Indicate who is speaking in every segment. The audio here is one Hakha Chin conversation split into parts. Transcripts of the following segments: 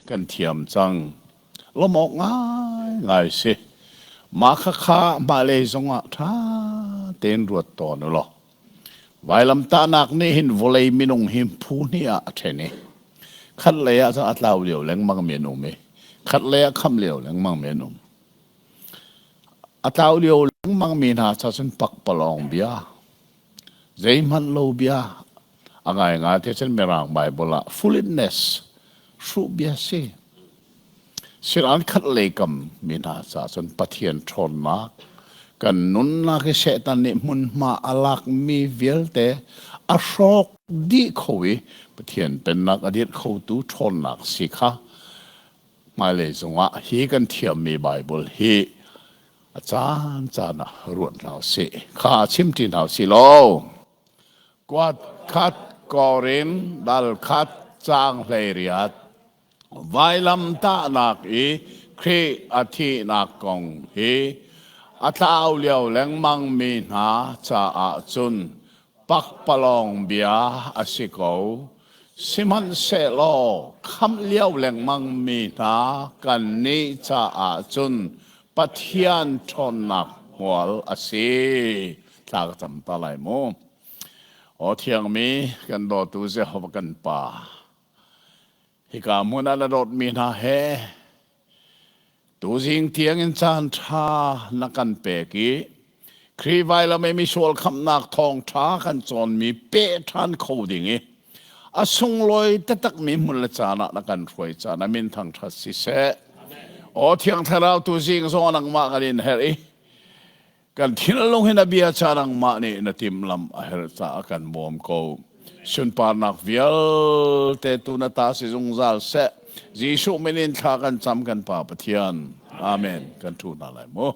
Speaker 1: kan thiam cang. Lawmh awk ngaingai si. Mah khakha hmailei zongah ṭha tein ruat tawn u law. Vailamtahnak nih hin vawlei minung hi phu hnih ah a ṭhen i khatlei ah cun a tlau lio lengmang mi an um i khatlei ah khamh lio lengmang mi an um. A tlau lio lengmang mi hna ca cun pakpalawng bia, zeihmanh lo bia, a ngaingai te cun Mirang Bible ah foolishness, hruh bia si. Siran khat lei kam mi hna caah cun Pathian ṭhawnnak, kan nunnak hi Satan nih hmunhma a lakmi vialte a hrawk dih kho i Pathian pennak a dirh khotu ṭhawnnak si kha hmailei zongah hi kan thiammi Baibal hi a caan caan ah ruat hna usih. Kha chimṭi hna usih law kuat khat Korin dal khat caang 18 Vailamtahnak i Khrih a thihnak kong hi a tlau lio lengmangmi hna caah cun pakpalawng bia a si ko. Sihmanhsehlaw khamh lio lengmangmi hna kannih caah cun Pathian ṭhawnnak hmual a si. Thla ka cam ta lai mu. Aw thiangmi kan dawtu Jehovah kan Pa, Hika hmun ah na dawtmi hna he tuzing tiangin caan ṭha na kan pek i Khrih vailam i misual khamhnak thawngṭha kan cawnmi peh ṭhan kho ding i a sunglawi taktakmi hmun le caan ah na kan hruai caan a min thangṭhat siseh. Aw Thiang Thlarau tuzing zong nangmah kan in herh i Kan thinlung hi na bia ca nangmah nih na timhlamh a herh caah kan bawm ko. Sunparnak vialte tu na ta si zungzal seh. Jesuh min in thla kan cam kan Pa Pathian. Amen. Kan ṭhu hna lai mu.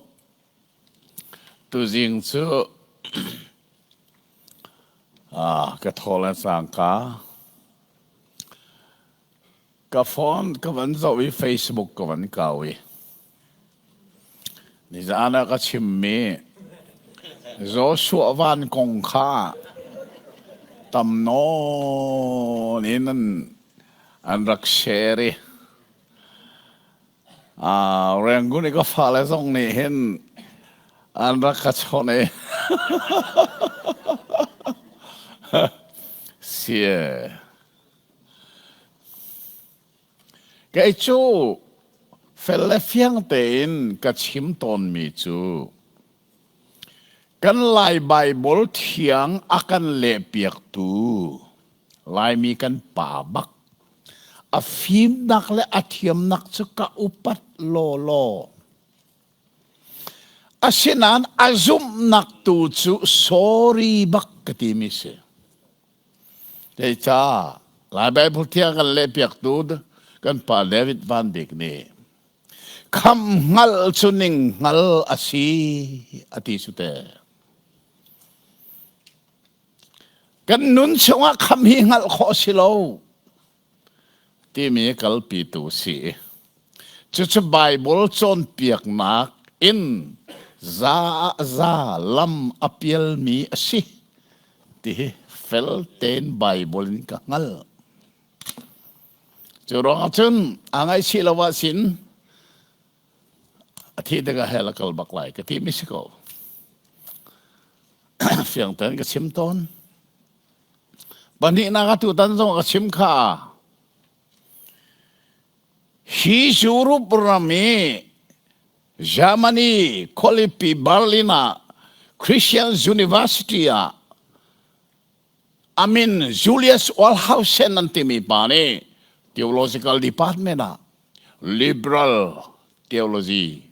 Speaker 1: Tuzing cu ah, ka thawl an sangka. Ka phone ka van zoh i Facebook ka van kau i nizaan ah ka chimmi Joshua Van kong kha tam nawn in an, an rak share i uh, Rangoon i ka fale zong nih hin an rak ka chawnh i sie Kei cu fel le fiang tein ka chim tawnmi cu kan Lai Baibal thiang a kan lehpiaktu Laimi kan pa bak a fimnak le a thiamnak cu ka upat lawlaw. Asinain a zumhnak tu cu sorry bak ka timi si. Zeicah Lai Baibal Thiang kan lehpiaktu kan pa David Van Bik nih khamh hngalh cu ning hngal a si a ti cu te. Kan nun chungah khamh hi hngalh khawh si lo timi kalpitu si. Cucu Baibal cawnpiaknak in za ah za lam a pialmi a si ti hi fel tein Baibal in ka hngalh. Cu ruangah cun aa ngaihchih lo ah sin a thih tikah hell a kal bak lai ka ti mi si ko. Fiang tein ka chim tawn. Pahnihnak atu tan zong ka chim kha. Hi Europe ram i Germany khualipi Berlin ah Christian University ah amin Julius Wellhausen an timi pa nih theological department ah liberal theology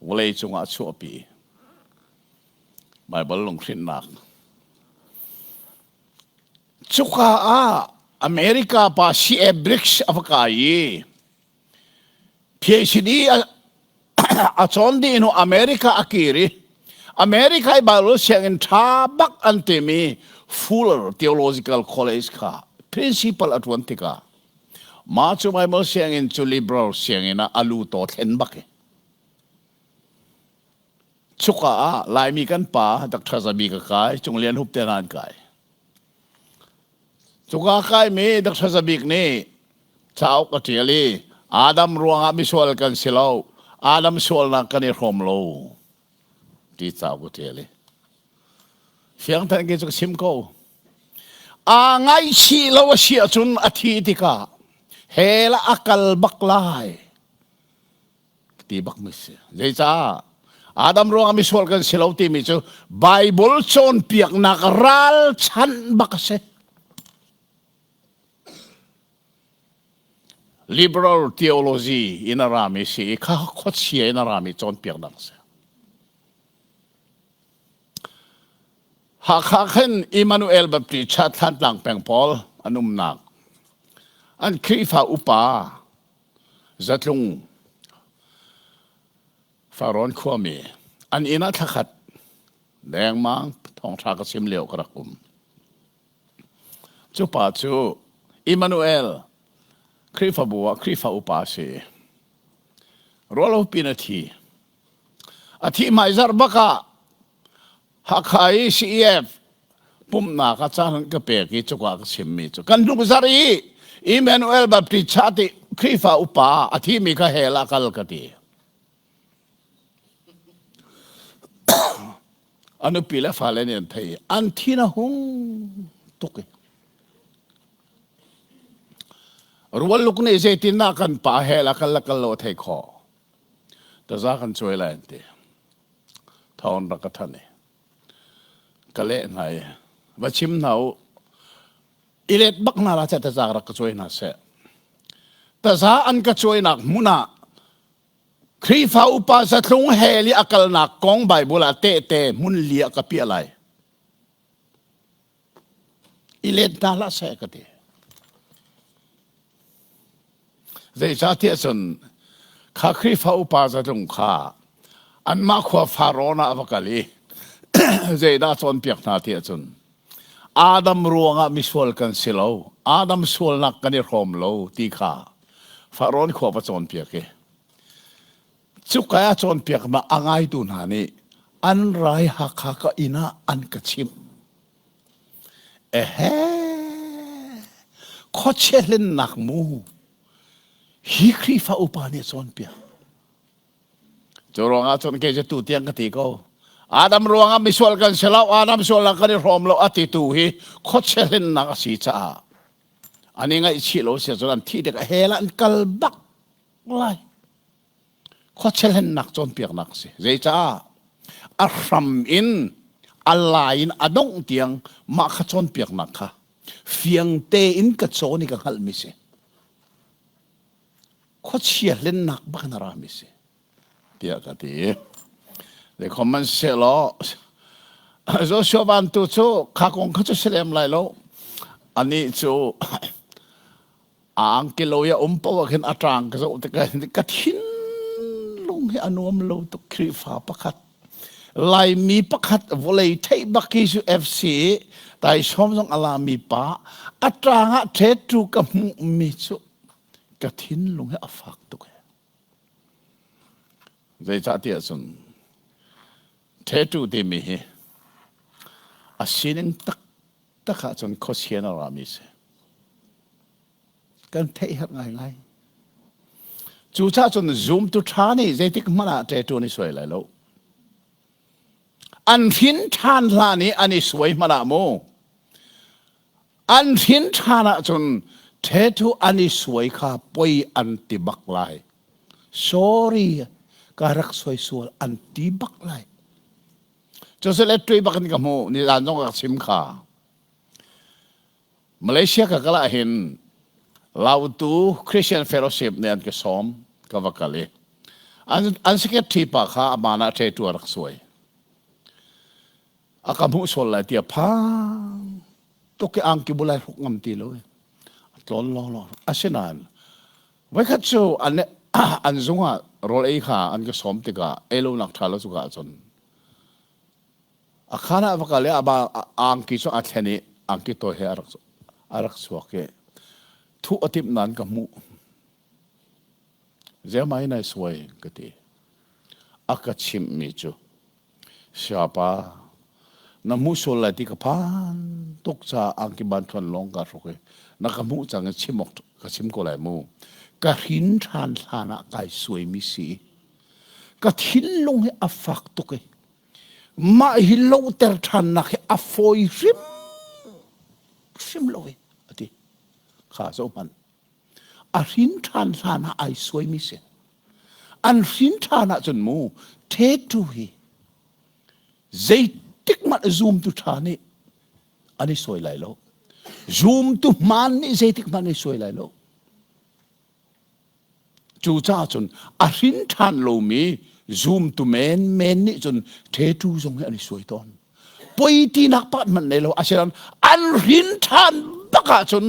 Speaker 1: vawlei cungah chuahpi. Baibal lunghrinnak. Cuka ah America pa C.A. Briggs a va kai i PhD a cawn dih hnu America a kir i America i Bible sianginn ṭha bak an timi Fuller Theological College kha principal a ṭuan tikah mah cu Bible sianginn cu liberal sianginn ah a lu taw thlen bak i Cuka ah Laimi kan pa Dr. Zabi ka kai, Cung Lian Hup te hna an kai. Cuka kaimi Dr. Zabik nih cauk a ṭial i Adam ruangah misual kan si lo. Adam sualnak kan i hrawm lo. Ti cauk ka ṭial i. Fiang than ke cu ka chim ko. Aa ngaihchih lo a si ahcun a thi tikah hell ah a kal bak lai. Ti bak mi si. Zeicah? Adam ruangah misual kan si lo timi cu Bible cawnpiaknak ralchanh bak a si. Liberal theology in a rami si i kha khuachia in a rami cawnpiaknak a si. Hakha khin Emmanuel Baptist Church Thantlang peng pawl an umnak an Khrihfa upa Zatlung Farrawn khuami an inn ah thlakhat dengmang thawngṭha ka chim lio ka rak um. Cu pa cu Emmanuel Khrihfabu ah Khrihfa upa a si. Ruahlopi in a thi. A thih hmaizarh bak ah Hakha i CEF pumhnak ah caan an ka pek i cuka ka chimmi cu kan hnuk zarh i Emmanuel Baptist Church i Khrihfa upa a thimi kha hell ah kal ka ti. A nupi le fale nih an thei an thin a hung tuk i rual luk nih zeitindah kan pa hell ah kal le kal lo a thei khawh. Taza kan cuai lai an ti. Thawng rak ka thanh i ka leh hna i va chim hna u i let bak hna la seh taza rak ka cuai hna seh. Taza an ka cuainak hmun ah Khrihfa upa zatlung hell i a kalnak kong Bible ah tehte hmun li ah ka piah lai. I let hna hlah seh ka ti. Zeicahtiah cun kha Khrihfa upa zatlung kha anmah khua Farawn ah a va kal i zeidah cawnpiak hna tiah cun Adam ruangah misual kan si lo, Adam sualnak kan i hrawm lo ti kha Farawn khua va cawnpiak i cuka ah cawnpiaknak a ngaitu hna nih an rai Hakha ka inn ah an ka chimh. Ehe, khuachia hlennak mu hi Khrihfa upa nih a cawnpiak. Cu ruangah cun kei cu tu tiang ka ti ko. Adam ruangah misual kan si lo, Adam sualnak kan i hrawm lo a titu hi khuachia hlennak a si caah an i ngaihchih lo si ahcun an thih tikah hell ah an kal bak lai. Khuachia hlennak cawnpiaknak a si. Zeicah? A hram in a lai in a dongh tiang mah kha cawnpiaknak kha fiang tein ka cawn i ka hngalhmi si. Khuachia hlennak bak in a rami si tiah ka ti. Zeikhom man sehlaw Joshua van tu cu kha kong kha cu si lem lai lo. Anih cu a angkilo i a um paoh ah khin a ṭang ka zoh tikah ka thinlung hi a nuam lo tuk Khrihfa pakhat Laimi pakhat vawlei theih bak hi cu FC taisawm zong a lami pa a ṭang ah tattoo ka hmuhmi cu ka thinlung hi a fak tuk zeicahtiah cun tattoo timi hi a sining tak tak ahcun khuachia na rami si. Kan theih herh ngaingai. Cucaah cun zumtu ṭha nih zeitik hmanh ah ṭeṭuan i suai lai lo. An hrin ṭhan hlan i an i suai hmanh ah mu. An hrin ṭhan ahcun ṭheṭhu an i suai kha poi an ti bak lai. Sorry, ka rak suai sual an ti bak lai. Cucu tui bak in ka hmuh nizan zong ka chim kha. Malaysia ka kal ah hin Lautu Christian Fellowship nih an ka sawm ka va kal i an, an secretary pa kha aman ah ṭetu a rak suai. A ka hmuh sual lai tiah phang tuk i angki bulai hruk ngam ti lo i a tlawn lawnglawng. Asinain voikhat cu an, an zung ah rawl ei kha an ka sawm tikah ei lonak ṭha lo cuka ahcun A khaan ah va kal i a angki cu a thlen i angki tawi he a rak a rak chuak i thuh a timh nain ka hmuh. Zeimah in ai suai ka ti. A ka chimhmi cu Siapa na hmuh sual lai ti ka phan tuk caah angki ban thuan lawng kaa hruk i na ka hmuh cang i chim awk. Ka chim ko lai mu. Ka hrin ṭhan hlan ah kai suaimi si. Ka thinlung hi a fak tuk i mah hi lohter ṭhannak hi a fawi hrim hrim lo i a ti. Kha zoh hmanh. A hrin ṭhan hlan ah ai suaimi si. An hrin ṭhan ahcun mu tattoo hi zeitik hmanh zumtu ṭha nih an i sawi lai lo. Zumtu hmaan nih zeitik hmanh an i sawi lai lo. Cucaah cun a hrin ṭhan lomi zumtu menmen nih cun tattoo zong hi an i suai tawn. Poi tinak pakhat hmanh nei lo. Asinain an hrin ṭhan bak ahcun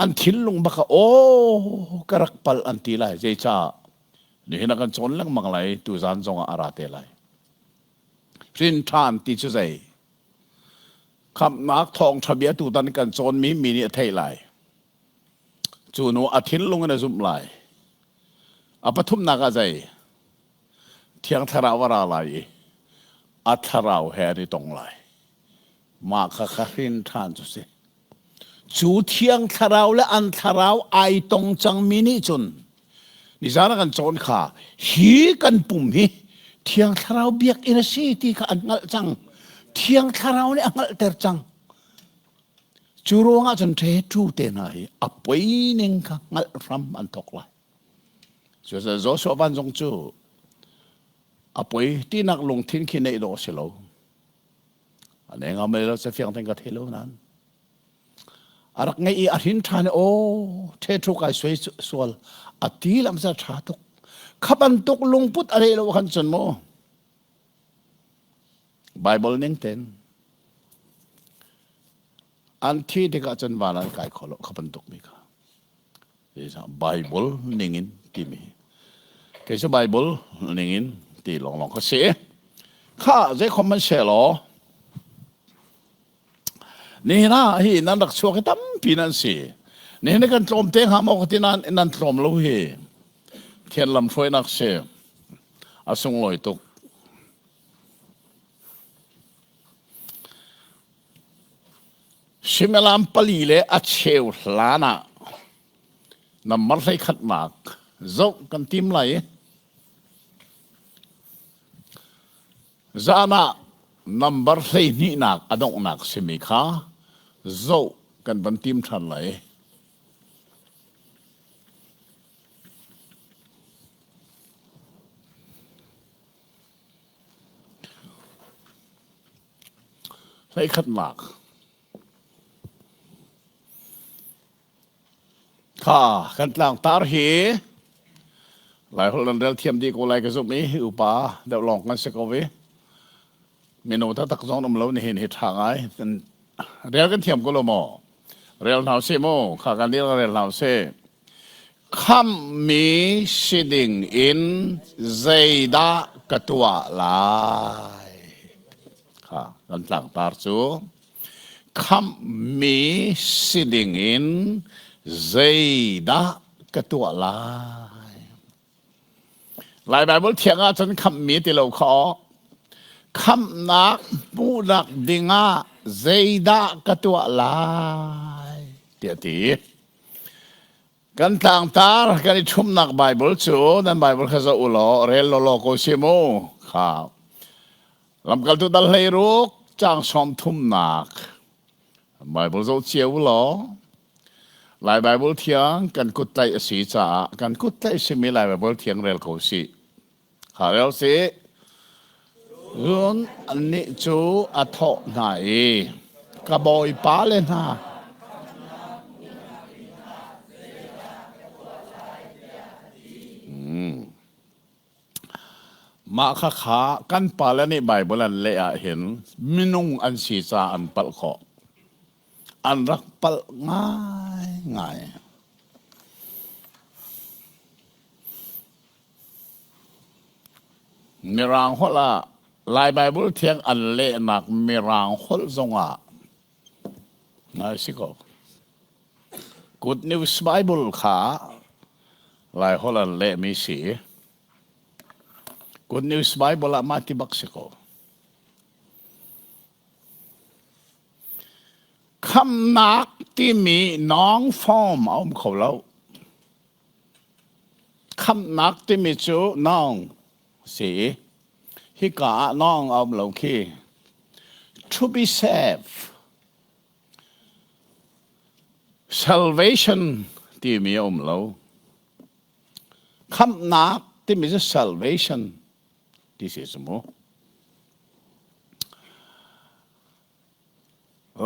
Speaker 1: an thinlung bak ah aw ka rak palh an ti lai. Zeicah? Nihin a kan cawn lengmang lai tuzan zong ah a ra te lai. Hrin ṭhan ti cu zei? Khamhnak thawngṭha bia tutan kan cawnmi mi nih a theih lai. Cu nu a thinlung in a zumh lai. A pathumnak ah zei? Thiang Thlarau a ra lai i a thlarau he an i tong lai. Mah kha kha hrin ṭhan cu si. Cu Thiang Thlarau le an thlarau ai tong cangmi nih cun nizan ah kan cawn kha hi kan pum hi Thiang Thlarau biakinn a si ti kha an hngalh cang. Thiang Thlarau nih a hngalhter cang. Cu ruangah cun ṭheṭhu te hna hi a poi ning kha hngalh hram an thawk lai. Cucaah Joshua van zong cu a poi tinak lungthin khi neih dawh a si lo. A ne ngam lo ca fiang ten ka thei lo nan. A rak ngeih i a hrin ṭhan i aw ṭheṭhu kai suai sual a ti lam sa ṭha tuk. Kha bantuk lungput a reh lo khan cun mu. Bible ning ten an thi tikah cun van an kai kho lo kha bantuk mi kha. Bible ningin timi kei cu Bible ningin ti lawnglawng ka si. Kha zei khom man se law nihin ah hi nan rak chuak hi tampi nan si. Nihin kan tlawm te hnga maw ka ti nan nan tlawm lo hi. Thian lam hruainak si. A sunglawi tuk. Suimilam pali le a cheu hlan ah nambar 11nak zoh kan tim lai i zan ah nambar 12nak a donghnak simi kha zoh kan van tim ṭhan lai. 11nak Kha kan tlangtar hi Laiholh nan rel thiam dih ko lai ka zumh i upa deuh lawng kan si ko i mino taktak zong um lo nihin hi ṭha ngai. Rel kan thiam ko lo maw? Rel hna usih mu. Kha kan dil rel hna usih. Khamhmi si ding in zeidah ka tuah lai? Kha kan tlangtar cu khamhmi si ding in zeidah ka tuah lai? Lai Baibal thiang ah cun khamhmi ti lo kha aw. Khamhnak hmuhnak dingah zeidah ka tuah lai? tiah a ti. Kan tlangtar kan i ṭhumnak Baibal cu nan Baibal kha zoh u law rel lawlaw ko si mu. Kha Lamkaltu dal 16 caang 30nak Baibal zoh cio u law Lai Baibal thiang kan kut tlaih a si caah kan kut tlaih simi Lai Baibal thiang rel ko sih. Kha rel sih. Cun annih cu a thawh hna i, Ka bawipa le hna, Mah khakha kan pale nih Baibal an leh ahhin minung an si caah an palh khawh. An rak palh ngaingai. Mirang holh ah Lai Baibal Thiang an lehnak Mirang holh zongah ngai si ko. Good News Bible kha Lai holh an lehmi si. Good News Bible ah mah ti bak si ko. Khamnak timi noun form a um kho lo. Khamhnak timi cu noun si i hika ah noun a um lo khi. To be saved. Salvation timi a um lo. Khamhnak timi cu salvation ti si cu mu.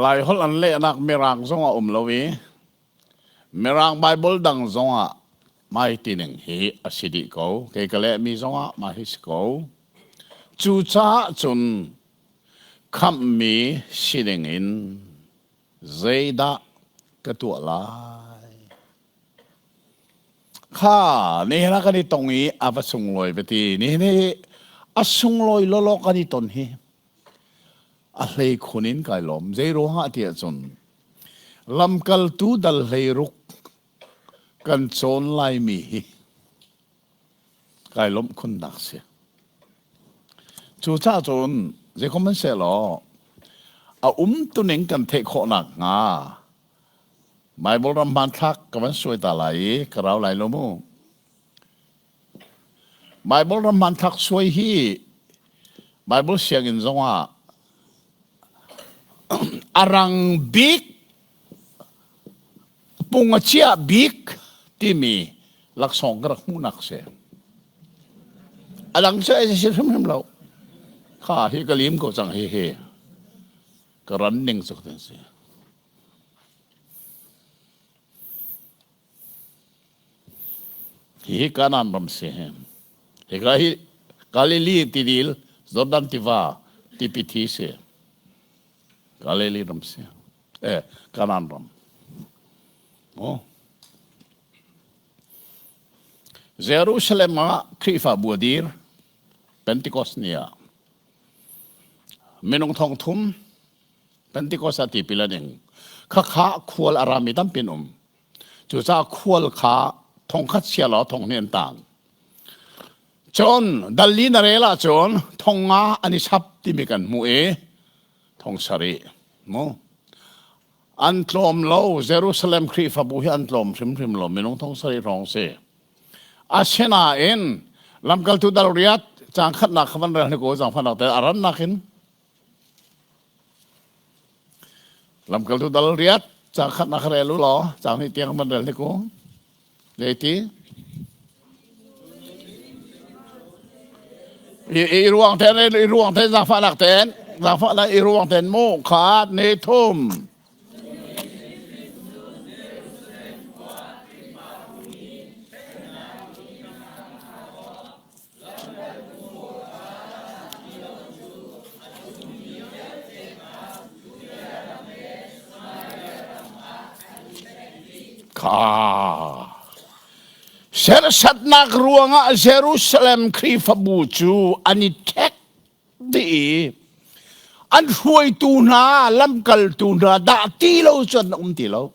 Speaker 1: Laiholh an lehnak Mirang zong a um lo i Mirang Bible dang zongah mai tining hi a si dih ko. Kei ka lehmi zongah mah hi si ko. Cucaah cun khamhmi sining in zeidah ka tuah lai? Kha nihin ah kan i tong i a va sunglawi va ti. Nihin hi a sunglawi lawlaw kan i ton hi. A hleikhun in kai lawm. Zei ruangah ti ahcun lamkaltu dal hleiruk kan cawn laimi hi kai lawmh khunnak si. Cucaah cun zeikom hmanhsehlaw a umtuning kan theih khawh nakhnga Baibal ram hmanthlak ka van suai ta lai i ka rau lai lo mu. Baibal ram hmanthlak suai hi Baibal sianginn zongah a rang bik pung a chia bik timi laksawng ka rak hmuhnak si. A dang cu ai si hrimhrim lo. Kha hi ka lim ko cang hi hi. Ka ran ning cu ka si. Hihi Kanaan ram si. Hika hi Galilee tidil, Jordan tiva, tipi thi si. Galilee ram si. Eh, Kanaan ram. Oh. Jerusalem ah Khrihfabu a dir. Pentecost ni ah. Minung thong thum Pentecost ah tipil an ing. Khakha khual a rami tampi an um. Cucaah khual kha thongkhat sia law thong hnih an tang. Cun dal li na rel ahcun thong nga an i chap timi kan hmuh i thong sarih mu. An tlawm lo Jerusalem Khrihfabu hi an tlawm hrimhrim lo minung thong sarih hrawng si. Asinain lamkaltu dal riat caang khatnak kha van rel hnik u zaangfahnak te a rannak in Lamkaltu dal riat caang khatnak rel u law caang hnih tiang van rel hnik u. Zeiti? I ruang ten i ruang ten zaangfahnak ten zaangfahnak i ruang ten mu khat ni thum. Kha Serhsatnak ruangah Jerusalem Khrihfabu cu an i ṭhek dih i an hruaitu hna lamkaltu hna dah ti lo cun an um ti lo.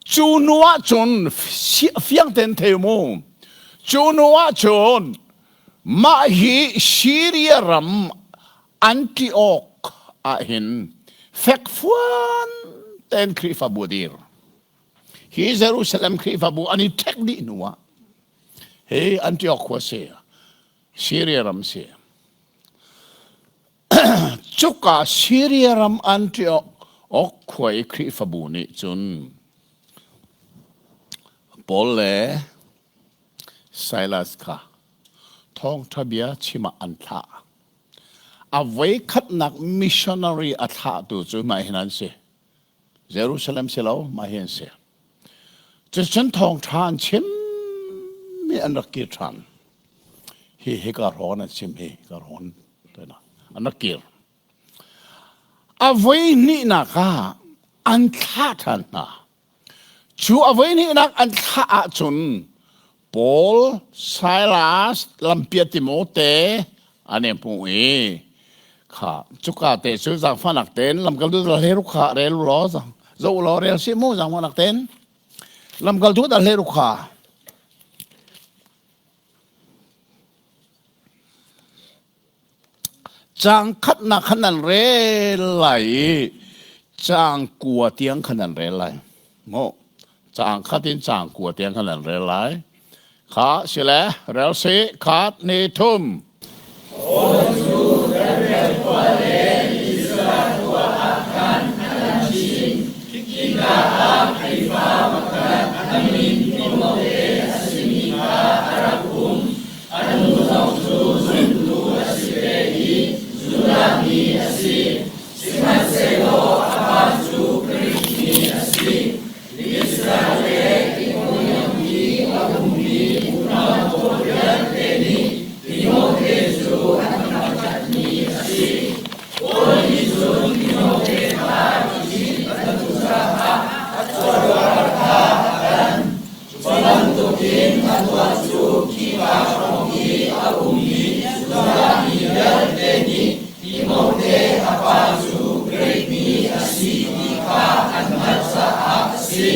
Speaker 1: Cu hnu ah cun fiang tein thei mu. Cu hnu ah cun mah hi Syria ram Antioch ah hin fekfuan tein Khrihfabu a dir. Hi Jerusalem Khrihfabu an i ṭhek dih hnu ah hi Antioch khua si, Syria ram si. Cuka Siria ram Antioch khua i Khrihfabu nih cun Paul le Silas kha thawngṭha bia chim ah an thlah. A voikhatnak missionary a thlahtu cu mah hin an si. Jerusalem si lo, mah hi an si. Cucun thawngṭha an chimmi an rak kir ṭhan. Hi hika hrawn an chim hi ka hrawn an rak kir. A voi hnihnak ah an thlah ṭhan hna. Cu a voi hnihnak an thlah ahcun Paul, Silas, Lampia Timote an i hmu i kha cuka te cu zaangfahnak tein lamkaltu dal hleiruk kha rel u law zoh u law rel sih mu zaangfahnak tein lamkaltu dal hleiruk kha Caang khatnak khan nan rel lai i. Caang kua tiang khan an rel lai. Mu caang khat in caang kua tiang khan an rel lai. Kha si le rel si khat ni thum.
Speaker 2: Paul cu Gabriel khua le Lystra khua ah khan an rak cin. Khika ah Khrihfa pakhat a min Timote a simi kha a rak um. A nu zong cu zumtu a si ve i Judah mi a si. Sihmanhsehlaw a pa cu Grik mi a si. Lystra le Ikonium i a ummi unau pawl vialte nih Timote cu an thangṭhatmi a si. Paul nih cun Timote kha ṭih a duh caah a khuaruahhar kha a kan. Cu bantukin a tuah cu khika hrawng i a ummi Judah mi vialte nih Timote a pa cu Grik mi a si ti kha an hngalh caah a si.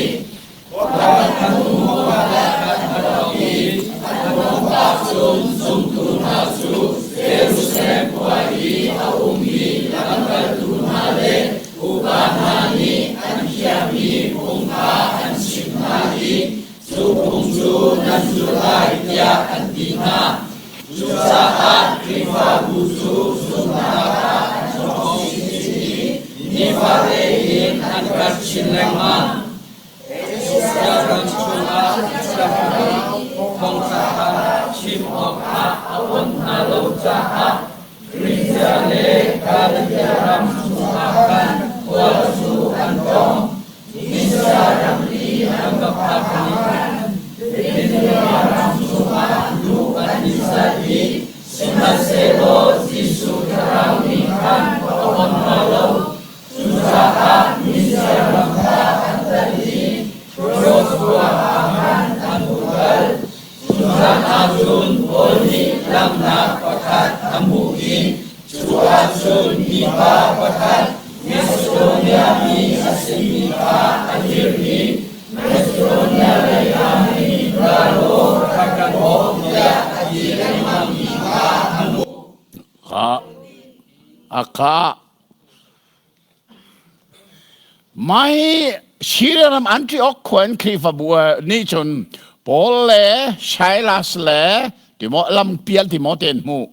Speaker 2: Khuakhat hnu khuakhat an rak i an hmuhtak cun zumtu hna cu Jerusalem khua i a ummi lamkaltu hna le upa hna nih an khiahmi phung kha an chimh hna i cu phung cu nan zulh lai tiah an ti hna. Cucaah Khrihfabu cu zumhnak ah an ṭhawng chinchin i nifate in an karh chin lengmang. Asia ram chungah Thiang thawngṭha kha chim awkah a onh hna lo caah Frigia le Galatia ram chungah khan khual cu an tlawng. Misia ramri an va phak ni khan Bithynia ram chungah luh an i zalh i sihmanhsehlaw Jesuh Thlarau nih khan a onh hna lo. Cucaah Misia ram kha an tan i Troas khua ah khan an hung kal. Cu zan ah cun Paul nih langhnak pakhat a hmuh i cu ah cun mipa pakhat Macedonia mi a simi kha a dir i Macedonia lei ah hin ra law rak kan bawm tiah a ti lengmangmi kha a hmuh.
Speaker 1: Kha a kha Mai Syria ram Antioch khua in Khrihfabu nih cun Paul le Silas le Timo lampial Timote an hmuh.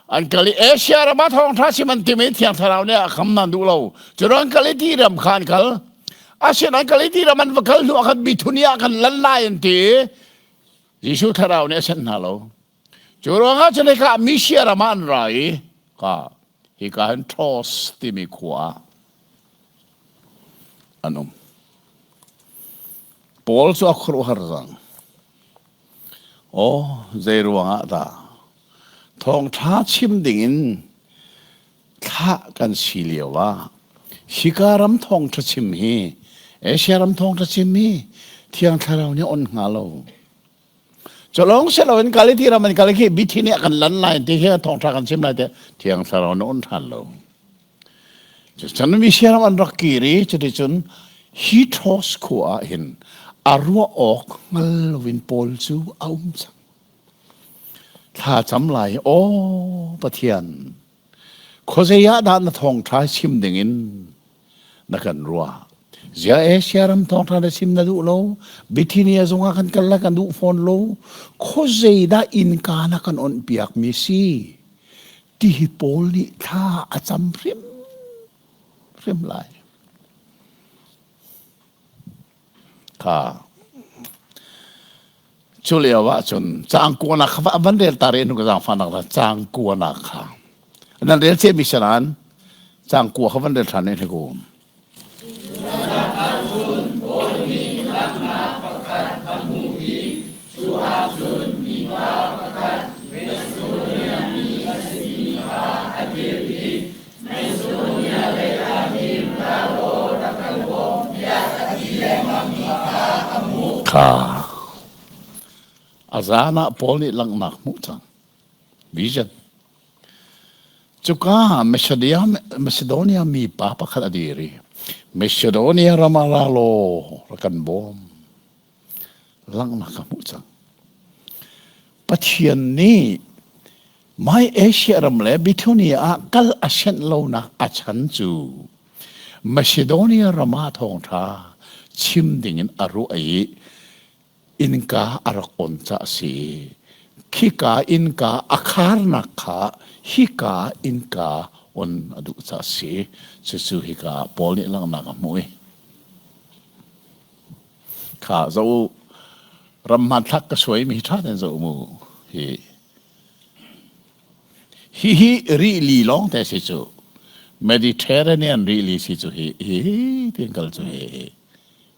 Speaker 1: An kal i Asia ram ah thawngṭha chim an tim i Thiang Thlarau nih a kham nan duh lo. Cu an kal i ti ram kha an kal. Asinain an kal i ti ram an va kal hnu ah khan Bithunia ah khan lan lai an ti i Jesuh Thlarau nih a senh hna lo. Cu ruangah cun hika Misia ram ah an ra i ka hika hin Troas timi khua ah an um. Paul cu a khuaruahhar cang. Aw, zei ruangah dah thawngṭha chim dingin thlah kan si lio ah hika ram thawngṭha chim hi Asia ram thawngṭha chim hi Thiang Thlarau nih on hnga lo. Culong si loin Galiti ram an kal khi Bithynia kan lan lai ti khi thawngṭha kan chim lai te Thiang Thlarau na on ṭhan lo. Cun Misia ram an rak kir i cuticun hi Troas khua ah hin a ruah awk hngal loin Paul cu a um cang. Thla cam lai aw Pathian khuazei ah dah na thawngṭha chim dingin na kan ruah. Zia Asia ram thawngṭha na chim na duh lo, Bithynia zongah kan kal la kan duh fawn lo, khuazei dah innka na kan onh piak mi si? Ti hi Paul nih thla a cam hrim hrim lai. Kha cu lio ah cun caang kuanak kha van rel ta re nu ka zaangfahnak la caang kuanak kha nan rel cia mi sanan caang kua kha van rel ṭhan ne ku Kha a zan ah Paul nih langhnak hmuh cang. Vision. Cuka Macedonia, Macedonia mi pa pakhat a dir i Macedonia ram ah ra law rak kan bawm. Langhnak ka hmuh cang. Pathian nih Mai Asia ram le Bithunia ah kal a sianh lonak a chan cu. Macedonia ram ah thawngṭha chim dingin a ruah i innka a rak on ca a si. Khika innka a kharnak kha hika innka on a duh ca a si. Cucu hika Paul nih langhnak a hmuh i kha zoh u ram hmanthlak ka suaimi hi ṭha tein zoh mu hi Hihi rili lawng te si cu. Mediterranean rili si cu hi hi tin kal cu hi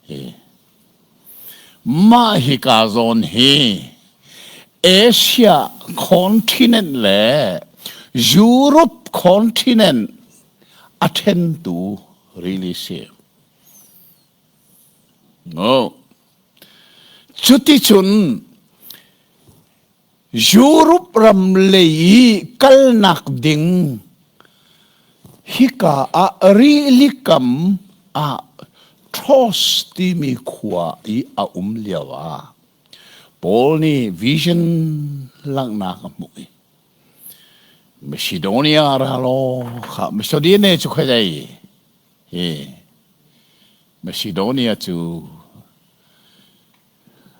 Speaker 1: hi. Mah hika zawn hi Asia continent le Europe continent a ṭhentu rili si. No. Cuticun Europe ram lei i kalnak ding hika ah rili kam ah Troas timi khua i a um lio ah Paul nih vision langhnak a hmuh i Macedonia ra law kha Macedonia cu khuazei hi Macedonia cu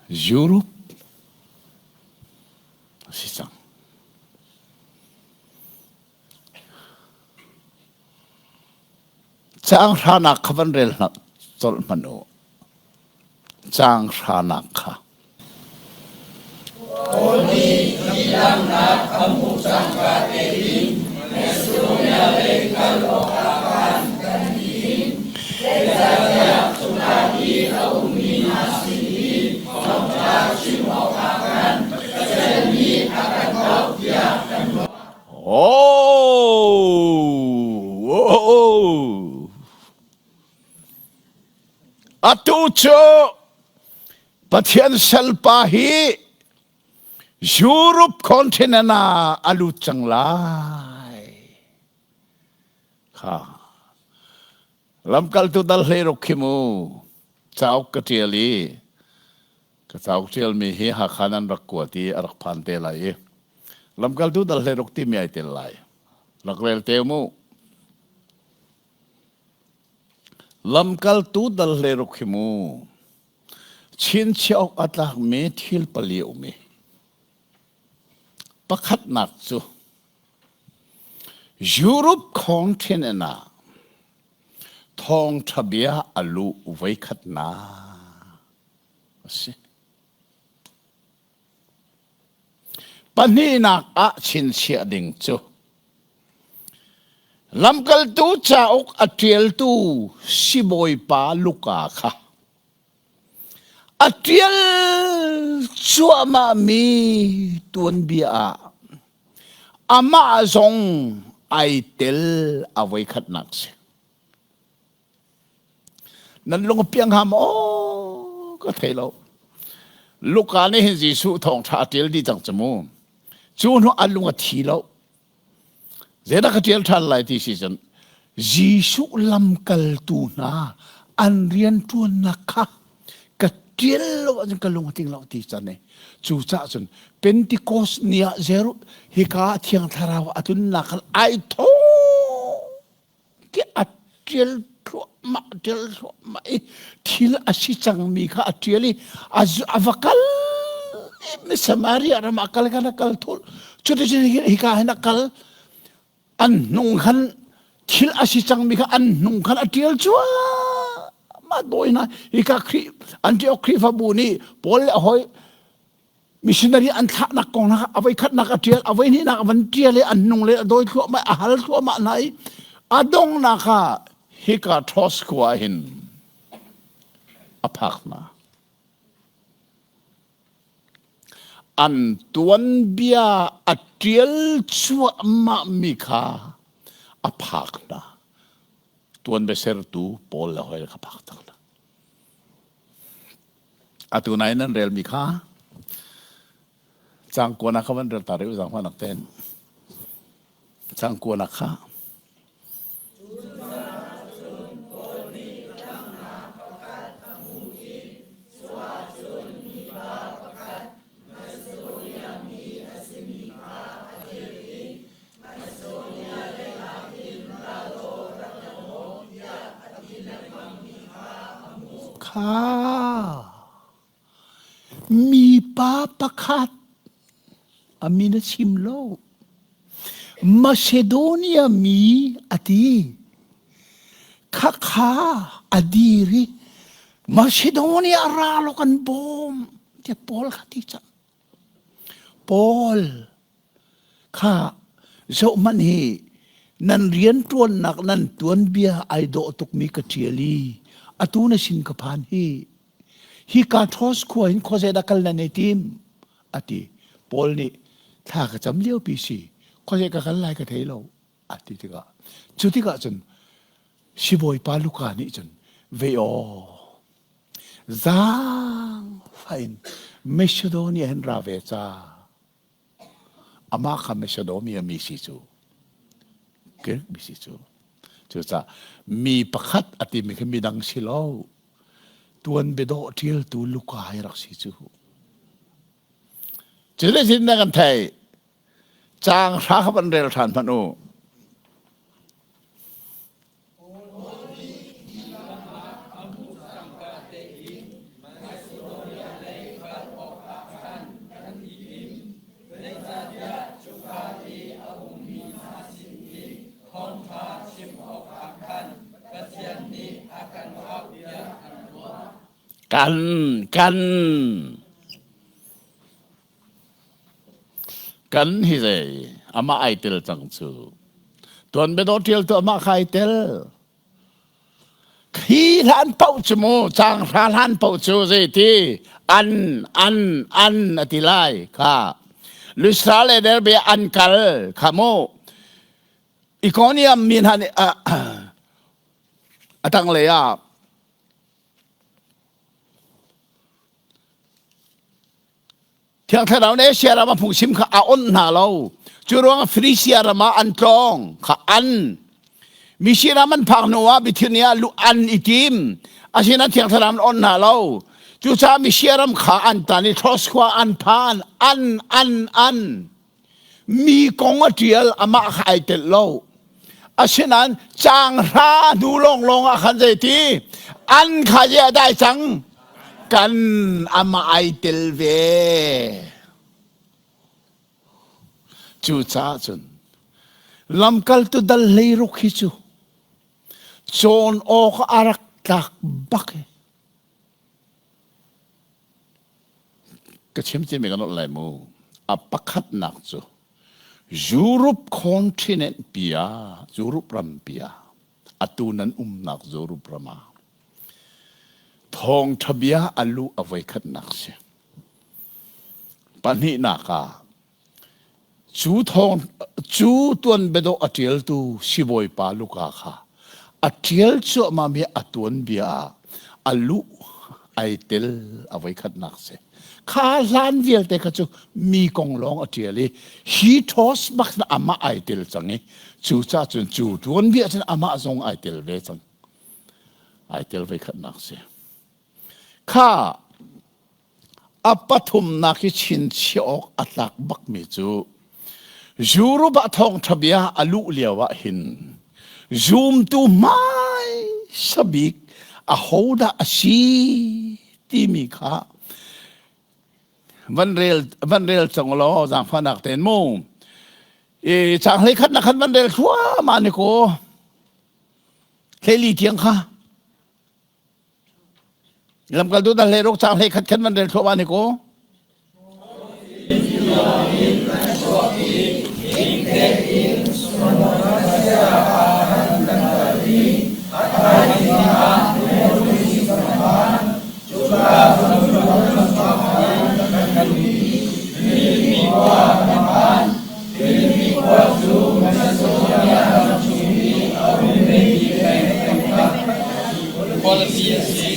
Speaker 1: Europe a si cang. Caang hranak kha van rel hna colh hmanh u. Caang hranak kha.
Speaker 2: Paul nih ramdangnak a hmuh cangka tein Macedonia lei kal awkah khan kan i tim. Zeicahtiah cuka i a ummi hna sin i thawngṭha chim awkah khan Pathian nih a kan auh tiah kan ruah.
Speaker 1: Oh! Oh! Atu cu Pathian salpa hi Europe continent ah a lut cang lai. Kha. Lamkaltu dal hlei ruk khi mu cauk ka ṭial i ka cauk ṭialmi hi Hakha nan rak kuat i a rak phan te lai i lamkaltu dal hlei ruk timi ai tel lai. Rak rel te mu. Lamkaltu dal hlei ruk hi mu chinchiah awk a tlakmi thil pali a um i pakhatnak cu Europe continent ah thawngṭha bia a luh voikhatnak a si. Pahnihnak ah chinchiah ding cu Lamkaltu cauk a ṭialtu sibawipa Luka kha a ṭial cuahmahmi tuanbia ah amah zong ai tel a voikhatnak si. Nan lung a piang hnga maw ka thei lo. Luka nih hin Jesuh thawngṭha a ṭial dih cang cu mu. Cu hnu a lung a thi lo. Zeidah ka ṭial ṭhan lai ti si cun Jesuh lamkaltu hna an rianṭuannak kha ka ṭial lo ahcun ka lung a tling lo ti can i cucaah cun Pentecost ni ah Jeru hika Thiang Thlarau a tlunnak khan ai thawh tiah a ṭial thluahmah ṭial thluahmah i thil a si cangmi kha a ṭial i a va kal i Samaria ram ah kal khan a kal thul cuticun hika hin a kal an hnung khan thil a si cangmi kha an hnung khan a ṭial cuahmah dawi hna hika Khrih Antioch Khrihfabu nih Paul le a hawi missionary an thlahnak kong hna a voi khatnak a ṭial a voi hnihnak a van ṭial i an hnung le a dawi thluahmah a hal thluahmah hna i a donghnak ah hika Troas khua hin a phak hna an tuanbia a ṭial cuahmah mi kha a phak hna tuanbia sertu Paul le hoi kha phak tak hna Atu nai nan relmi kha cang kuanak kha van rel ta rih u zaangfahnak tein. Cang kuanak kha. Kha mipa pakhat a min a chim lo. Macedonia mi a ti. Khakha a dir i Macedonia ra law kan bawm tiah Paul kha ti cang. Paul kha zohhmanh hi nan rianṭuannak nan tuanbia ai dawh tukmi ka ṭial i atu na sin ka phan hi. Hika Troas khua hin khuazei dah kal nan i tim? A ti. Paul nih thla ka cam liopi si khuazei ka kal lai ka thei lo a ti tikah cu tikah cun sibawipa Luka nih cun ve aw Zaangfah in Macedonia hin ra ve ca. Amah kha Macedonia mi si cu. Greek mi si cu. Cucaah mi pakhat a timi khi midang si lo. Tuan biadawh ṭialtu Luka hi rak si cu. Cu le zin na kan theih. Caang hra kha van rel ṭhan hmanh u. Kan kan Kan hi zei amah ai tel cang cu. Tuan biadawh ṭial tu amah kha ai tel. Khi hlan paoh cu mu caang hra hlan paoh cu zeiti an an an a ti lai kha. Lystra le Derbe an kal kha mu. Ikonium mi hna nih a tanglei ah Thiang Thlarau nih Asia ram a phungchim kha a onh hna lo. Cu ruangah Fenisia ram ah an tlawng kha an. Misia ram an phak hnu ah Bithynia lu an i tim. Asinain Thiang Thlarau an onh hna lo. Cucaah Misia ram kha an tan i Troas khua an phan. An, an, an. Mi kong a ṭial amah kha ai telh lo. Asinain caang hra hnu lawnglawng ah khan zeiti an kha ye a dai cang kan amah ai tel ve. Cucaah cun lamkaltu dal 16 hi cu cawn awk a rak tlak bak i Ka chim timi kan nolh lai mu. A pakhatnak cu Europe continent pi ah, Europe ram pi ah, atu nan umnak Europe ram ah thawngṭha bia a luh a voikhatnak si. Pahnihnak ah Cu thawng cu tuanbiadawh a ṭialtu sibawipa Luka kha a ṭial cuahmahmi a tuanbia ah a luh ai tel a voikhatnak si. Kha hlan vialte kha cu mi kong lawng a ṭial i hi ṭhawс bak na amah ai tel cang i cucaah cun cu tuanbia cun amah zong ai tel ve cang. Ai tel voikhatnak si. Kha A pathumnak hi chinchiah awk a tlak bakmi cu Europe ah thawngṭha bia a luh lio ah hin zumtu hmaisa bik ahodah a si timi kha van rel van rel cang law zaangfahnak tein mu i caang 11 na khan van rel thluahmah ni ko 14 tiang kha Lamkaltu dal 16 caang 11 khan van rel thluahmah ne ko.
Speaker 2: Khualipi a si.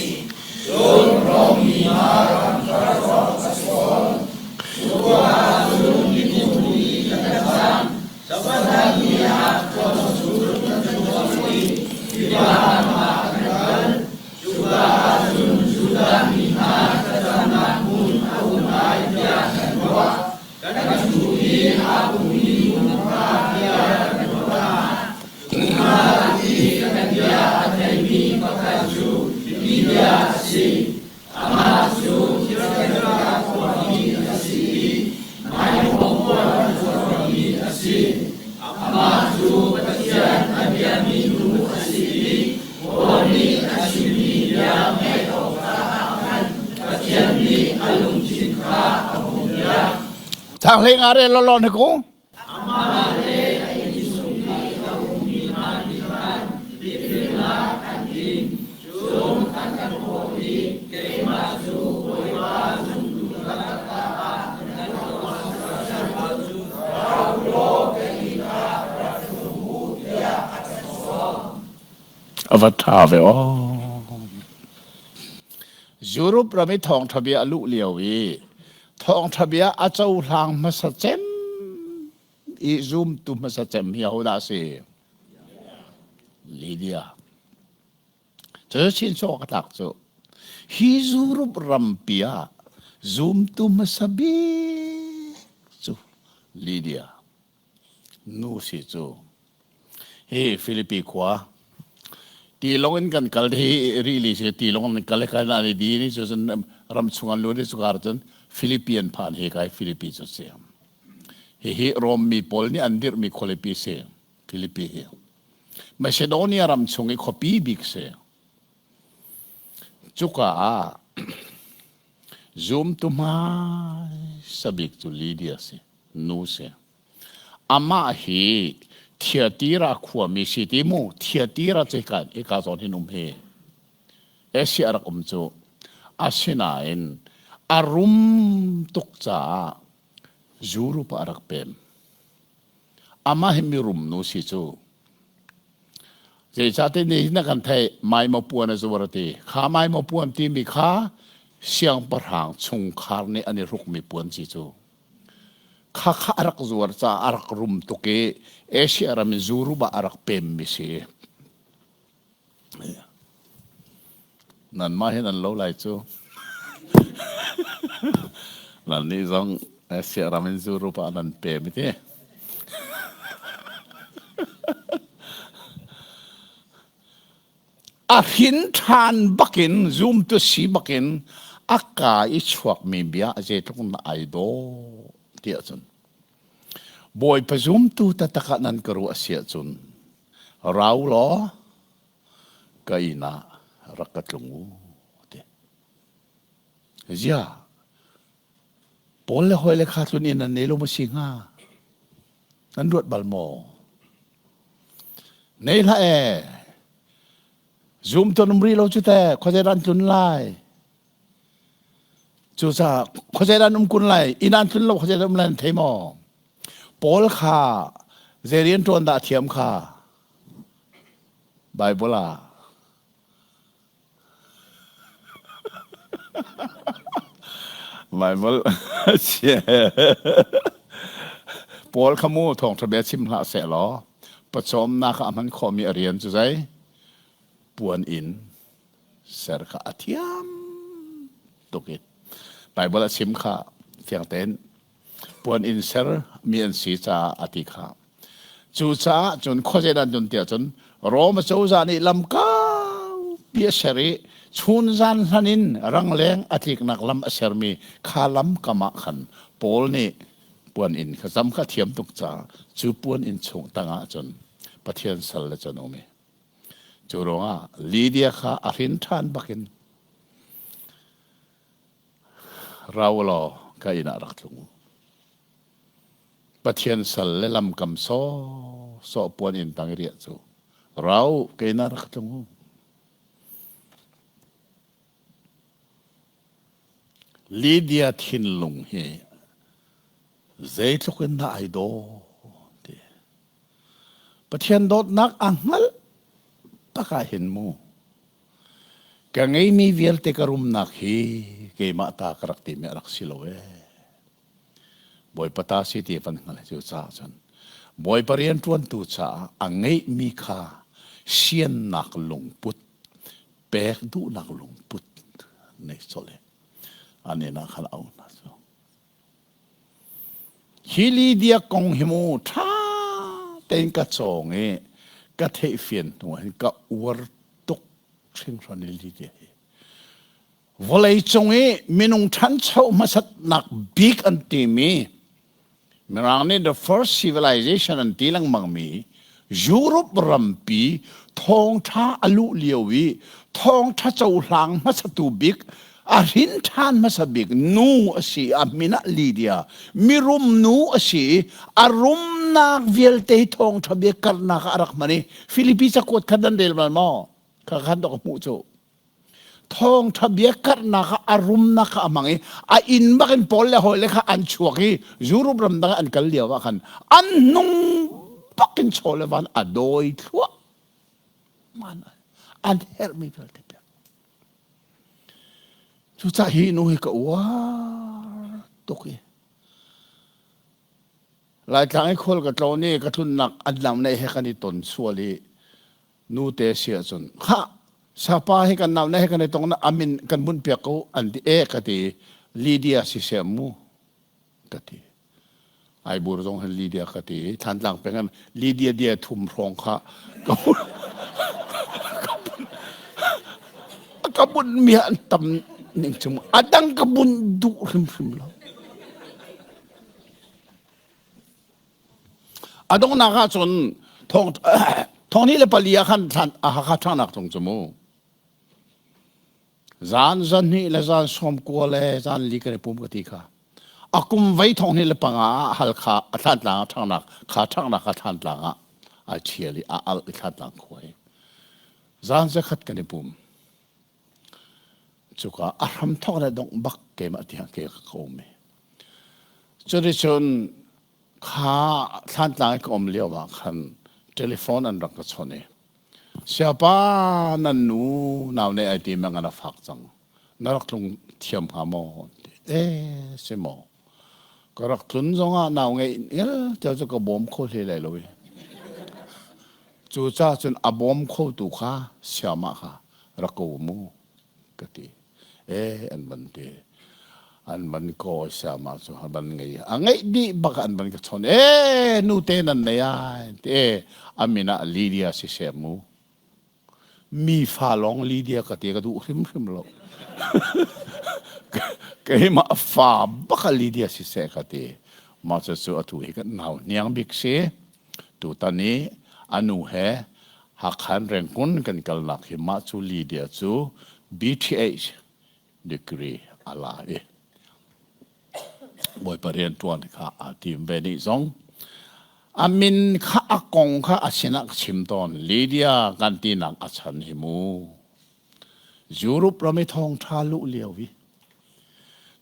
Speaker 2: Cun Rom mi hna ramthar zong a si fawn. Cu ruangah cun mibu i kan cang. Sabbath ni ah khua cu kan chuak i tiva lam ah kan kal. Cuka ah cun Judah mi hna thlacamnak hmun a um lai tiah kan ruah. Kan ṭhu i aa pummi nu kha bia kan ruah hna. Cu hna lak i kan bia a theimi pakhat cu Filipi. Lydia a si. Amah cu Thyatira khuami a si i maimaw puan a zuarmi a si. Amah cu Pathian a biami nu a si i Paul nih a chimmi bia ngaih awk caah khan Pathian nih a lungthin kha a hunpiak.
Speaker 1: Thang hlei nga rel law law ku.
Speaker 2: Amah le a innchung i a ummi hna nih khan tipilnak an in. Cun an ka thawh i, Keimah cu Bawipa zumtu taktak ah na tuah siasal ahcun ra u law ka inn ah rak tlung u, tiah a kan sawm.
Speaker 1: A va ṭha ve aw. Europe ram i thawngṭha bia a luh lio i thawngṭha bia a cohlang hmasa cem i zumtu hmasa cem hi ahodah a si? Lydia. Cu chinchuak ka tlak cu. Hi Europe rampi ah zumtu hmasa bik cu Lydia. Nu si cu. Hi Filipi khua tilawng in kan kal hi rili si tilawng in kal kan an i din i cun ram chung an lut i cukar cun Philippian phan hi kai Philippi cu si. Hihi Rom mi pawl nih an dirhmi khualipi si Philippi hi. Macedonia ram chung i khuapi bik si. Cuka ah zumtu hmaisa bik cu Lydia si, nu si. Amah hi Thiatira khuami si ti mu Thiatira cu hika hika zawn hin um hi Asia rak um cu asinain a rum tuk caah Europe ah a rak pem. Amah hi mirum nu si cu. Zeicahtiah nihin na kan theih maimaw puan a zuar a ti. Kha maimaw puan timi kha siangpahrang chungkhar nih an i hrukmi puan si cu. Khakha a rak zuar caah a rak rum tuk i Asia ram in Europe ah a rak pemmi si. Nanmah hi nan lo lai cu. Nannih zong Asia ram in Europe ah nan pem i ti. A hrin ṭhan bakin zumtu si bakin a ka i chuakmi bia zeitluk na ai dawh ti ahcun Bawipa zumtu taktak ah nan ka ruah si ahcun rau law ka inn ah rak ka tlung u ti. Ziah Paul le hawi le kha tlun inn an nei lo maw si hnga? Nan ruat bal maw? Nei hlah ee. Zum ton um rih lo cu teh khuazei dah an tlun lai? Cucaah khuazei dah an um kun lai? Inn an tlun lo khuazei dah um lai an thei maw? Paul kha zei rian ṭuan dah a thiam kha? Bible ah Bible Paul kha mu thawngṭha bia chim hlah seh law pawcawmnak ah a hman khawhmi a rian cu zei puan inn ser kha a thiam tuk i Bible a chim kha fiang tein puan inn ser mi an si caah a ti kha Cucaah cun khuazei dah an tlun tiah cun Rom cozah nih lam kaupi a ser i chunzan hlan in rangleng a tliknak lam a sermi kha lam kam ah khan Paul nih puan inn kha zam kha thiam tuk caah cu puan inn chung tangah cun Pathian sal le cun um i cu ruangah Lydia kha a hrin ṭhan bakin rau law ka inn ah rak tlung u. Pathian sal le lamkam sawsawh puan inn tang i riah cu rau keina rak tlung u. Lydia thinlung hi zeitluk in dah ai daw ti. Pathian dawtnak a hngalh tak ah hin mu ka ngeimi vialte ka rumnak hi keimah ta ka rak timi a rak si lo ee. Bawipa ta si ti van hngalh cu caah cun Bawipa rianṭuantu caah a ngeihmi kha siannak lungput pek duhnak lungput nei colh i an inn ah khan a auh hna cu. Hi Lydia kong hi mu ṭha tein ka cawng i ka theihfian hnu ah hin ka uar tuk hringhran i Lydia hi. Vawleicung i minung ṭhancho hmasatnak bik an timi Mirang nih the first civilization an ti lengmangmi Europe rampi thawngṭha a luh lio i thawngṭha cohlang hmasatu bik a hrin ṭhan hmasa bik nu a si a min ah Lydia mirum nu a si i a rumnak vialte hi thawngṭha bia karnak ah a rak hman i Filipi cakuat kha nan rel bal maw? Kha khan dok a hmuh cu. Thawngṭha bia karhnak ah a rumnak kha a hmang i a inn bak in Paul le hawile kha an chuak i Europe ram dang ah an kal lio ah khan an hnung bak in chaw le van a dawi thluah man an herhmi vialte pek. Cucaah hi nu hi ka uar tuk i Laitlang i khual ka tlawn i ka tlunnak an lam nei he kan i ton sual i nute si ahcun ha sapa hi kan nau ne he kan i tong na amin kan bunh piak ko an ti e ka ti Lydia si seh mu ka ti Aibur zong hin Lydia ka ti Thantlang peng in Lydia dia thum hrawng kha ka ka bunh mi an tam ning chung adang ka bunh duh hrimhrim lo. A donghnak ah cun thong hnih le pali ah khan Hakha ṭhangnak tlung cu mu. Zan zan hnih le zan 90 le zan li kan i pum ka ti kha. A kum vei 2005 ah Halkha a Thlantlang ah ṭhangnak kha ṭhangnak kha Thlantlang ah ai ṭhial i a alh i Thlantlang khua hi. Zan zakhat kan i pum. Cuka a hram thawk le dongh bak keimah tiang ke ka um i. Cuticun kha Thlantlang i ka um lio ah khan telephone an rak ka chawnh i siapa nan nu nau ne ai ti mang an a fak cang na rak tlung thiam hnga maw ti e si maw ka rak tlun zongah nau ngeih ngel tiah cu ka bawm kho hlei lai lo i cu ca cun a bawm kho tu kha siamah kha rak ko mu ka ti e an van ti an van ko siama cu an van ngei a ngeih dih bak an van ka chawn e nu te nan nei ai ti e a min ah Lydia si se mu mi fa lawng Lydia ka ti ka duh hrimhrim lo keimah fa bak Lydia si se ka ti mah cu cu atu hi kan nau hniang bik si Tutan i a nu he Hakhan Rengkun kan kalnak hi mah cu Lydia cu BTH degree a la i Bawipa rianṭuan kha aa tim ve nih zong a min kha a kong kha a sinah ka chim tawn Lydia kan tinak a chan hi mu Europe ram i thawngṭha luh lio i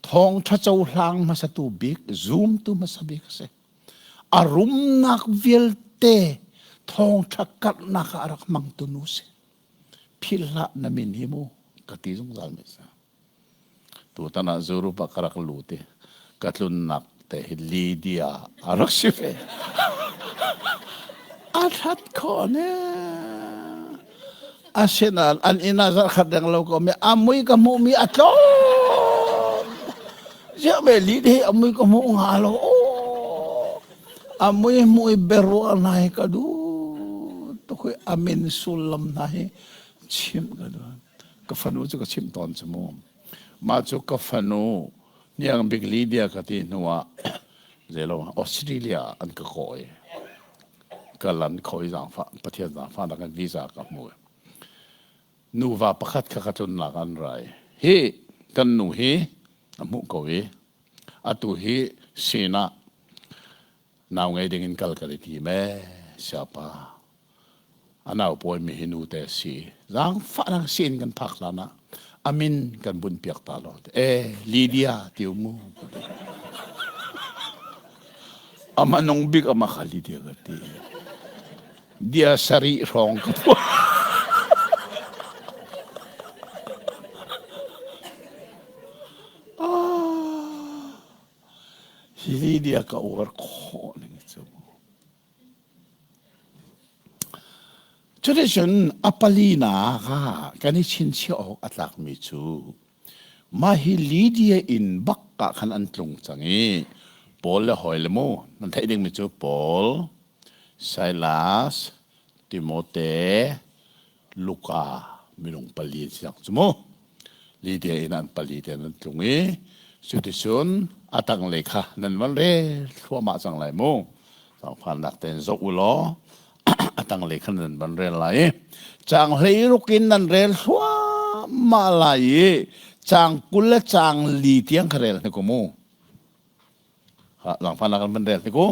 Speaker 1: thawngṭha cohlang hmasatu bik zumtu hmasa bik a si. A rumnak vialte thawngṭha karhnak ah a rak hmangtu nu si. Philh hlah na min hi mu ka ti zungzal mi sa. Tutan ah Europe ah ka rak lut i ka tlunnak te hi Lydia a rak si ve. A that khawh ne. Asinain an inn ah zarhkhat deng lo ko mi a mui ka hmuh mi a tlawm. Ziah me li hi a mui ka hmuh nga lo. A mui hmuh i beruah hna hi ka duh tuk i a min sullam hna hi chimh ka duh. Ka fanu cu ka chimh tawn cu mu. Mah cu ka fanu hniang bik Lydia ka ti hnu ah zeilo Australia an ka kawi. Ka lan kho i zaangfah Pathian zaangfahnak in visa ka hmu. Nuva pakhat kha ka tlunnak an rai. Hi kan nu hi a hmuh ko i atu hi sinah nau ngei ding in kal kan i tim ee siapa. A nau pawimi hi nu te si. Zaangfahnak sin kan phak hlan ah a min kan bunh piak ta lo. E Lydia ti mu. Ama nung bik ama kha Lydia ka ti. Dia sari hrawng ka phuah. Ah, hi Lydia ka uar khawh ning cu. Cuticun a palinak ah kan i chinchiah awk a tlakmi cu mah hi Lydia inn bak ah khan an tlung cang i Paul le hawi le mu nan theih dingmi cu Paul, Silas, Timote, Luka minung pali an si cang cu mu. Lydia inn an pali te an tlung i cuticun a tanglei kha nan van rel thluahmah cang lai mu. Zaangfahnak tein zoh u law a tanglei khan nan van rel lai i caang 16 in nan rel thluahmah lai i caang 20 le caang li tiang kha rel hnik u mu. Zaangfahnak kan van rel hnik u.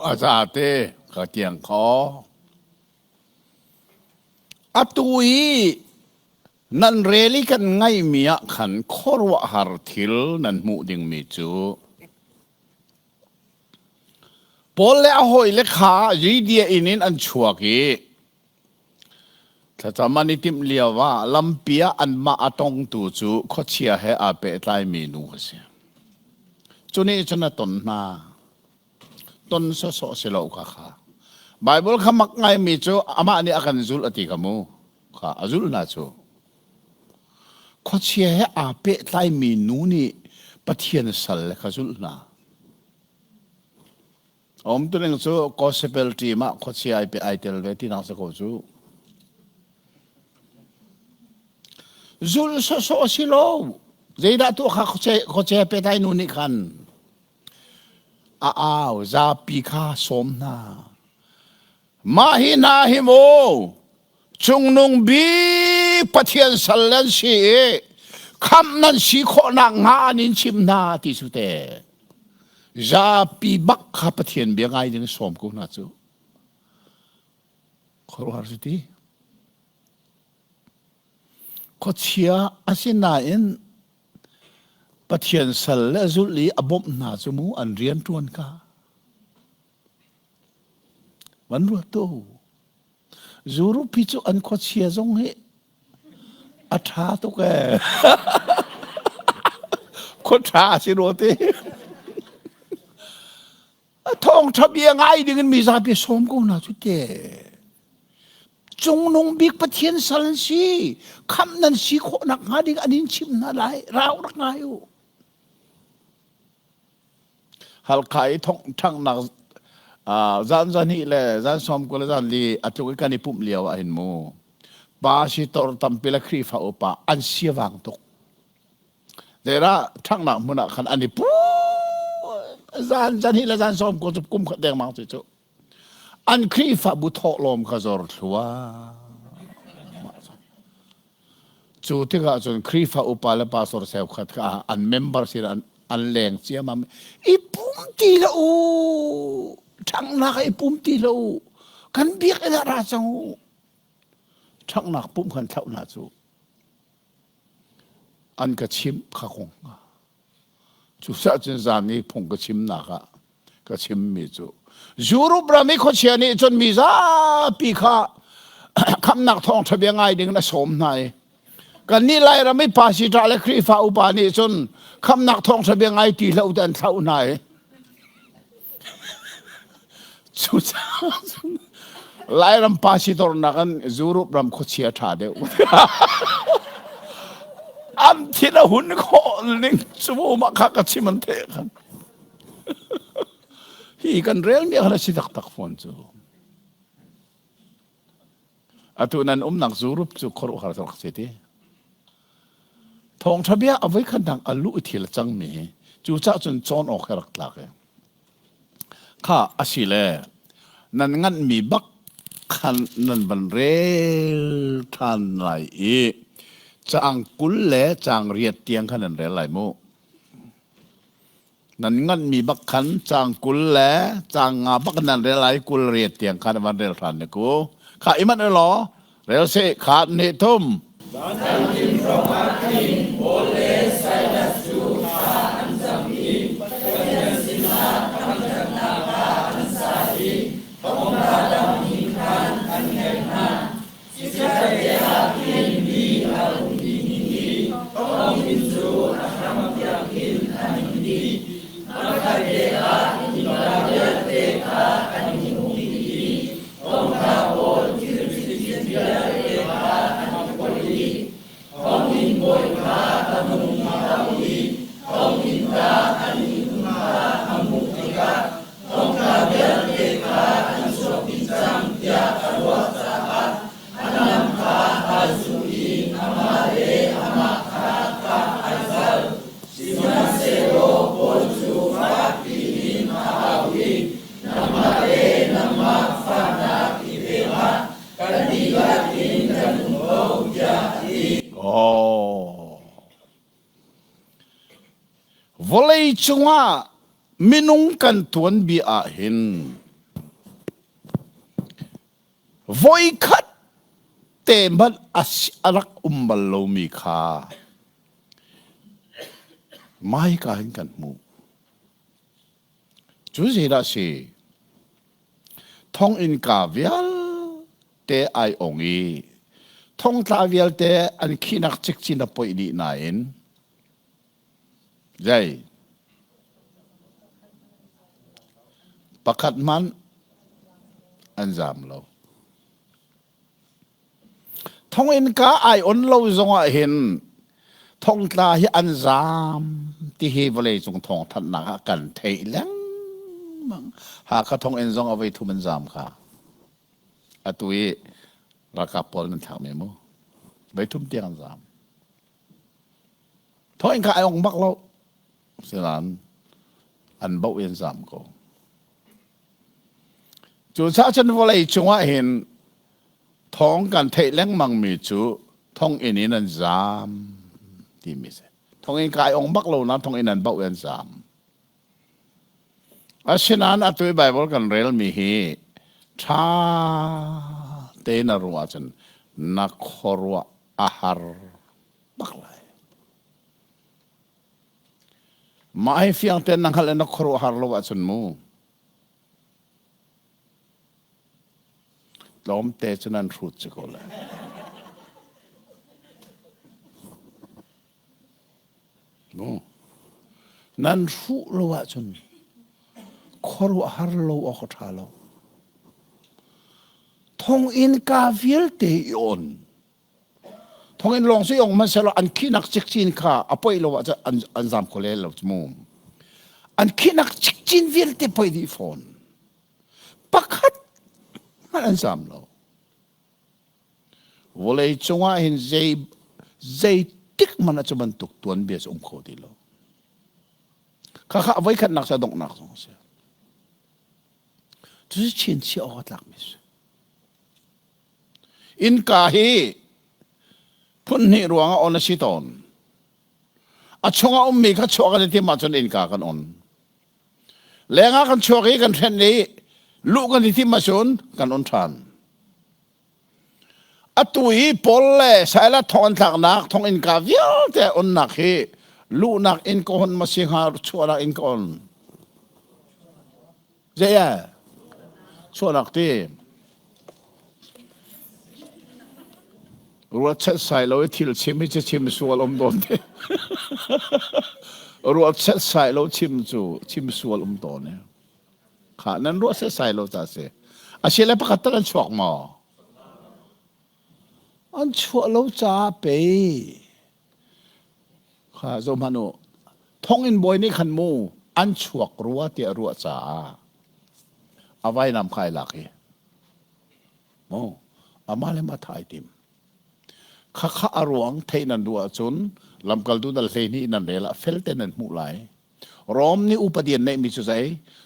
Speaker 1: A zate ka tiang kho. Atu i nan rel i kan ngaihmi ah khan khuaruahhar thil nan hmuh dingmi cu Paul le a hawile kha Judea inn in an chuak i thlacam an i timh lio ah lampi ah anmah a tongtu cu khuachia he aa pehtlaimi nu a si. Cu nih cun a ton hna. Ton sawsawh si lo kha kha. Baibal kha mak ngaimi cu amah nih a kan zulh a ti kha mu. Kha a zulh hna cu. Khuachia he aa pehtlaimi nu nih Pathian sal le kha zulh hna. Umtuning cu gospel team ah khuachia ai pe ai tel ve tinak si ko cu. Zulh sawsawh si lo. Zeidah tuah kha khuachia pehtlaih nu nih khan a au zapi kha sawm hna. Mah hi hna hi mu cungnung bik Pathian sal nan si i khamh nan si khawhnak hnga an in chim hna ti cu te. Zapi bak kha Pathian bia ngai ding sawm ko hna cu. Khuaruahhar si ti. Khuachia asinain Pathian sal le zulh i a bawmh hna cu mu an rian ṭuan ka. Van ruat tu. Zurupi cu an khuachia zong hi a ṭha tuk ee. Khua ṭha a si rua ti. A thawngṭha bia ngai ding in mizapi sawm ko hna cu te. Cungnung bik Pathian sal an si. Khamh nan si khawh nak hnga ding an in chimh hna lai. Rau rak ngai u. Halkha i thongṭhanghnak Zan zan hi le zan som ko le zan li a tluk i kan i pumh lio ah hin mu pa si tor tampi le Khrihfa upa an siavang tuk. Zeirah ṭhanghnak hmun ah khan an i pu zan zan hi le zan som ko cu kum khat dengmang cu cu an Khrihfabu thawhlawm kha zor thlua. Cu tikah cun Khrihfa upa le pastor cheukhat kha an member sin an an leng ciammam. I pum ti hlah u. Ṭhanghnak ah i pum ti hlah u. Kan biakinn ah ra cang u. Ṭhanghnak pumh khan thlauh hna cu. An ka chimh kha kong. Cucaah cun zan i phung ka chimnak ah ka chimmi cu Europe ram i khuachia nih cun mi zapi kha khamnak thawngṭha bia ngai ding in a sawm hna i kannih Lairam i pastor le Khrihfa upa nih cun khamnak thawngṭha bia ngai ti hlah u ti an thlauh hna i cucaah cun Lairam pastor nakin Europe ram khuachia ṭha deuh. An thin a hun khawh ning cu mah kha ka chim an theh khan. Hi kan rel mi khan a si taktak fawn cu. Atu nan umnak Europe cu khuaruahhar rak si ti. Thawngṭha bia a voikhat nak a luh i thil a cangmi hi cucah cun cawn awk he rak tlak i. Kha a si le nan nganhmi bak khan nan van rel ṭhan lai i caang 20 le caang riat tiang khan nan rel lai mu. Nan nganhmi bak khan caang 20 le caang nga bak nan rel lai 20 riat tiang khan van rel ṭhan ne ku. Kha i manh law rel seh kha nih thum.
Speaker 2: Zanṭim hrawngah khin Paul le Silas cu thla an cam i Pathian sinah thangṭhatnak hla an sa i thawngṭha dangmi khan an ngaih hna. Chikkhatte ah khin mi a um dih i thawnginn cu a hram tiangin an i dih. Hmakhatte ah innka vialte kha an i hung dih i thawngṭha pawl thil cikcin vialte kha an i phoih dih. Thawnginn bawi kha a hung i tho i thawnginn ka an i hun kha a hmuh tikah thongtla vialte kha an chuak dih cang tiah a ruah caah a nam kha aa zuh i amah le amah kha kah ai zalh. Sihmanhsehlaw Paul cu fakpi in a au i, Nangmah le nangmah fahnak i pe hlah, kan dihlak in kan um ko, tiah a ti.
Speaker 1: Oh. Vawlei cungah minung kan tuanbia ah hin voikhat te hmanh a rak um bal lomi kha maika hin kan hmuh. Cu zeidah si? Thonginn ka vialte ai ong i thongtla vialte an khihnak cikcin a poih dih nain zei pakhat hmanh an zaam lo. Thonginn ka ai on lo zongah hin thongtla hi an zaam ti hi vawleicung thawngthanhnak ah kan theih lengmang. Hakha thonginn zong a voi thum an zaam kha. Atu i ralkap pawl nan thlak mi mu. Voi thum tiang an zaam. Thonginn ka ai ong bak lo. Sinain an boh i an zaam ko. Cucaah cun vawlei cungah hin thawng kan theih lengmangmi cu thonginn in an zaam timi si. Thonginn kai ong bak lo na thonginn an bauh i an zaam. Asinain atu i Baibal kan relmi hi ṭha tein a ruah ahcun na khuaruah a har bak lai. Mah hi fiang tein na hngalh i na khuaruahhar lo ahcun mu tlawmte cu nan hrut si ko lai. Mu nan hruh lo ahcun khuaruahhar lo awk a ṭha lo. Thonginn ka vialte i on Thonginn lawng si ong hmanhsehlaw an khihnak cikcin kha a poih lo ahcun an, an zam kho le lo mu. An khihnak cikcin vialte poih dih fawn. Pakhat hmanh an zam lo. Vawlei cungah hin zei zeitik hmanh ah cu bantuk tuanbia cu um kho ti lo. Khakha a voikhatnak sa donghnak zong a si. Cucu chinchiah awk a tlakmi a si. Innka hi phunhnih ruangah on a si tawn. A chungah ummi kha chuah kan i timh ahcun innka kan on. Lengah kan chuak i kan hrenh i luh kan i timh ahcun kan on ṭhan. Atu i Paul le Silas thong an tlaknak thong innka vialte onnak hi luhnak inn ka hon ma si hnga chuahnak inn ka on. Zei ah? Chuahnak ti. Ruat set sai lo i thil chim hi cu chim sual um dawn te. Ruat set sai lo chim cu chim sual um tawn e. Kha nan ruah set sai lo ca si. A si le pakhat tal an chuak maw? An chuah lo caah pei. Kha zoh hmanh u. Thonginn bawi nih khan mu an chuak rua tiah ruah caah a vainam kha ai lak i mu amah le mah thah ai tim. Khakha a ruang theih nan duh ahcun lamkaltu dal 12 nan rel ah felte nan hmuh lai. Rom nih upadi an neihmi cu zei?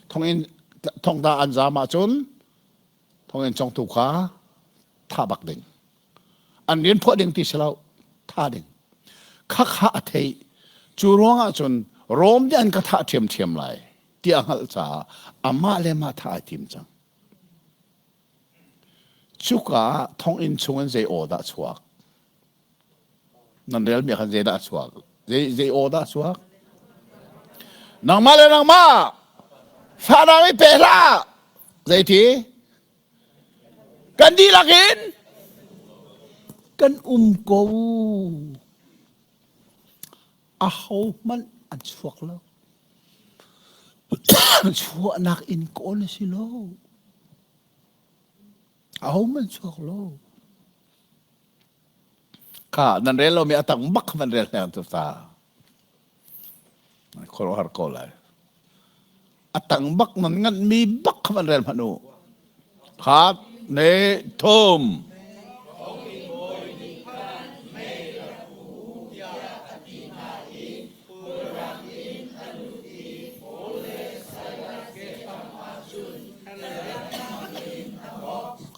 Speaker 1: Thonginn thongda an zaam ahcun thonginn congtu kha thah bak ding. An rian phuah ding ti si lo tha ding khakha a theih cu ruangah cun Rom nih an ka thah ṭhiamṭhiam lai ti a hngalh caah amah le mah thah ai tim cang cuka ah thonginn chungin zei aw dah chuak nan relmi khan zei dah chuak zei zei aw dah chuak nangmah le nangmah fahnak i pe hlah zeiti Kan dihlak in kan um ko. Ahohmanh an chuak lo. Chuahnak in kawl a si lo. Ahohmanh chuak lo. Kha nan rel lomi a tang bak van rel hleng tu ta. Khuaruahhar ko lai. A tang bak nan nganhmi bak kha van rel hmanh u. Khat, ne, thum.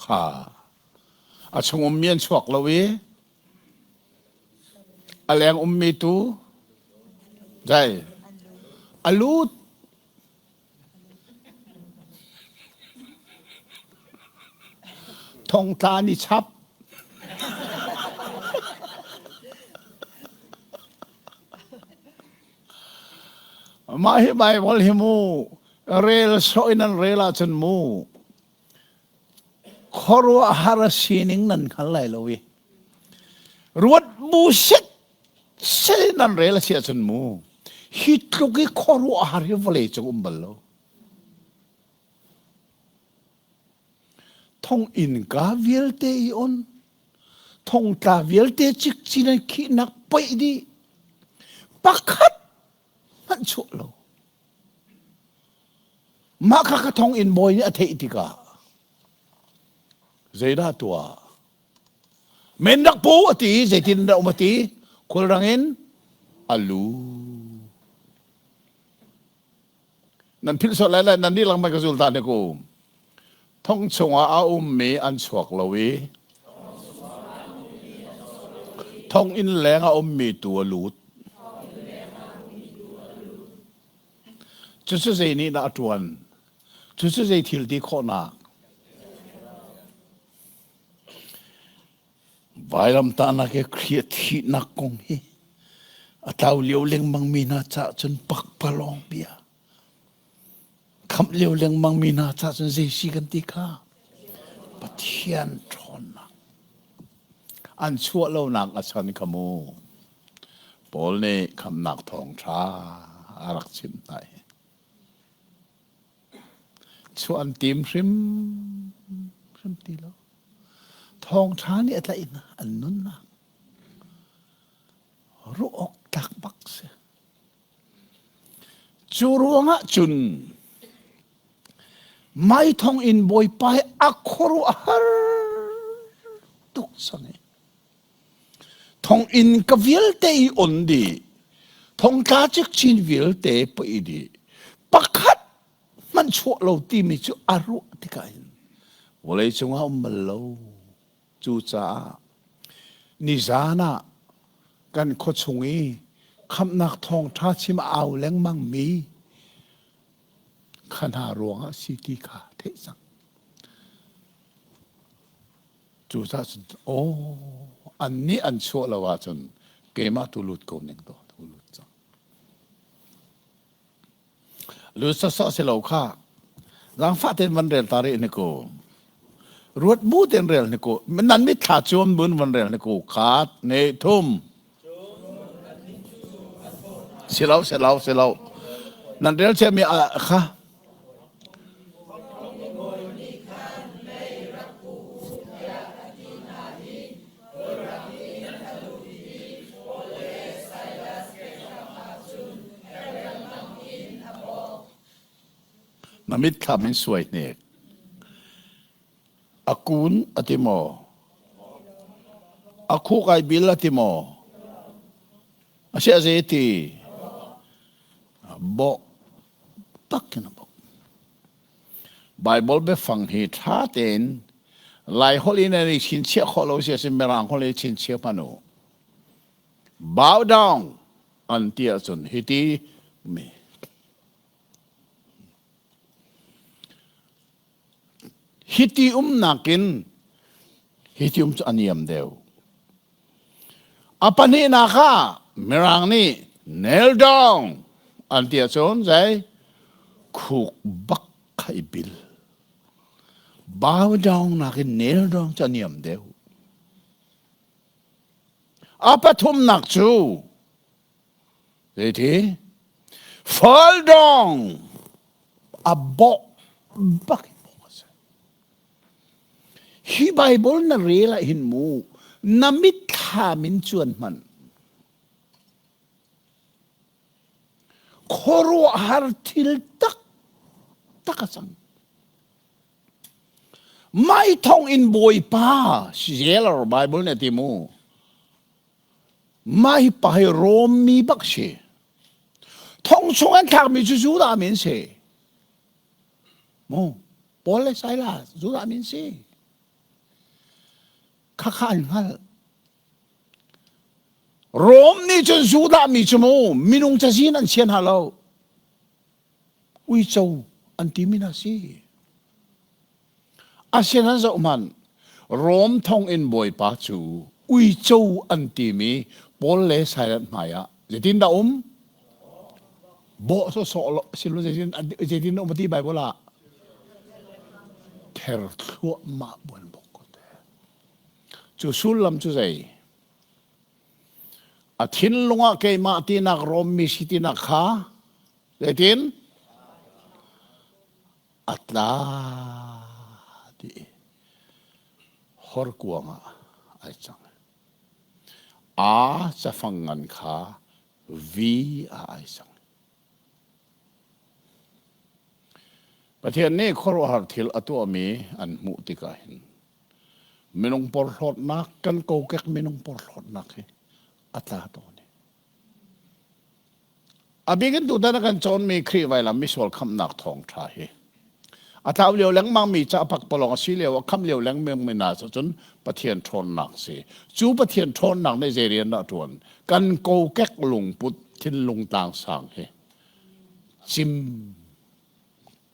Speaker 1: Kha. A chung ummi an chuak lo i A leng ummi tu zei a lut. Thongtla ni chap. Mah hi Bible hi mu rel sawh in an rel ahcun mu Khuaruahhar a sining nan hngal lai lo i ruat bu set set in nan rel a si ahcun mu hi tluk i khuaruahhar hi vawlei cung um bal lo. Thonginn ka vialte i on, thongtla vialte cikcin an khihnak poih dih, pakhat hmanh chuah lo. Mah kha ka thonginn bawi nih a theih tikah zeidah tuah? Men rak pu a ti zeitin dah um a ti khulrang in a lu. Nan philh sual lai lai nan nih lang ka zul ta ne ku. Thong chungah a ummi an chuak lo i thonginn leng a ummi tu a lut. Cucu zei nih dah a ṭuan? Cucu zei thil ti khawhnak? Vailamtahnak i Khrih thihnak kong hi a tlau lio lengmangmi hna caah cun pakpalawng bia. Khamh lio lengmangmi hna caah cun zei si kan ti kha? Pathian ṭhawnnak. An chuah lonak a chan kha mu. Paul nih khamhnak thawngṭha a rak chimh hna hi. Chuah an tim hrim hrim ti lo. Thawngṭha nih a tlaih hna an nunnak. Ruah awk tlak bak si. Cu ruangah cun. Mai thong in Bawipa hi a khuaruah har tuk cang i thonginn ka vialte i on dih thongtla cikcin vialte poi dih pakhat hmanh chuah lo timi cu a ruah tikah hin vawlei cungah um bal lo. Cucaah nizan ah kan khuachung i khamhnak thawngṭha chim a au lengmang mi kha hna ruangah si ti kha theih cang. Cucaah cun aw annih an chuah lo ahcun keimah tu lut ko ning to tu lut cang. Lut sawsawh si lo kha. Zaangfah tein van rel ta rih ni ku. Ruat bu tein rel ni ku. Nan mitthla cuam bun van rel ni ku. Khat, ne, thum. Si lo, si lo, si lo. Nan rel ciami kha. Na mitthlam in suai hnek. A kun a ti maw? A khuk ai bil a ti maw? A si a zei ti? Bawh tak in a bawh. Bible biafang hi ṭha tein Laiholh in an i chinchiah khawh lo si a si Mirang holh i chinchiah hmanh u. Bow down an ti ahcun hiti mi hiti umnak in hiti um cu a niam deuh. A pahnihnak ah Mirang nih nail down an ti ahcun zei khuk bak kha i bil. Bow down nakin nail down cu a niam deuh. A pathumnak cu zeiti fall down a bawh bak in bawh a si. Hi Bible na rel ah hin mu na mitthlam in cuan hmanh. Khuaruahhar thil taktak a cang. Mai thong in Bawipa jailer Bible nih a ti mu. Mah hi pa hi Rom mi bak si. Thong chung an thlakmi cu Judah mi an si. Mu Paul le Silas Judah mi an si. Khakha an hngalh. Rom nih cun Judah mi cu mu minung cazin an chia hna lo. Uico an timi hna si. Asinain zoh hmanh, Rom thonginn bawipa cu uico an timi Paul le Silas hmaiah zeitindah um? Bawh sawsawh si lo zeitin zeitin um ti Bible ah? Ther thluahmah buan bok ko te. Cu sullam cu zei? A thinlung ah keimah tinak Rom mi si tinak kha zeitin? A tla dih i horkuang ah ai cang. A cafang ngan kha V ah ai cang. Pathian nih khuaruahhar thil a tuahmi an hmuh tikah hin minung porhlawtnak kan kokek minung porhlawtnak hi a tla tawn i A bik in tutan a kan cawnmi Khrih vailam misual khamhnak thawngṭha hi a tlau lio lengmangmi ca pakpalawng a si lio a khamh lio lengmangmi hna cu cun Pathian ṭhawnnak si. Cu Pathian ṭhawnnak nih zei rian dah a ṭuan? Kan kokek lungput thinlung tlangsang hi cim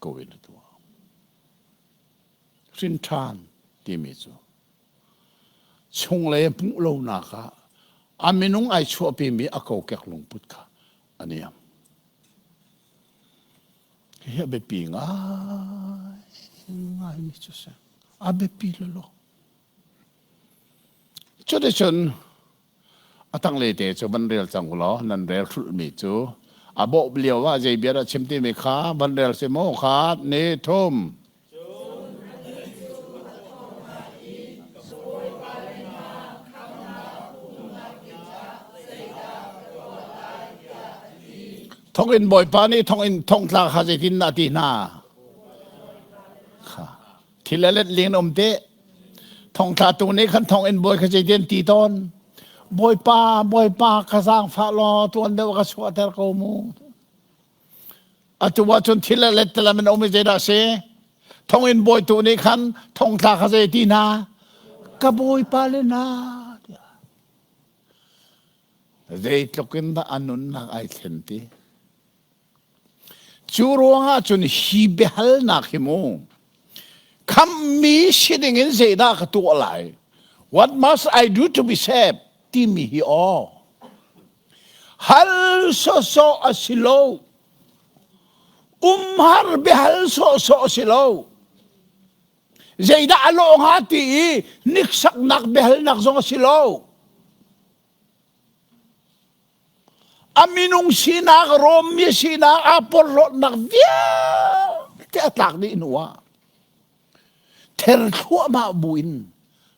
Speaker 1: ko in a tuah. Hrin ṭhan timi cu chunglei hmuh lonak ah a minung ai chuahpimi a kokek lungput kha a niam. Hi a biapi ngai ngaimi cu si. A biapi lolo. Cuticun a tanglei te cu van rel cang u law nan rel hrulhmi cu a bawh lio ah zei bia dah chim timi kha van rel si maw kha ni thum Thonginn bawipa nih thonginn thongtla kha zeitin dah a ti hna? Thil a let ling um te. Thongthla tu nih khan thong in bawi kha zeitin ti tawn. Bawipa, Bawipa ka zaangfah law tuan deuh ka chuahter ko mu. Atu ahcun thil a let telam in um i zeidah si? Thonginn bawitu nih khan thongtla kha zei ti hna? Ka bawipa le na. Zeitluk in dah a nunnak ai thlen ti? Cu ruangah cun hi biahalnak hi mu khammi si dingin zeidah ka tuah lai? What must I do to be saved? timi hi aw. Hal sawsawh a si lo. Umhar biahal sawhsawh a si lo. Zeidah a lawh hnga ti i hniksaknak biahalnak zong a si lo. A minung sinak, Rom mi sinak, aa porhlawtnak vialte a tlak dih hnu ah ther thluahmah buin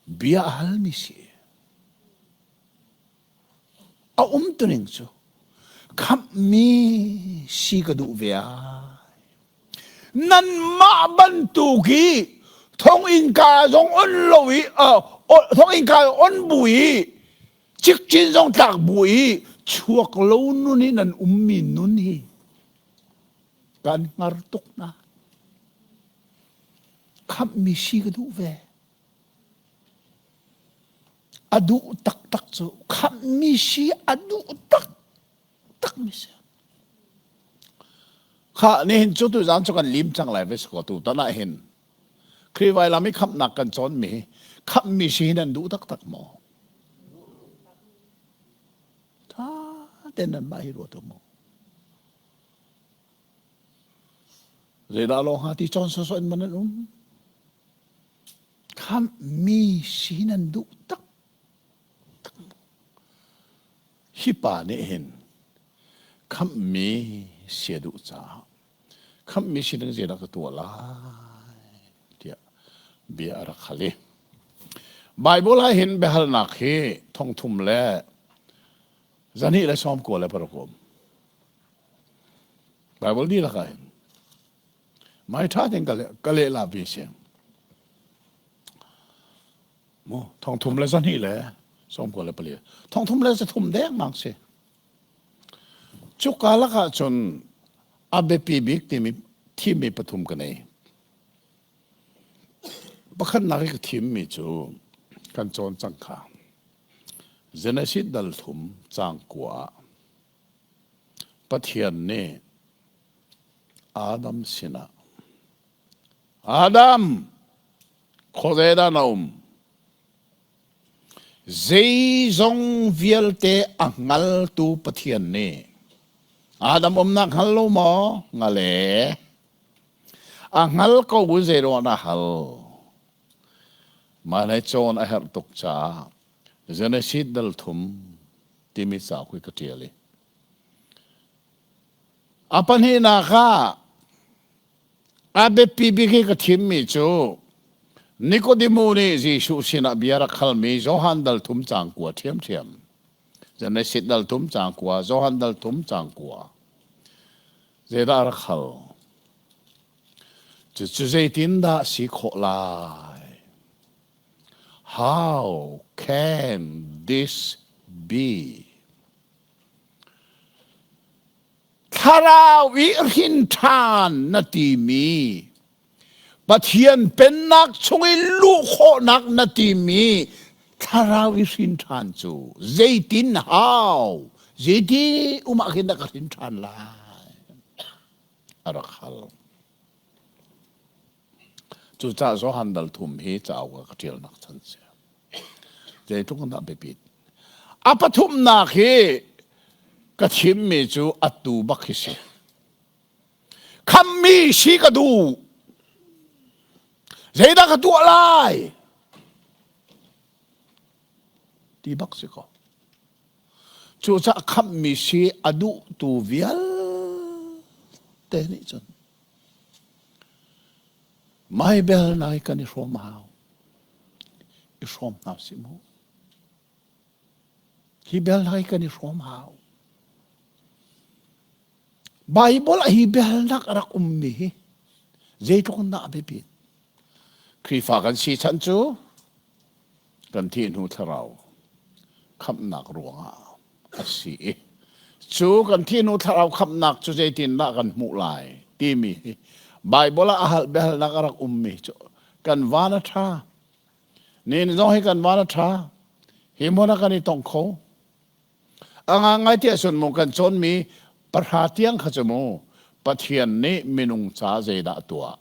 Speaker 1: bia a halmi si. A umtuning cu khamhmi si ka duh ve ai. Nanmah bantuk i thonginn ka zong on lo i thonginn ka on bu i cikcin zong tlak bu i chuak lo nun i nan ummi nun hi kan hngar tuk hna. Khamhmi si ka duh ve. A duh taktak cu khamhmi si a duh taktakmi si. Kha nihin cu tuzaan cu kan lim cang lai ve ko tu tan ah hin Khrih vailam i khamhnak kan cawnmi khamhmi si hi nan duh taktak maw? Tha tein nanmah hi ruat u mu. Zeidah lawng hnga ti cawn sawsawh in man an um? Khamhmi si nan duh tak tak. Hi pa nih hin khamhmi si a duh caah khamhmi si ding zeidah ka tuah lai tiah bia a rak hal i Bible ah hin biahalnak hi thongthum le zahnih le 96 um. Bible dihlak ah hin mai ṭha tein ka leh la vi si. Mu thongthum le zahnih le 94. Thongthum le zathum dengmang si. Cuka lakah cun a biapi bik timi thimmi pathum ka nei. Pakhatnak i ka thimmi cu kan cawn cang kha. Genesis dal thum caang kua ah Pathian nih Adam sinah Adam, khuazei dah na um? Zeizong vialte a hngaltu Pathian nih Adam umnak hngal lo maw? Hngal e. A hngal ko zei ruah na hal? Mah le cawn a herh tuk caah Genesis dal thum timi cauk hi ka ṭial i a pahnihnak ah a biapi bik i ka thimmi cu Nikodemu nih Jesuh sinah bia rak halmi Johan dal thum caang kua ṭhiamṭhiam. Genesis dal thum caang kua, Johan dal thum caang kua. Zeidah a rak hal? Cucu zeitindah si khawh lai? How can this be? Thlarau i hrin ṭhan na timi Pathian pennak chung i luh khawhnak na timi thlarau i hrin ṭhan cu zeitin how zeiti um ah khin dah ka hrin ṭhan lai a rak hal. Cucaah Johan dal thum hi cauk ah ka ṭialnak chan si. Zeitluk in dah biapit. A pathumnak hi ka chimmi cu atu bak hi si. Khammi si ka duh. Zeidah ka tuah lai? Ti bak si ko. Cucaah khammi si a duhtu vialte nih cun Mai bel nai kan i hrawm hau. I hrawm hna sih mu. Hi bel nai kan i hrawm hau. Bible ah hi biahalnak a rak ummi hi zeitluk in dah a biapit. Khrihfa kan si chan cu kan thih hnu thlarau khamhnak ruangah a si i cu kan thih hnu thlarau khamhnak cu zeitindah kan hmuh lai timi hi Baibal ah a hal biahalnak a rak ummi cu kan van a ṭha. Ni zong hi kan van a ṭha. Hi hmun ah kan i tong kho. A ngangai tiah cun mu kan cawnmi pahra tiang kha cu mu Pathian nih minung ca zeidah tuah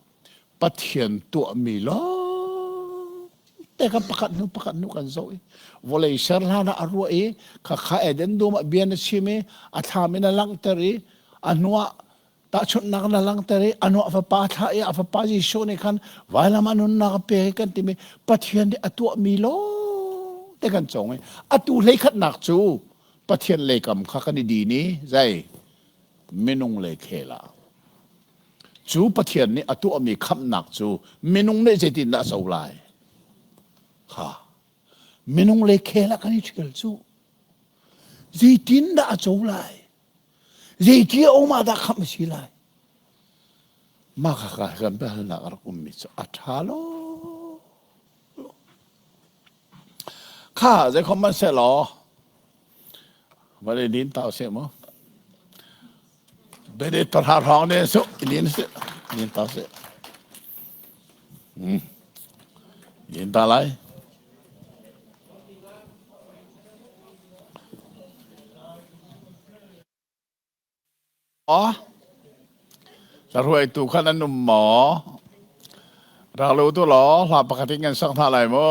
Speaker 1: Pathian tuahmi lawng te kha pakhat hnu pakhat hnu kan zoh i vawlei ser hlan ah a ruah i khakha Eden dum ah bia na chim i a thlam in a langhter i a hnuah tahchunhnak na langhter i a hnuah fapa thlah i a fapa Jesuh nih khan vailam a nunnak a pek i kan timi Pathian nih a tuahmi lawng te kan cong i atu hleikhatnak cu Pathian leikam kha kan i din i zei minung le khel ah cu Pathian nih a tuahmi khamhnak cu minung nih zeitindah a co lai kha minung le khel ah kan i ṭhial cu zeitindah a co lai Zeiti a um ah dah khamh a si lai? Mah khakha kan biahalnak a rak ummi cu a ṭha lo. Kha zeikhom hmanh seh law va le din tau seh mu. Bede pahra hrawng ne su din si din tau seh. Din ta lai. Hruaitu kha nan um maw? Rak lut u law hla pakhat in kan sak hna lai mu.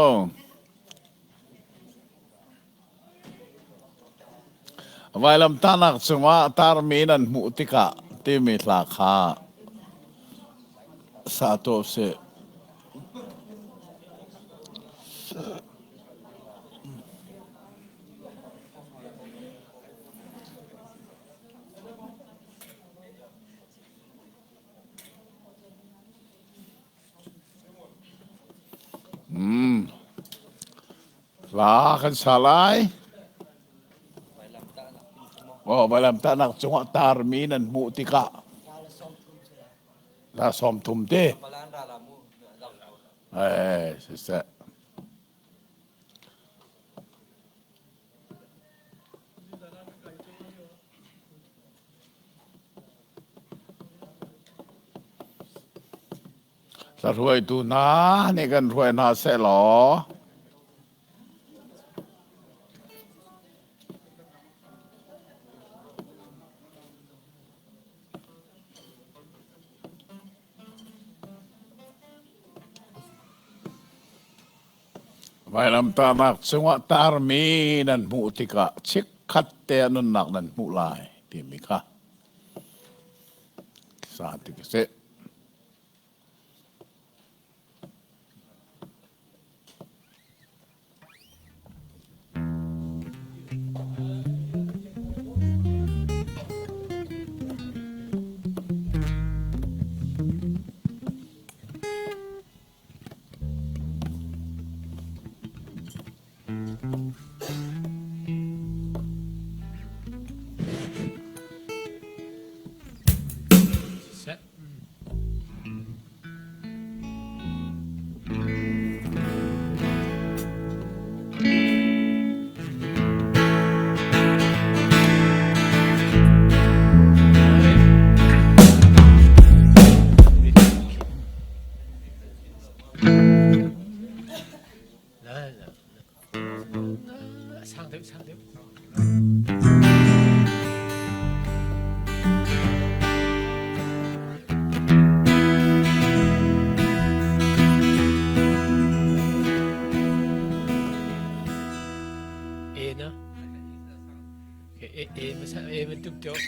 Speaker 1: Vailamtahnak cungah tarmi nan hmuh tikah timi hla kha sa tuah usih. Hla kan sa lai. Oh, vailamtahnak cungah tarmi nan hmuh tikah la 30 te. Eh, siseh. Hruaitu hna nih kan hruai hna seh law Vailamtahnak cungah tarmi nan hmuh tikah chikkhat te ah nunnak nan hmuh lai timi kha sa ti ka si.
Speaker 3: Sang deuh, sang deuh. E na. E e masa e bentuk jok.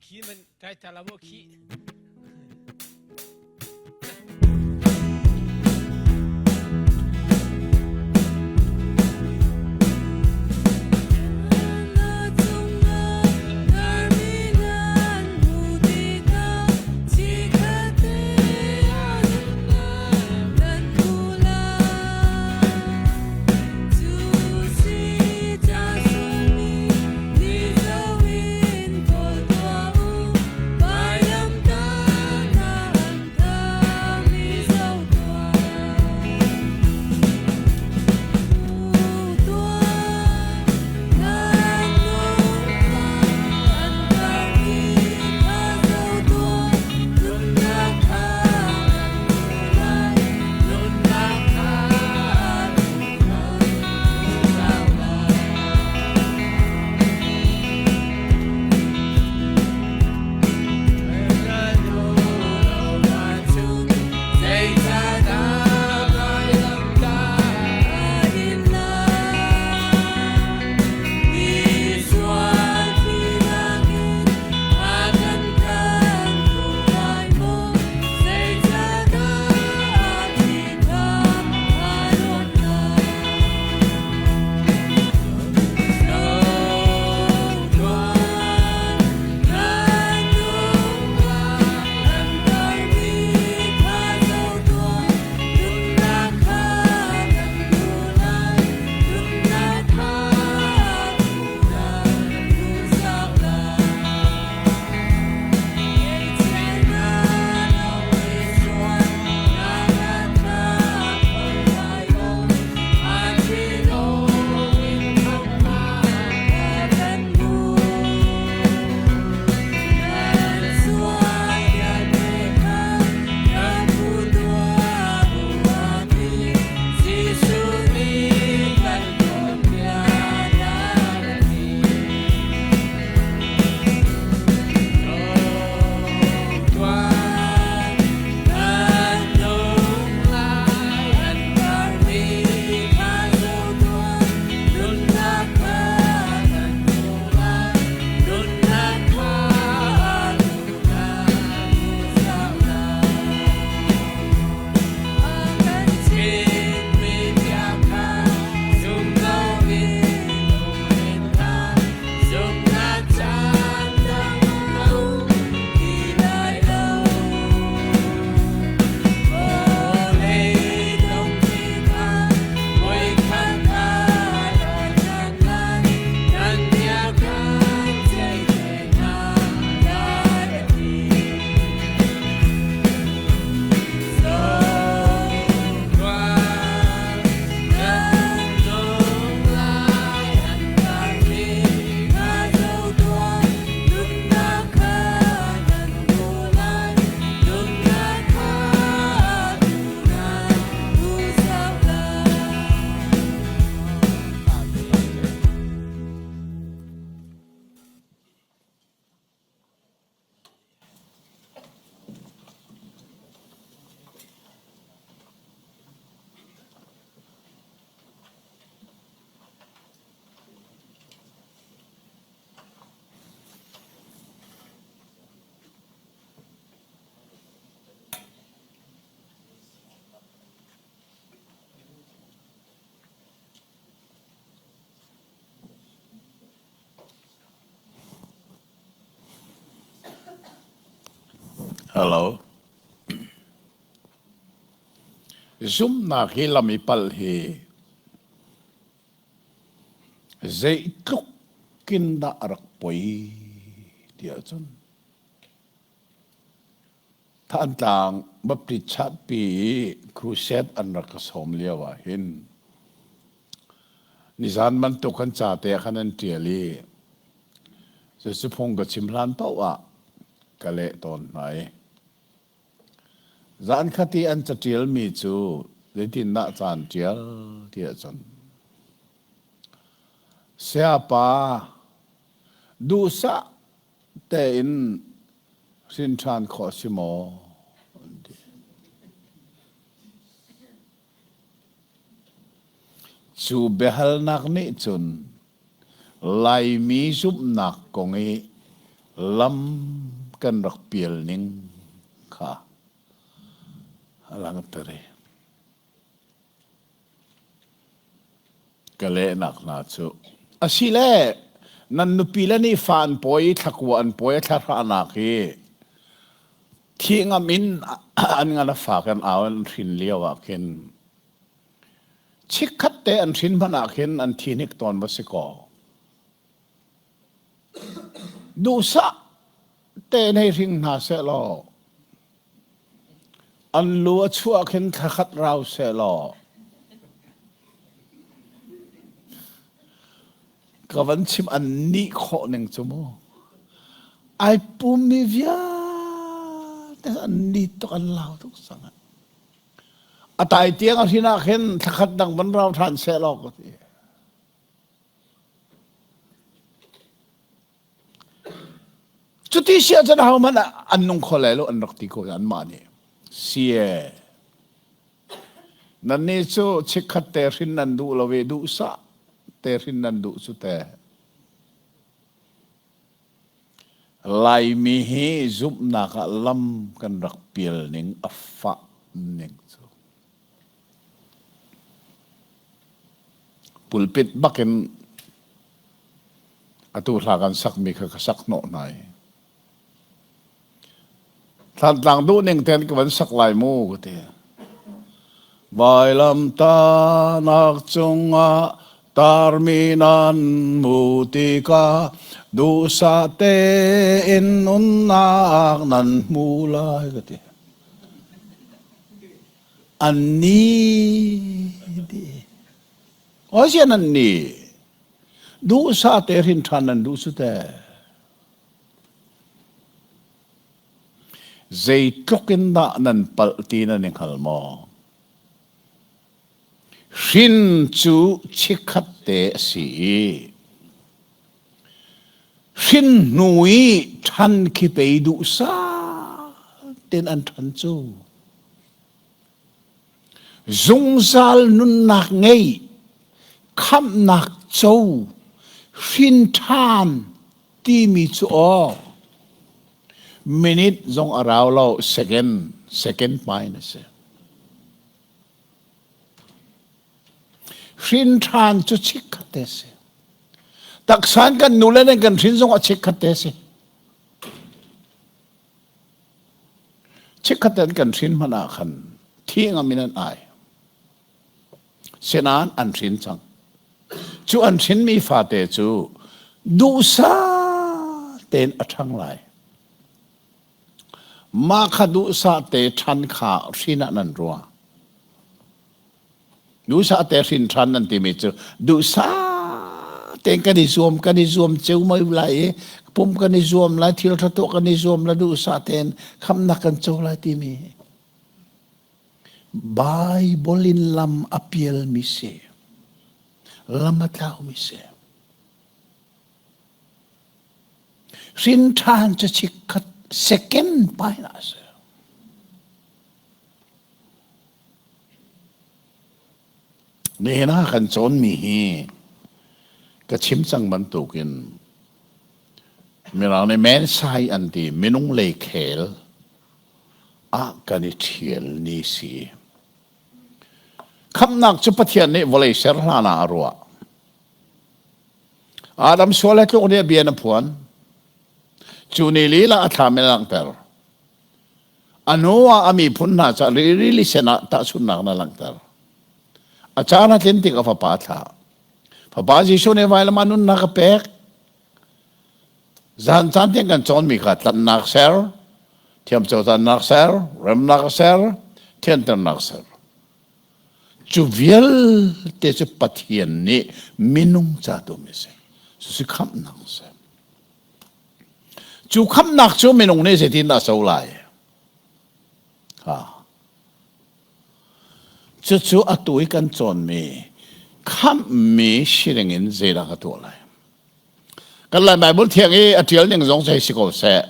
Speaker 3: Khi man kai ta la mo khi.
Speaker 1: Hello. Zumhnak hi lam i palh hi zeitluk in dah a rak poi ti ahcun Thantlang Baptist Chatpi i crusade an rak ka sawm lio ah hin nizan bantuk kan ca te ah khan an ṭial i cucu phung ka chim hlan paoh ah ka leh tawn hna i zan khat i an caṭialmi cu zeitindah ca an ṭial ti ahcun Sayapa duhsah tein hrin ṭhan khawh a si maw? An ti. Cu biahalnak nih cun Laimi zumhnak kong i lam kan rak pial ning kha a langhter i Ka lehnak hna cu asile nan nupi le nih fa an pawi i thlakua an pawi a thlahrahnak hi thi ngam in an ngan a fak an au an hrin lio ah khin chikkhat te an hrin hmanh ah khin an thi hnik tawn va si kaw duhsah tein hei hring hna seh law An lu a chuah khin thlakhat rau sehlaw ka van chim an nih khawh ning cu mu. Ai pummi vialte an ni tuk an lau tuk sang. A tai tiang a hrin ah khin thlakhat dang van rau ṭhan sehlaw ka ti. Cuti si ahcun ahohmanh an nung kho lai lo an rak ti ko anmah nih. Sie. Nannih cu chikkhat te hrin nan duh lo i duhsah te hrin nan duh cu te. Laimi hi zumhnak ah lam kan rak pial ning a fah ning cu. Pulpit bakin Atu hla kan sakmi kha ka sak hnawh hna i Thlantlang duh ning ten ka van sak lai mu ka ti. Vailamtanak cungah tarmi nan mu tikah duhsah tein nunnak nan hmu lai ka ti. An ni di. Oi nan ni. Duhsah te hrin ṭhan nan duh cu teh. Zeitluk in dah nan palh ti nan i hngal maw? Hrin cu chikkhat te a si i hrin hnu i ṭhan khi pei duhsah tein an ṭhan cu. Zungzal nunnak ngei, khamhnak co, hrin ṭhan timi cu aw minute zong a rau lo second second hmai na si. Hrin ṭhan cu chikkhat te si. Taksan kan nu le nan kan hrin zong a chikkhat te si. Chikkhat an kan hrin hmanh ah khan thi ngam in an ai. Sinain an hrin cang. Cu an hrinmi fate cu duhsah tein a ṭhang lai. Mah kha duhsah te ṭhan kha hrin ah nan ruah. Duhsah te hrin ṭhan nan timi cu duhsah tein kan i zuam kan i zuam ceu mai lai i pum kan i zuam lai thil ṭha tuah kan i zuam lai duhsah tein khamnak kan co lai timi Bible in lam a pialmi si lam a tlaumi si hrin ṭhan cu chikkhat second pai na si Nihin ah kan cawnmi hi ka chim cang bantukin Mirang nih mensai an ti minung lei khel ah kan i ṭhial ni si. Khamhnak cu Pathian nih vawlei ser hlan ah a ruah. Adam sual he tluk nih a bia na phuan. Cu ni lila a thlam in a langhter. A hnu ah a miphun hna ca rili sen ah tahchunhnak na langhter. A caan a tlin tik a fapa a thlah. Fapa Jesuh nih vailam ah nunnak a pek. Zan caan tiang kan cawnmi kha tlanhnak ser, thiamcotannak ser, remnak ser, thianternak ser. Cu vialte cu Pathian nih minung ca tuahmi a si. Cucu khamhnak a si. Cu khamhnak cu minung nih zeitindah a co lai? Ha. Cucu atu i kan cawnmi khamhmi sining in zeidah ka tuah lai? Kan Lai Baibal thiang i a ṭial ning zong hei si ko seh.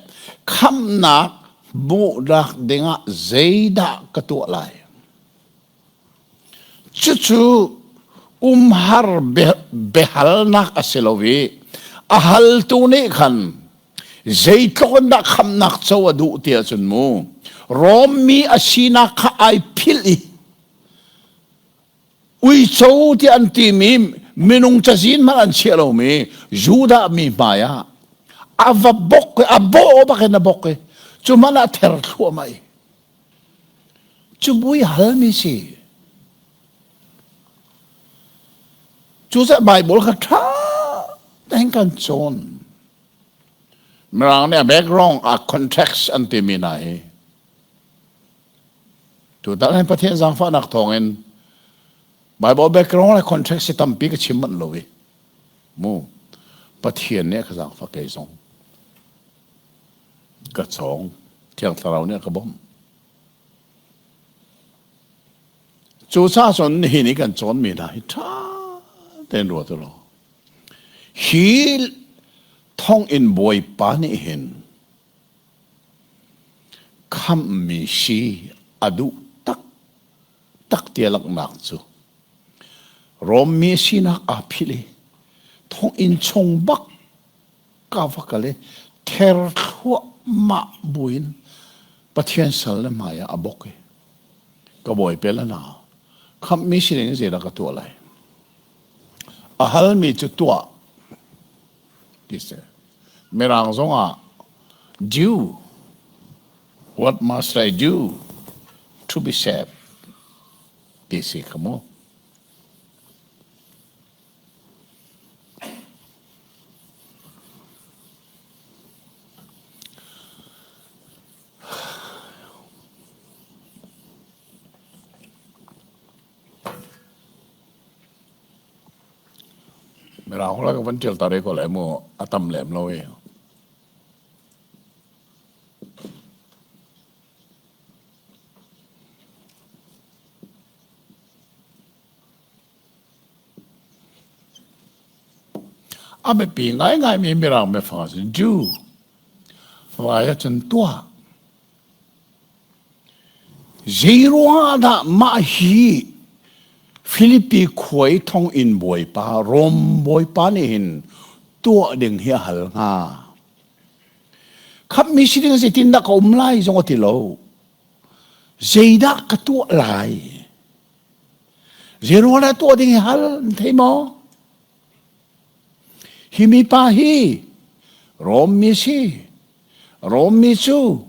Speaker 1: Khamhnak hmuhnak dingah zeidah ka tuah lai? Cucu umhar biahalnak a si lo i a haltu nih khan zeitluk in dah khamhnak co a duh ti ahcun mu Rom mi a sinak kha ai philh i Uico tiah an timi minung cazin hmanh an chiah lomi Judah mi hmai ah a va bok i a bawh bak in a bok i cu hmanh ah ther thluahmah i cu bui halmi si. Cucaah Bible kha ṭha tein kan cawn. Mirang nih a background a context an timi hna hi Tutan hin Pathian zaangfahnak thawngin Bible background le context hi tampi ka chim manh lo i mu Pathian nih a ka zaangfah kei zong ka cawng Thiang Thlarau nih a ka bawmh. Cu ca cun nihin i kan cawnmi hna hi ṭha tein ruat u law hi thonginn bawipa nih hin Khamhmi si a duh taktak ti a langhnak cu Rom mi sinak aa philh i thonginn chung bak ka va kal i ther thluahmah buin Pathian sal le hmai ah a bok i ka bawipe le nau khamhmi sining zeidah ka tuah lai? A halmi cu tuah ti si. Mirang zongah do what must I do to be saved ti si kha mu. Mirang holh ka van ṭial ta re ko lai mu a tam lem lo i. A biapi ngaingaimi Mirang biafang ah cun Jew vai ahcun tuah. Zeiruangah dah mah hi Filipi khua i thonginn bawipa, Rom bawipa nih hin tuah ding hi a hal hnga? Khamhmi si ding zeitindah ka um lai zong a ti lo. Zeidah ka tuah lai? Zeiruangah dah tuah ding hi hal, na thei maw? Hi mipa hi Rom mi si. Rom mi cu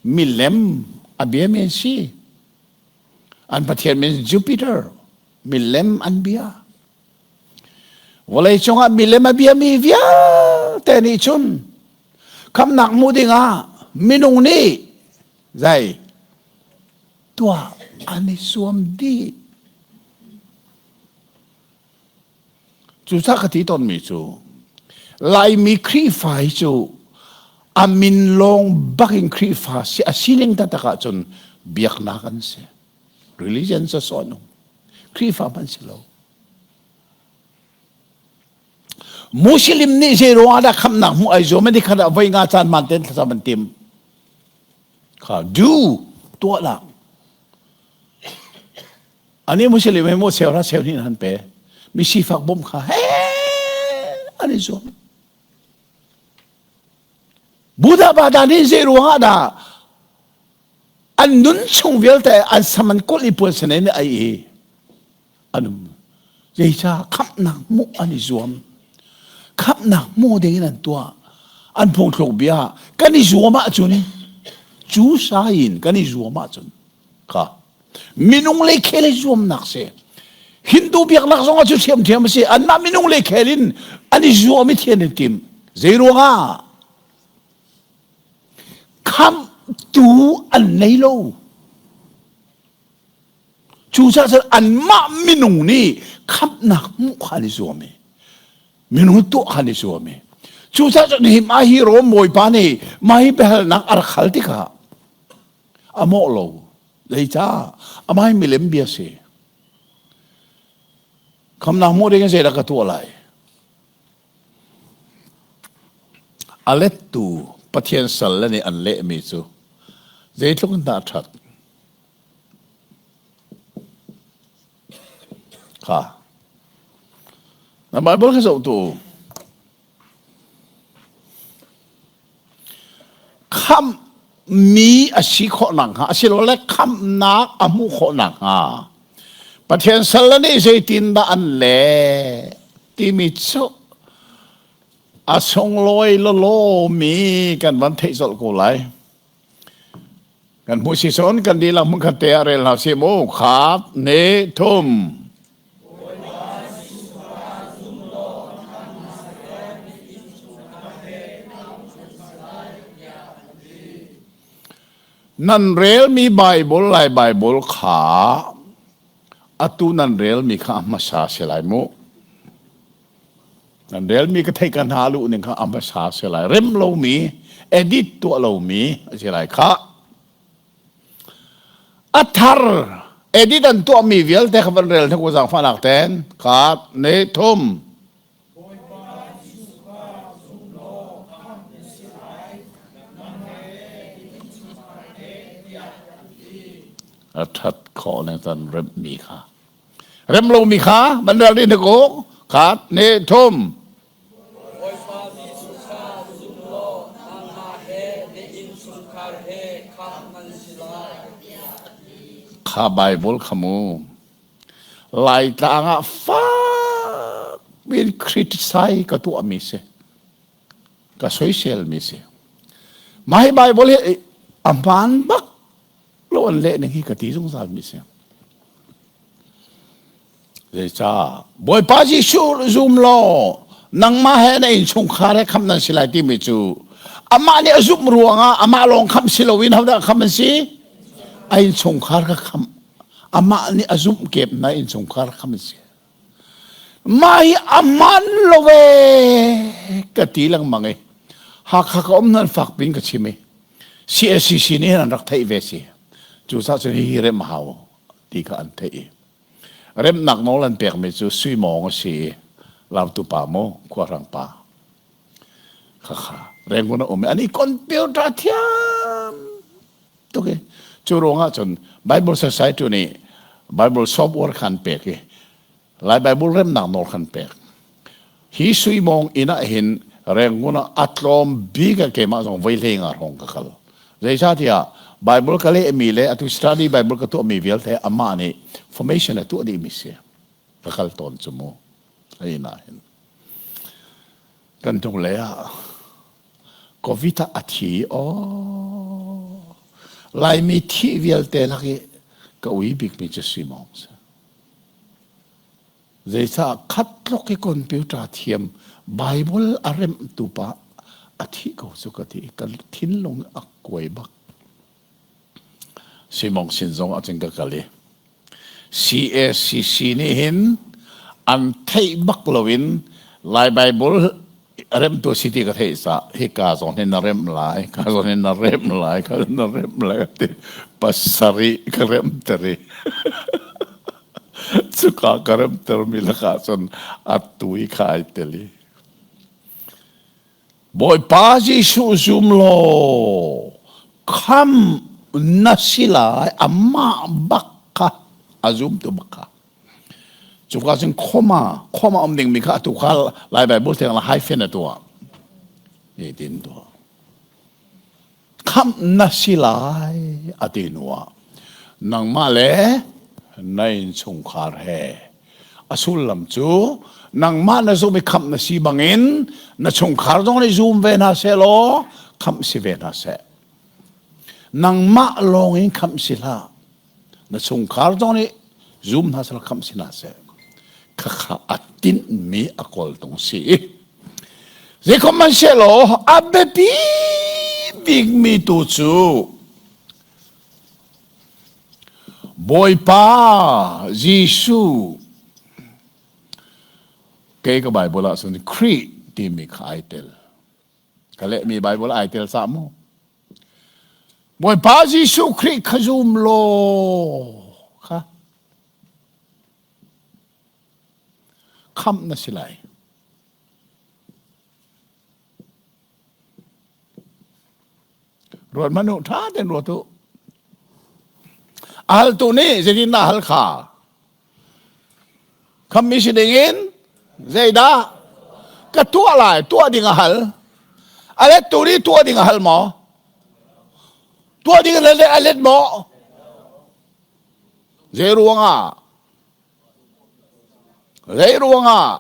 Speaker 1: milem a biami an si. An pathian min Jupiter milem an bia. Vawlei cungah milem a biami vialte nih cun khamnak hmu dingah minung nih zei tuah an i zuam dih. Cucaah ka ti tawnmi cu Laimi Khrihfa hi cu a min lawng bak in Khrihfa si a sining taktak ahcun biaknak an si. Religion cu sawh nung. Khrihfa hmanh si lo. Muslim nih zei ruangah dah khamnak hmuh ai zuam ani khat ah voi nga caan man ten thlacam an tim. Kha du tuah lang. Ani Muslim he mo cheu ra cheu ni han pe. Mi sifak bom kha he an i zuam. Buddha bada nih zei ruangah dah an nun chung vialte an sam an kulh i puan sene nih ai i an um. Zeicah khamhnak hmuh an i zuam. Khamhnak hmu ding in an tuah. An phungthluk bia kan i zuam ahcun. Cu sai in kan i zuam ahcun kha minung le khel i zuamnak si. Hindu biaknak zong ah cu ṭhiamṭhiam a si. Anmah minung le khel in an i zuam i thian in tim. Zei ruangah? Khamhtu an nei lo. Cucaah cun anmah minung nih khamhnak hmuh kha an i zuam i minung tuah kha an i zuam i cucaah cun hi mah hi Rom bawipa nih mah hi biahalnak a rak hal tikah a mawh lo. Zeicah? Amah hi milem bia si. Khamnak hmuh ding in zeidah ka tuah lai? A lettu Pathian salle nih an lehmi cu zeitluk in dah a ṭhat? Kha. Na Bible kha zoh tu. Khamh mi a si khawh nakhnga asilole khamhnak a hmuh khawh nakhnga Pathian salle nih zeitindah an leh timi cu a sunglawi lawlawmi kan van theih colh ko lai. Kan hmuh si cun kan dihlak hmunkhat te ah rel hna sih mu. Khat, ne, thum. Nan relmi Bible Lai Bible kha atu nan relmi kha a hmasa si lai mu. Nan relmi ka theih ka hna luh ning kha a hmasa si lai. Rem lomi, edit tuah lomi a si lai kha. A thar edit an tuahmi vialte kha van rel hnik u zaangfahnak ten. Khat, ne, thum. A that khawh ne tan remmi kha. Rem lomi kha van rel dih hnik u. Khat, ne, thum.
Speaker 2: Bawipa Jesuh kha zum law nangmah he na innchungkhar he khamh nan si lai.
Speaker 1: Kha Bible kha mu. Laitlang ah fak in criticize ka tuahmi si. Ka soiselmi si. Mah hi Bible hi a hmaan bak lo an leh ning hi ka ti zungzal mi si. Zeicah Bawipa Jesuh zum law nangmah he na innchungkhar he khamh nan si lai timi cu amah nih a zumh ruangah amah lawng khamh si loin hodah khamh an si? A innchungkhar ka khamh. Amah nih a zumh kep na innchungkhar khamh an si. Mah hi a man lo ve ka ti lengmang i Hakha ka um nan fak pin ka chim i CSCC nih hin an rak theih ve si. Cucaah cun hihi rem a hau ti kha an theih i Remnak nawl an pekmi cu sui mawng a si i lautu pa maw khuahrang pa khakha Rangoon a um i an i computer thiam tuk i cu ruangah cun Bible Society nih Bible software kha an pek i Lai Bible remnak nawl khan pek. Hi sui mawng inn ah hin Rangoon ah a tlawm bik ah keimah zong voi hlei nga hrawng ka kal. Zeicahtiah Bible ka lehmi le atu study Bible ka tuahmi vialte amah nih formation a tuah dihmi si. Ka kal tawn cu mu. Ai na hin. Kan hnulei ah Covid ah a thi aw. Laimi thih vialte lak i ka ui bikmi cu sui mawng si. Zeicah khat tluk i computer thiam Bible a remhtu pa a thih ko cu ka ti ka thinlung a kuai bak. Simong sin zong ah cun ka kal i CACC nih hin an theih bak loin Lai Bible remtu si ti ka theih caah hika zawn hin na remh lai, ka zawn hin na remh lai, ka na remh lai ka ti. Pasarih ka remter i cuka ka remtermi lakah cun a tui kha ai tel i Bawipa Jesuh zum law kham na si lai amah bak kha a zumtu bak kha Cuka cun khoma khoma um dingmi kha atu kha Lai Bible thiang la hyphen a tuah. Ni tin tuah. Khamh na si lai a ti hnu ah nangmah le na innchungkhar he a sullam cu nangmah na zum i khamh na si bangin na chungkhar zong nih zum ve hna seh law khamh si ve hna seh. Nangmah lawng in khamh si hlah. Na chungkhar zong nih zum hna seh khamh si hna seh. Khakha a tinhmi a kawltung si. Zeikhom hmanhsehlaw a biapi bikmi tu cu Bawipa Jesuh kei ka Bible ah cun Khrih timi kha ai tel. Ka lehmi Bible ai tel cah mu. Bawipa Jesuh Khrih kha zum law kha khamh na si lai. Ruat hmanh u, ṭha tein ruat u. A haltu nih zeitin dah hal kha? Khammi si dingin zeidah ka tuah lai? Tuah ding a hal. A lettu nih tuah ding a hal maw? Tuah ding a let, a let maw? Zei ruangah? Zei ruangah?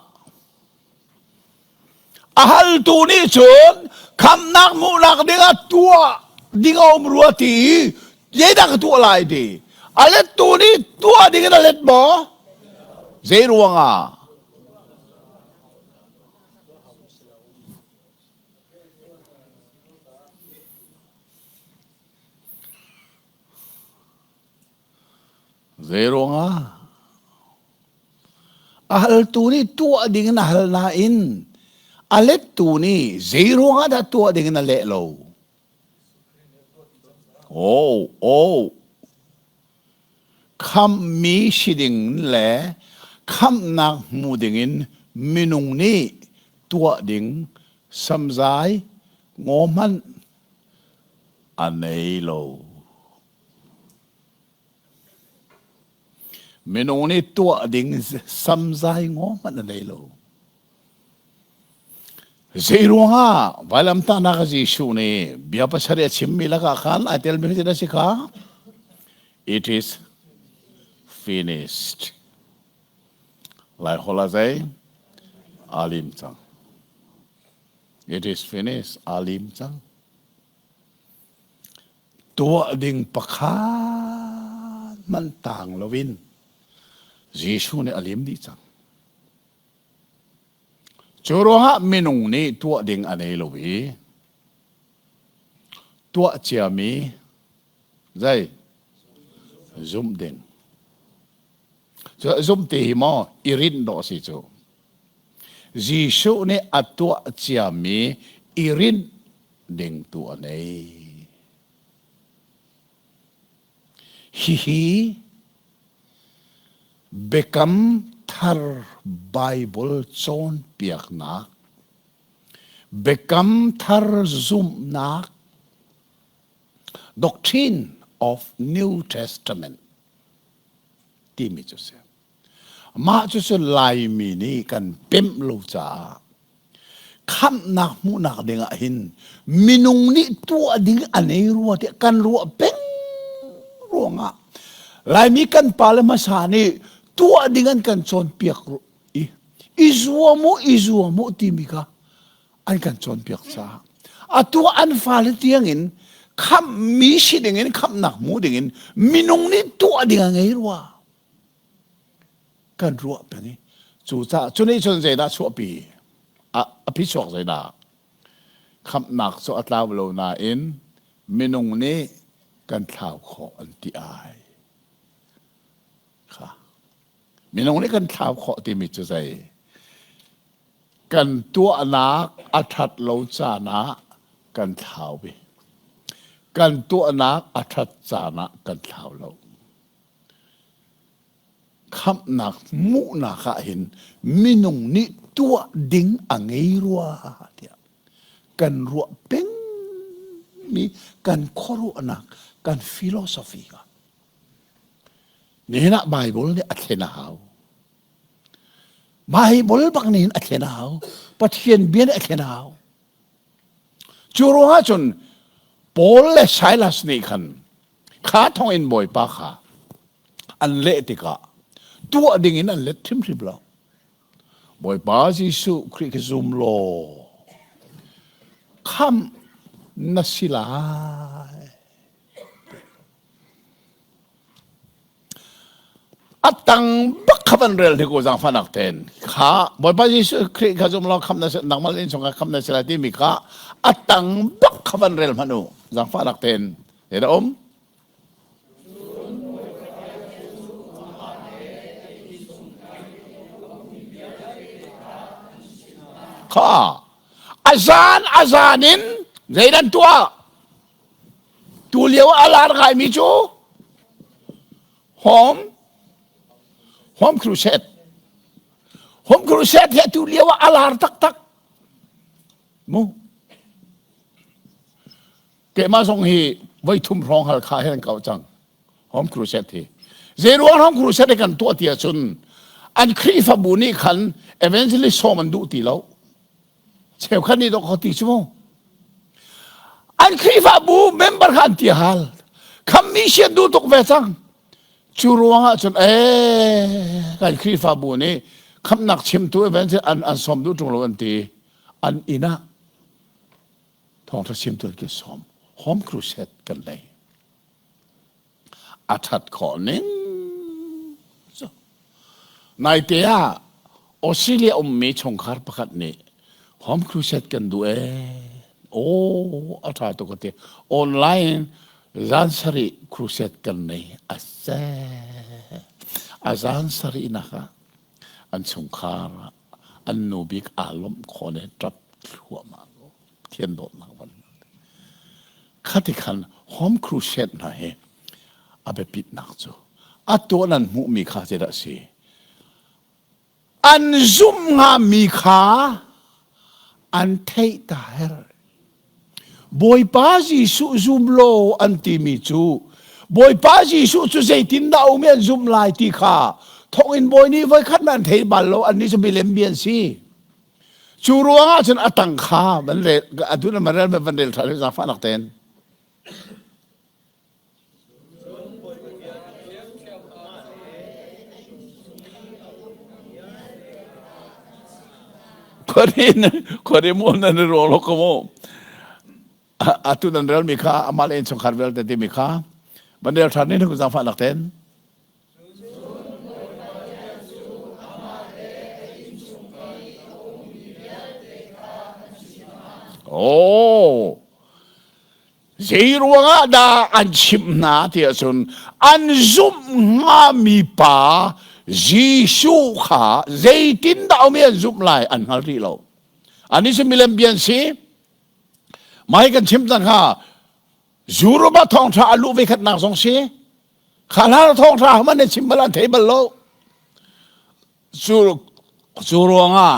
Speaker 1: A haltu nih cun khamnak hmuhnak dingah tuah ding a um rua ti i zeidah ka tuah lai ti. A lettu nih tuah ding in a let maw? Zei ruangah? Zei ruangah? A haltu nih tuah ding in a hal nain a lettu nih zei ruangah dah tuah ding in a leh lo? Oh, oh. Khamhmi si ding le khamhnak hmu ding in minung nih tuah ding samzai ngaw hmanh a nei lo. Minung nih tuah ding samzai ngaw hmanh a nei lo. Zei ruangah vailamtahnak Jesuh nih bia pasarih a chimmi lakah khan ai telmi khi a si kha? It is finished. Lai holh ah zei? Aa lim cang. It is finished. Aa lim cang. Tuah ding pakhat hmanh tang loin Jesuh nih a lim dih cang. Cu ruangah minung nih tuah ding a nei lo i tuah ciami zei zumh ding. Cu zumh ti hi maw i rinh dawh si cu. Jesuh nih a tuah ciami i rinh ding tu a nei. Hihi Biakam Thar Baibal cawnpiaknak, Biakam Thar zumhnak, Doctrine of New Testament timi cu si. Mah cucu Laimi nih kan pemh lo caah khamhnak hmuhnak ding ah hin minung nih tuah ding a nei rua tiah kan ruah peng ruangah Laimi kan pale hmasa nih tuah ding an kan cawnpiak i i zuam u i zuam u timi kha an kan cawnpiak caah atu an fale tiangin khamhmi si dingin khamhnak hmu dingin minung nih tuah ding a ngei rua kan ruah peng i cucaah cu nih cun zeidah chuahpi a phichuak zeidah khamhnak cu a tlau lo nain minung nih kan thlau khawh an ti ai kha minung nih kan thlau khawh timi cu zei kan tuahnak a ṭhat lo caan ah kan thlau bi kan tuahnak a ṭhat caan ah kan thlau lo Khamhnak hmuhnak ah hin minung nih tuah ding a ngei rua tiah kan ruah pengmi kan khuaruahnak kan philosophy kha nihin ah Bible nih a thlen a hau. Bible bak nih hin a thlen a hau. Pathian bia nih a thlen a hau. Cu ruangah cun Paul le Silas nih khan Kha thawngin Bawipa kha an leh tikah tuah dingin an let hrimhrim lo. Bawipa Jesuh Khrih khi zum law khamh na si lai. A tang bak kha van rel hnik u zaangfahnak tein. Kha Bawipa Jesuh Khrih kha zum law khamh na si nangmah le innchungkhar khamh na si lai timi kha a tang bak kha van rel hmanh u zaangfahnak tein. Zeidah um? Kha a zan a zan in zei nan tuah? Tu lio a lar ngaimi cu Home Home Crusade Home Crusade hi atu lio ah a lar taktak mu keimah zong hi voi thum hrawng Halkha he an kau cang Home Crusade hi zei ruang Home Crusade kan tuah ti ahcun an Khrihfabu nih khan evangelist sawm an duh ti lo cheukhat nih dawk ti cu mu an Khrihfabu member kha an ti hal khammi sian duh tuk ve cang cu ruangah cun ee kan Khrihfabu nih khamnak chimtu evangelist an an sawm duh ṭung lo an ti an inn ah thawngṭha chimtu an kan sawm home crusade kan nei a ṭhat khawh ning cu naite ah Australia ummi chungkhar pakhat nih home crusade kan duh ee aw a ṭha tuk a ti online zan sarih crusade kan nei a se a zan sarih nak ah an chungkhar an nu bik aa lawmh khawh ne ṭap thluahmah ko thian dawtnak van Khati khan home crusade hna hi a biapitnak cu a tuah nan hmuhmi kha zeidah a si? An zumh hngami kha an theih ta her. Bawipa Jesuh zum law an timi cu Bawipa Jesuh cu zeitindah um i an zumh lai ti kha thonginn bawi nih voikhat an thei bal lo annih cu milem bi an si. Cu ruangah cun a tang kha van rel atu na van rel van rel ṭhan zaangfahnak tein. Khuari khuari mu nan ro lo ko mu. Atu nan rel mi kha amal in chungkhar vialte ti mi kha van rel ṭhan ni na zaangfahnak tein. Oh, zei ruangah dah an chimh hna ti ahcun an zumh hngami pa Jesuh kha zeitindah um i an zumh lai an hngal rih lo. Ani cu milem bia an si. Mai kan chim cang kha Europe ah thawngṭha a luh ve khatnak zong si. Kha hlan thawngṭha hmanh an chim bal an thei bal lo. Cu, cu ruangah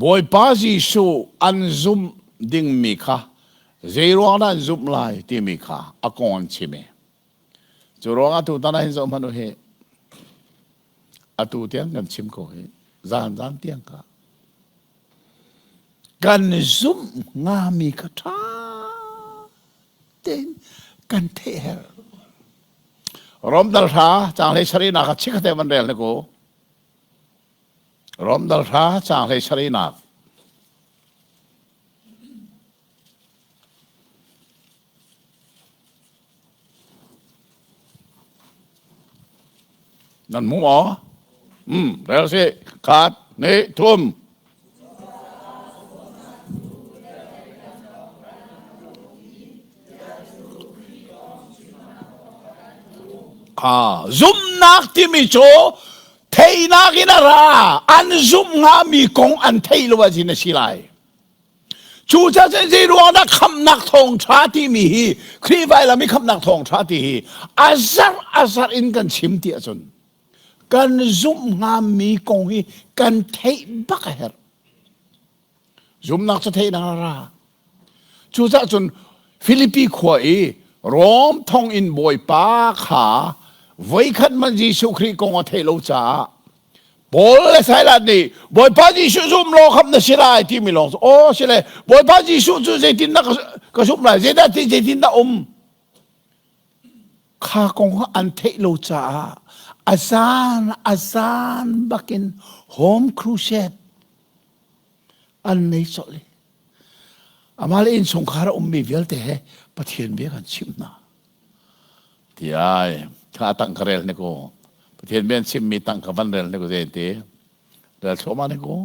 Speaker 1: Bawipa Jesuh an zumh dingmi kha zei ruang dah an zumh lai timi kha a kong an chim i. Cu ruangah tutan ah hin zoh hmanh u hi. Atu tiang kan chim ko hi. Zan zan tiang ka. Kan zumh ngami kha ṭha tein kan theih herh. Rom dal hra caang hlei sarihnak ah chikkhat van rel hnik u. Rom dal hra caang hlei sarihnak. Nan hmu maw? Um, rel si. Khat, hnih, thum. Ah, zumhnak timi cu theihnak in a ra. An zumh hngami kong an theih lo ahcun a si lai. Cucaah zei ruang dah khamhnak thawngṭha timi hi Khrih vailam i khamhnak thawngṭha ti hi a zarh a zarh in kan chim ti ahcun kan zumh hngami kong hi kan theih bak a herh. Zumhnak cu theihnak a ra. Cucaah cun Filipi khua i Rom thonginn bawipa kha voikhat hmanh Jesuh Khrih kong a theih lo caah Paul le Silas nih Bawipa Jesuh zum law khamh na si lai timi lawng cu aw si le Bawipa Jesuh cu zeitindah ka zumh lai zeidah ti zeitindah um kha kong kha an theih lo caah a zan a zan bakin home crusade an nei colh i amah le innchungkhar a ummi vialte he Pathian bia kan chimh hna tiai kha tang ka rel ne ko. Pathian bian chimmi tang ka van rel ne ko zei ti. Rel thluahmah ne ko.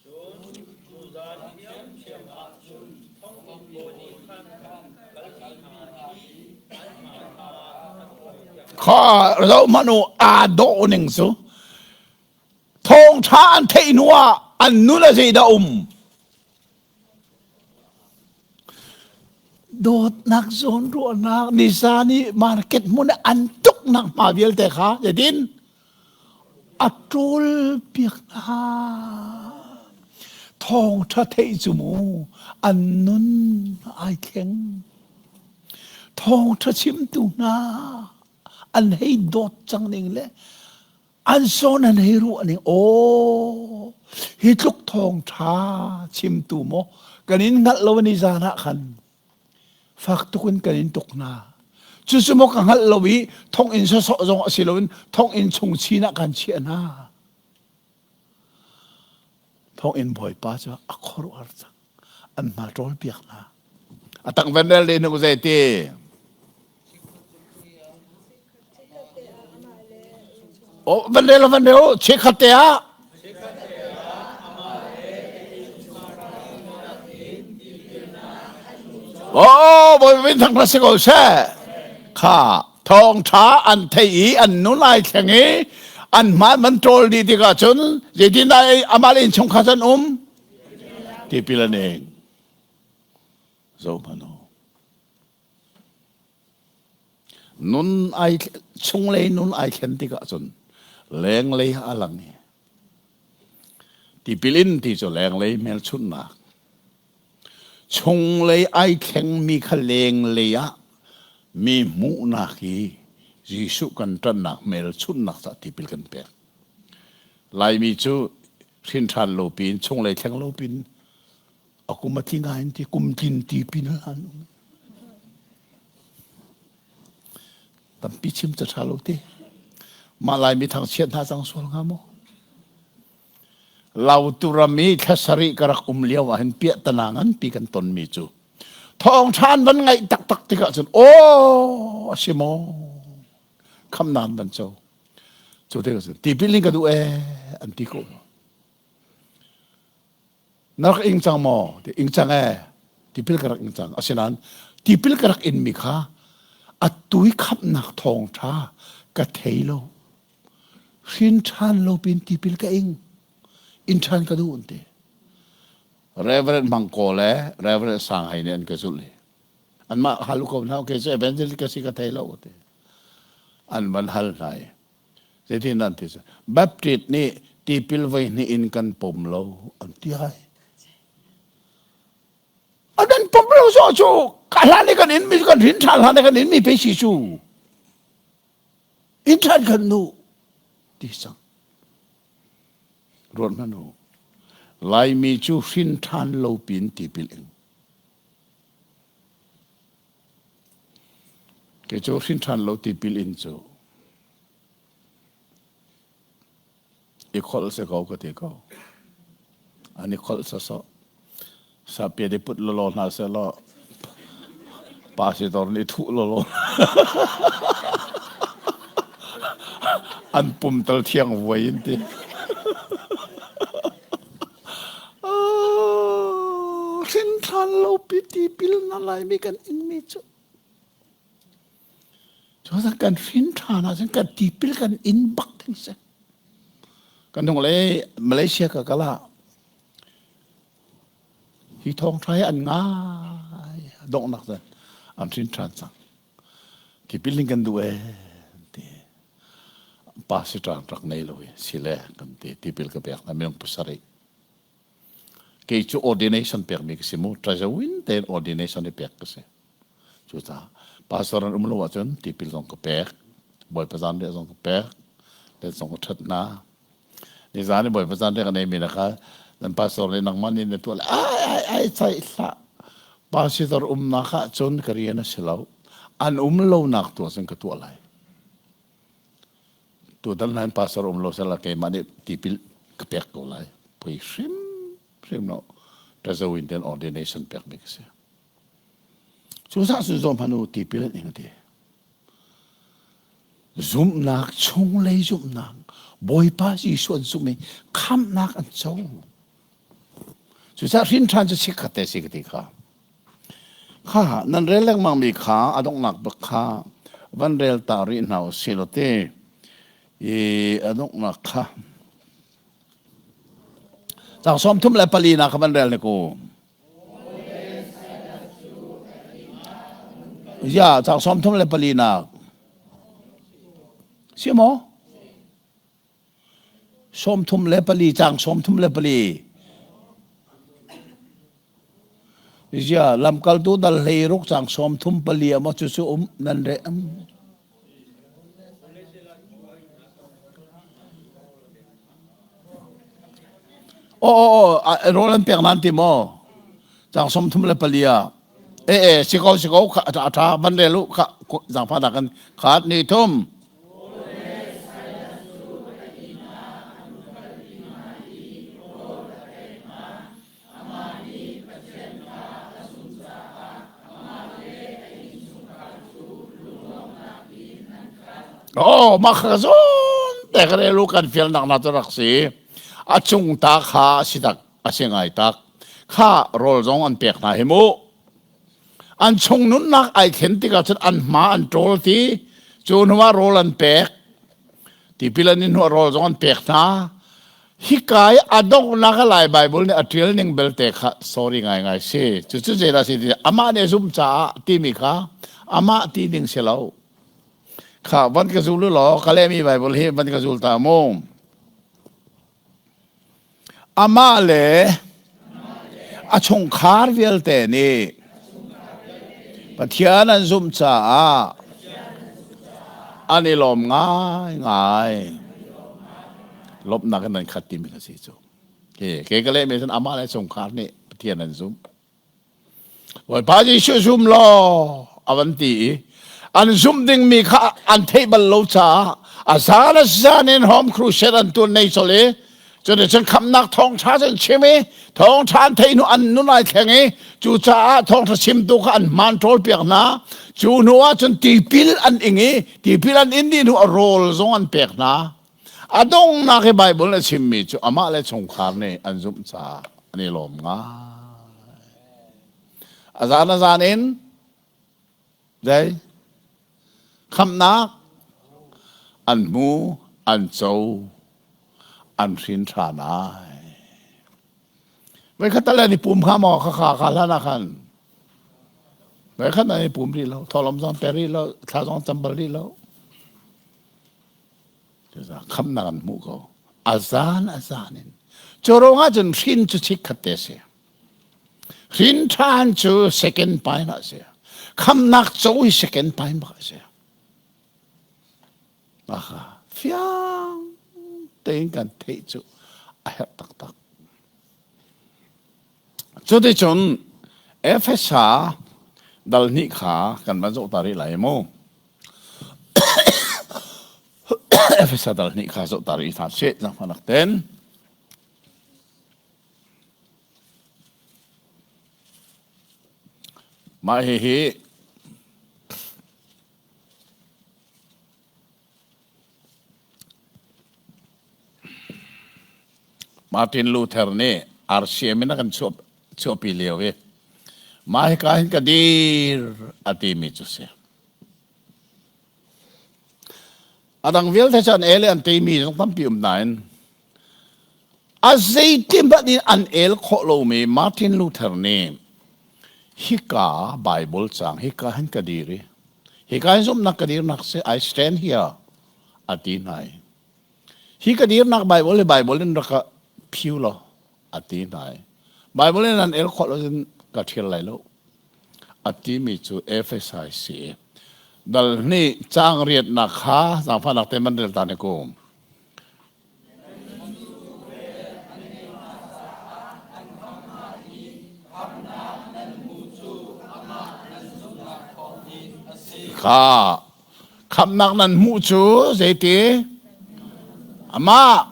Speaker 2: Cun cu zan ṭhiamṭhiam ah cun thonginn bawi nih khan kalpi hna i an hmaika ah a ṭhawnpiak.
Speaker 1: Kha zohhmanh u aa dawh ning cu thawngṭha an theih hnu ah an nun a zeidah um dawtnak zawnruahnak nizan i market hmun i an tuknak hma vialte kha zeitin a ṭawl piak hna. Thawngṭha theih cu mu an nun ai thleng. Thawngṭha chimtu hna an hei dawt cang ning le an sawn an hei ruah ning aw hi tluk thawngṭha chimtu maw kan in hngalh lo ni zan ah khan fak tuk in kan in tuk hna cucu maw ka hngalh lo i thonginn sawsawh zong a si loin thonginn chung chin ah kan chiah hna thonginn bawipa cu a khuaruahhar cang an hma ṭawl piak hna a tang van rel le nu zei ti Oh, van rel van rel chikkhat te ah Oh, bawi bin thang si ko seh. Kha thawng tha an thei i an nun ai thleng i an hman man ṭawl dih tikah cun zeitin dah amah le innchungkhar an um tipil an ing zohhmanh u nun ai chunglei nun ai thlen tikah cun lenglei a lang i tipil in ti cu lenglei hmelchunhnak chunglei ai thlengmi kha lenglei ah mi hmuhnak i Jesuh kan ṭannak hmelchunhnak cah tipil kan pek Laimi cu hrin ṭhan lo pin chunglei thleng lo pin a kum a tling in ti kum tlin ti pin an um tampi chim ca ṭha lo te mah Laimi thangchiat hna cang sual hnga maw Lautu ram i thla sarih ka rak um lio ah hin piahtana nganpi kan tonmi cu thawngṭha an van ngaih taktak tikah cun aw a si maw khamnak an van co Cu te ka tipil in ka duh ee an ti ko. Na rak ing cang maw? Ti ing cang ee. Tipil ka rak ing cang. Asinain tipil ka rak in mi kha atu i khamhnak thawngṭha ka thei lo. Hrin ṭhan lo pin tipil ka ing. In ṭhan ka duh an ti. Reverend Mang Kaw le Reverend Sang Hai nih an ka zulh i anmah hal ko hna okay cu evangelist ka si ka thei lo ti. An van hal hna i zeitin an ti Baptist nih tipil voi hnih in kan pom lo an ti ai. An kan pom lo so cu ka hlan i kan in mi kan rin ṭhan hlan i kan in mi pe si cu in ṭhan kan nu ti sang ruat hmanh u Laimi cu hrin ṭhan lo pin tipil ing Kei cu hrinṭhan lo tipil in cu i kholh si ko ka ti ko. An i kholh sawsawh. Sapia di put lawlaw hna sehlaw pastor nih thuh lawlaw an pum tal thiang vuai in ti. Hrinṭhan lo pi tipil na Laimi kan inmi cu. Cucaah kan hrinṭhan ahcun kan tipil kan in bak ding si. Kan hung le Malaysia ka kal ah hi thawngṭha hi an ngai donghnak cun an hrinṭhan cang. Tipil ning kan duh ee ti. Pa si ṭang rak nei lo i sile kan ti tipil ka pek hna minung pasarih. Kei cu ordination pekmi ka si mu ṭazawin tein ordination i pek ka si. Cucaah pastor an um lo ahcun tipil zong ka pek, Bawipa zanriah zong ka pek, let zong ka ṭhat hna. Nizan i Bawipa zanriah ka neimi na kha nan pastor nih nangmah nih na tuah le ai ai ai caih hlah. Pastor umnak ah cun ka rian a si lo. An um lonak tu ahcun ka tuah lai. Tutan hlan pastor um lo sela keimah nih tipil ka pek ko lai. Poi hrim hrim no. Tazo in ten ordination pek mi ka si. Cu zah cu zawm hmanh u tipil an ing ti. Zumhnak chunglei zumhnak Bawipa Jesuh an zumh i khamhnak an co. Cucaah hrin ṭhan cu chikkhat te si ka ti kha. Kha nan rel lengmang mi kha a donghnak bak kha van rel ta rih hna u sih law ti i a donghnak kha Caang 34 na kha van rel ne ku. Ya, caang 34 nak. Si maw? 34 caang 34. Zia lamkaltu dal hlei ruk caang 34 amo cu cu um nan re am. Aw aw aw rawl an pek nan ti maw? Caang 34 ah. E e si ko si ko a ṭha van rel u kha zaangfah dah kan khat ni thum.
Speaker 2: Amah nih Pathian kha a zumh caah amah le a innchungkhar cu lunglawmhnak in an khat.
Speaker 1: Oh, mah kha zawn te ka rel u kan fialnak na cu rak si. A cung ta kha a si tak a si ngai tak. Kha rawl zong an pek hna hi mu. An chung nunnak ai thlen tikah cun an hma an ṭawl ti cu hnuah rawl an pek. Tipil an in hnuah rawl zong an pek hna. Hika i a donghnak a Lai Baibal nih a ṭial ning belte kha sorry ngaingai si. Cucu zeidah si ti amah nih a zumh caah timi kha amah ti ding si lo. Kha van ka zul u law ka lehmi Baibal hi van ka zul ta mu. Amah le a chungkhar vialte nih Pathian an zumh caah an i lawm ngaingai. Lawmhnak in an khat timi kha si cu. Ke ke ka lehmi cun amah le chungkhar nih Pathian an zumh. Bawipa Jesuh zum law a van ti i an zumh dingmi kha an theih bal lo caah a zan a zan in home crusade an tuan nei chol i Cuticun khamhnak thawngṭha cu an chim i thawngṭha an theih hnu an nun ai thleng i cucaah thawngṭha chimtu kha an hmaan ṭawlpiak hna. Cu hnu ah cun tipil an ing i tipil an in dih hnu ah rawl zong an pek hna. A donghnak i Baibal a chimmi cu amah le chungkhar nih an zumh caah an i lawm ngai. A zan a zan in Zei? Khamhnak an hmu, an co, an hrin ṭhan ai. Voikhat tal an i pum hnga maw kha kha kha hlan ah khan? Voikhat an i pum rih lo, thawhlawm zong pe rih lo, thla zong cam bal rih lo. Khamhnak an hmuh ko. A zan a zan in. Cu ruangah cun hrin cu chikkhat te si. Hrin ṭhan cu second pine ah a si. Khamnak co hi second pine bak a si. Aha, fiang tein kan theih cu a herh taktak. Cuticun Efesa dal hnih kha kan van zoh ta rih lai mu. Efesa dal hnih kha zoh ta rih hna sih, zangfahnak ten. Mah hihi Martin Luther nih RCM in a kan chuahpi lio i mah hika hin ka dir a timi cu si. A dang vialte cu an el i an teimi zong tampi um nain A zeiti hmanh in an el khawh lomi Martin Luther nih hika Bible caang hika hin ka dir i hika hin zumhnak ka dirnak si I stand here a ti hna i hi ka dirnak Bible hi Bible in rak ka phiu law a ti hna i Bible in an el khawh lo cun ka ṭhial lai lo a timi cu Efesai si dal hnih caang riatnak kha zaangfahnak te man rel ta ne kum Kha khamhnak nan hmuh cu zeiti? Amah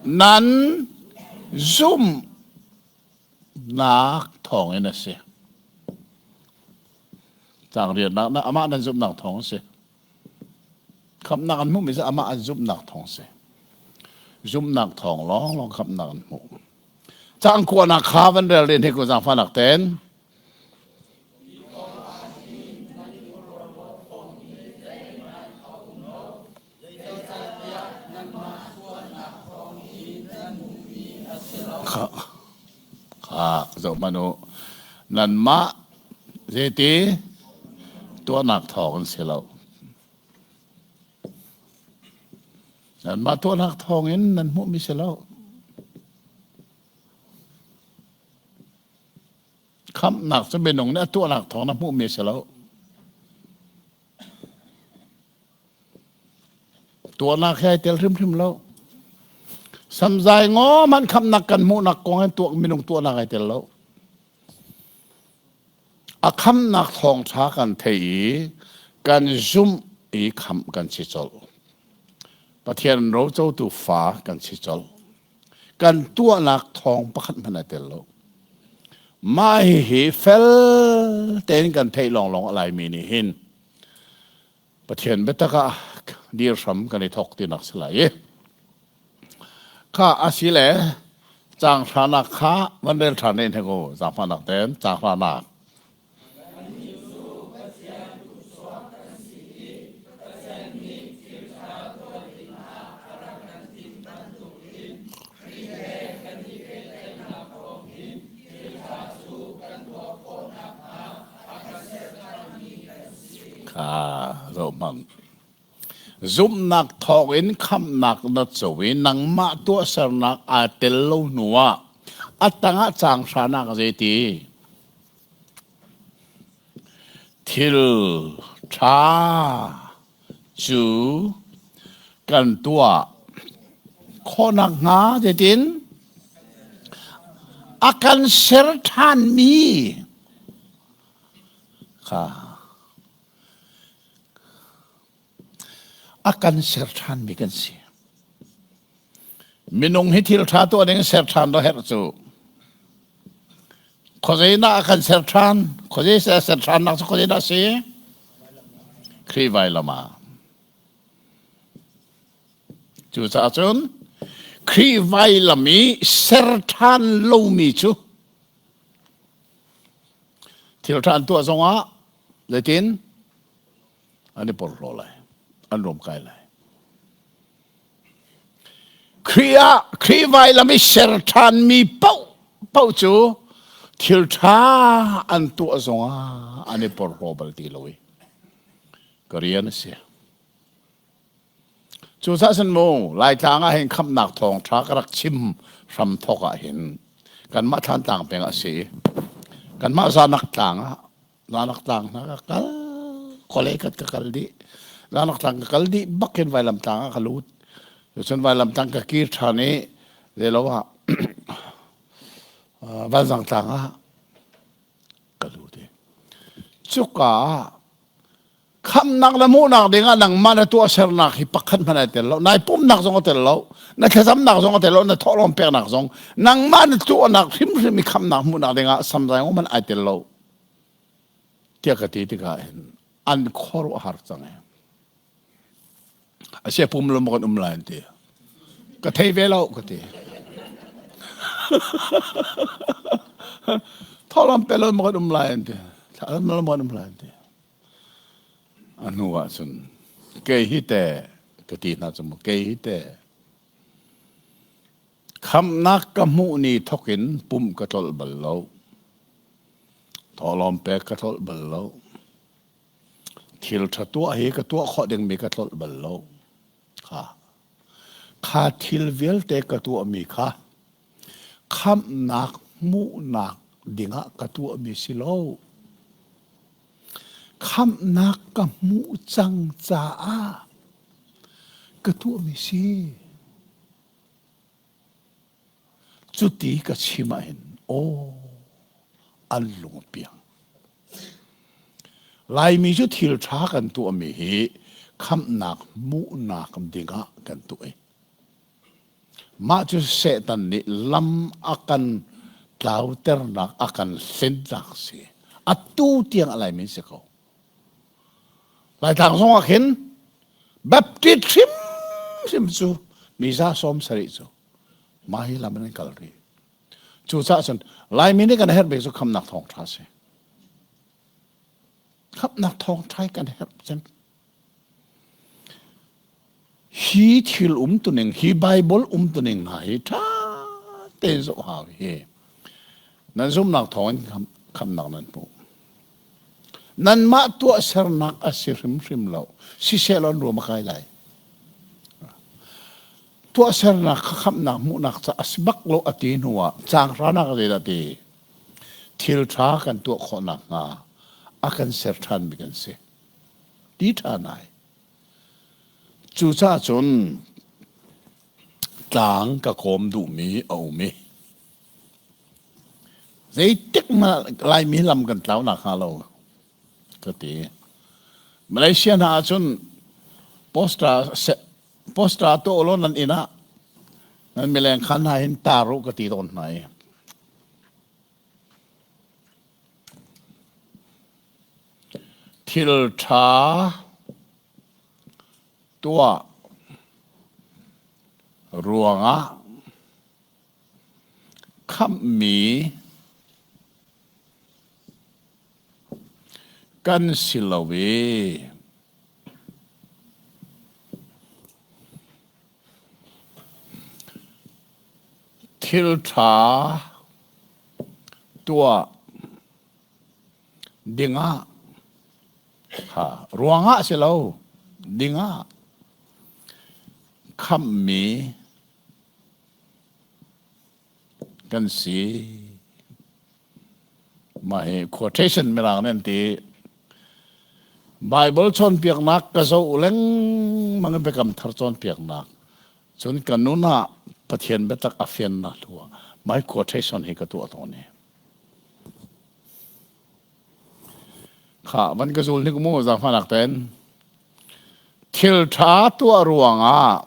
Speaker 1: nan zumhnak thawngin a si. Caang riatnak amah nan zumhnak thawng a si. Khamhnak an hmuhmi cu amah an zumhnak thawng si. Zumhnak thawng lawnglawng khamhnak an hmuh. Caang kuanak kha van rel len he ko zaangfahnak ten. Kha, kha zoh hmanh u. Nanmah zeiti tuahnak thawng an si lo. Nanmah tuahnak thawng in nan hmuhmi si lo. Khamhnak cu minung nih a tuahnak thawng na hmuhmi si lo. Tuahnak he ai tel hrimhrim lo. Samzai ngaw hmanh khamnak kan hmuhnak kong in tuah minung tuahnak ai tel lo. A khamnak thawngṭha kan thei i kan zumh i khamh kan si colh. Pathian rocotu fa kan si colh. Kan tuahnak thawng pakhat hmanh ai tel lo. Mah hihi fel tein kan theih lawnglawng a Laimi nih hin Pathian biatak ah dir hram kan i thawk tinak si lai i kha a si le caang hranak kha van rel ṭhan ne hnek u zaangfahnak tein caang hranak Kha zohhmanh. Zumhnak thawngin khamhnak na co i nangmah tuahsernak aa tel lo hnuah a tangah caang hranak zeiti? Thil ṭha cu kan tuah khawh nakhnga zeitin a kan ser ṭhanmi kha a kan ser ṭhanmi kan si. Minung hi thil ṭha tuah ding ser ṭhan do herh cu. Khuazei dah a kan ser ṭhan? Khuazei ser ṭhannak cu khuazei dah si? Khrih vailam ah. Cucaah cun Khrih vailam i ser ṭhan lomi cu thil ṭha an tuah zongah zeitin an i porhlaw lai, an ruamkai lai. Khrih ah Khrih vailam i ser ṭhanmi paoh paoh cu thil ṭha an tuah zongah an i porhlaw bal ti lo i ka rian a si. Cucaah cun mu Laitlang ah hin khamhnak thawngṭha ka rak chim hram thawk ah hin kanmah Thlantlang peng ah a si. Kanmah Zanak tlang ah Zanak tlang hna ka kal khualei khat ka kal dih. Zanak tlang ka kal dih bak hin vailam tlang ah ka lut. Cun vailam tlang ka kir ṭhan i zeilo ah Vanzang tlang ah ka lut i cuka ah khamnak le hmuhnak dingah nangmah na tuahsernak hi pakhat hmanh ai tel lo nai pumnak zong a tel lo na thlacamnak zong a tel lo na thawhlawm peknak zong nangmah na tuahnak hrimhrim i khamnak hmuhnak dingah samzai hmanh ai tel lo tiah ka ti tikah hin an khuaruahhar cang e a sia pum lo maw kan um lai an ti ka thei ve lo ka ti thawhlawm pe lo maw kan um lai an ti thawhlawm lo maw kan um lai an ti A hnu ah cun kei hi teh ka ti hna cu mu kei hi teh khamhnak ka hmuh ni thawk in pumh ka tlolh bal lo. Thawhlawm pek ka tlolh bal lo. Thil ṭha tuah hi ka tuah khawh dingmi ka tlolh bal lo. Kha kha thil vialte ka tuahmi kha khamhnak hmuhnak dingah ka tuahmi si lo. Khamhnak ka hmuh cang caah ka tuahmi si. Cuti ka chim ahhin aw an lung a piang. Laimi cu thil ṭha kan tuahmi hi khamhnak hmuhnak dingah kan tuah i Mah cu Satan nih lam a kan tlauternak, a kan hlennak a si. Atu tiang a laimi si ko. Laitlang zong ah khin Baptist hrimhrim cu mi za 70 cu mah hi lam in an kal rih. Cucaah cun Laimi nih kan herh bik cu khamnak thawngṭha si. Khamnak thawngṭha kan herh cem. Hi thil umtuning, hi Bible umtuning hna hi ṭha tein zoh hau hi. Nan zumhnak thawngin khamnak nan hmuh. Nanmah tuahsernak a si hrimhrim lo. Siseh law an ruam a kai lai. Tuahsernak kha khamhnak hmuhnak ca a si bak lo a ti hnu ah caang hranak zeidah ti? Thil ṭha kan tuah khawh nakhnga a kan ser ṭhanmi kan si. Ti ṭha nai. Cucaah cun tlang ka kawm duhmi a um i zeitik hmanh Laimi lam kan tlau nakhnga lo ka ti. Malaysia hna ahcun poster poster tuah ulaw nan inn ah nan mileng khan hna hin tar u ka ti tawn hna i thil ṭha tuah ruangah khamhmi kan si lo i thil ṭha tuah dingah ha ruangah si lo dingah khamhmi kan si. Mah hi quotation mirang nih an ti. Bible cawnpiaknak ka zoh lengmang i Biakam Thar cawnpiaknak. Cun ka nun ah Pathian biatak a fiannak hnu ah my quotation hi ka tuah tawn i. Kha van ka zul hnik mu zaangfahnak ten. Thil ṭha tuah ruangah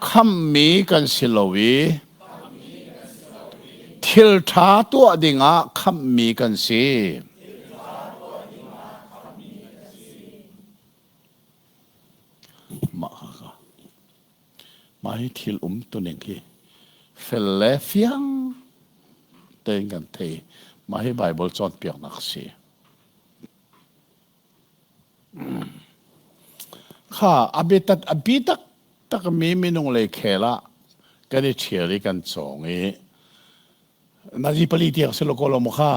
Speaker 1: khamhmi kan si lo i thil ṭha tuah dingah khamhmi kan si. Mah kha mah hi thil umtuning hi fel le fiang tein kan thei. Mah hi Baibal cawnpiaknak a si. Kha a biatak a bi taktak mi minung lei khel ah kan i ṭhial i kan cawng i nazi pali tiang si lo ko lo maw kha?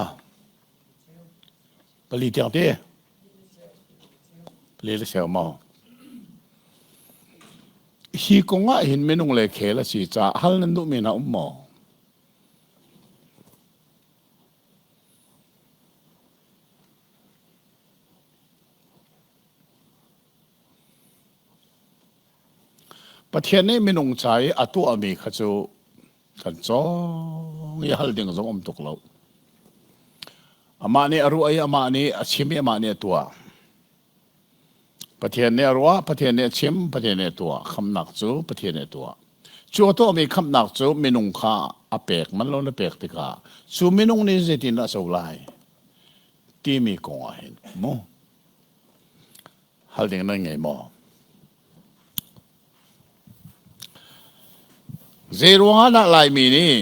Speaker 1: Pali tiang ti? Pali le cheu maw? Hi kong ah hin minung lei khel a si caah hal nan duhmi hna um maw? Pathian nih minung ca i a tuahmi kha cu kan cawng i hal ding zong um tuk lo. Amah nih a ruah i amah nih a chim i amah nih a tuah. Pathian nih a ruah, Pathian nih a chim, Pathian nih a tuah. Khamnak cu Pathian nih a tuah. Cu a tuahmi khamnak cu minung kha a pek man lo na pek tikah cu minung nih zeitindah a co lai timi kong ah hin mu hal ding nan ngei maw? Zei ruangah dah Laimi nih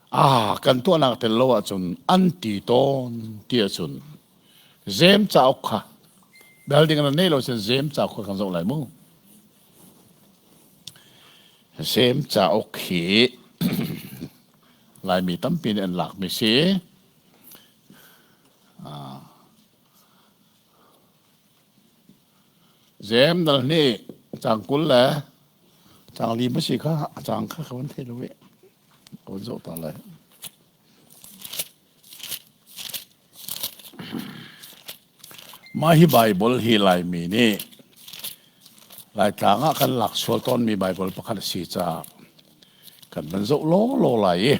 Speaker 1: ah kan tuahnak tel lo ahcun an ti tawn ti ahcun Zem cauk kha bel ding nan nei lo cun Zem cauk kha kan zoh lai mu. Zem cauk hi Laimi tampi nih an lakmi si. Zem dal hnih cang 20 le cang li ma si kha a cang kha ka van thei lo i ka van zoh ta lai. Mah hi Baibal hi Laimi nih Laitlang ah kan lak sual tawnmi Baibal pakhat a si caah kan van zoh lawlaw lai i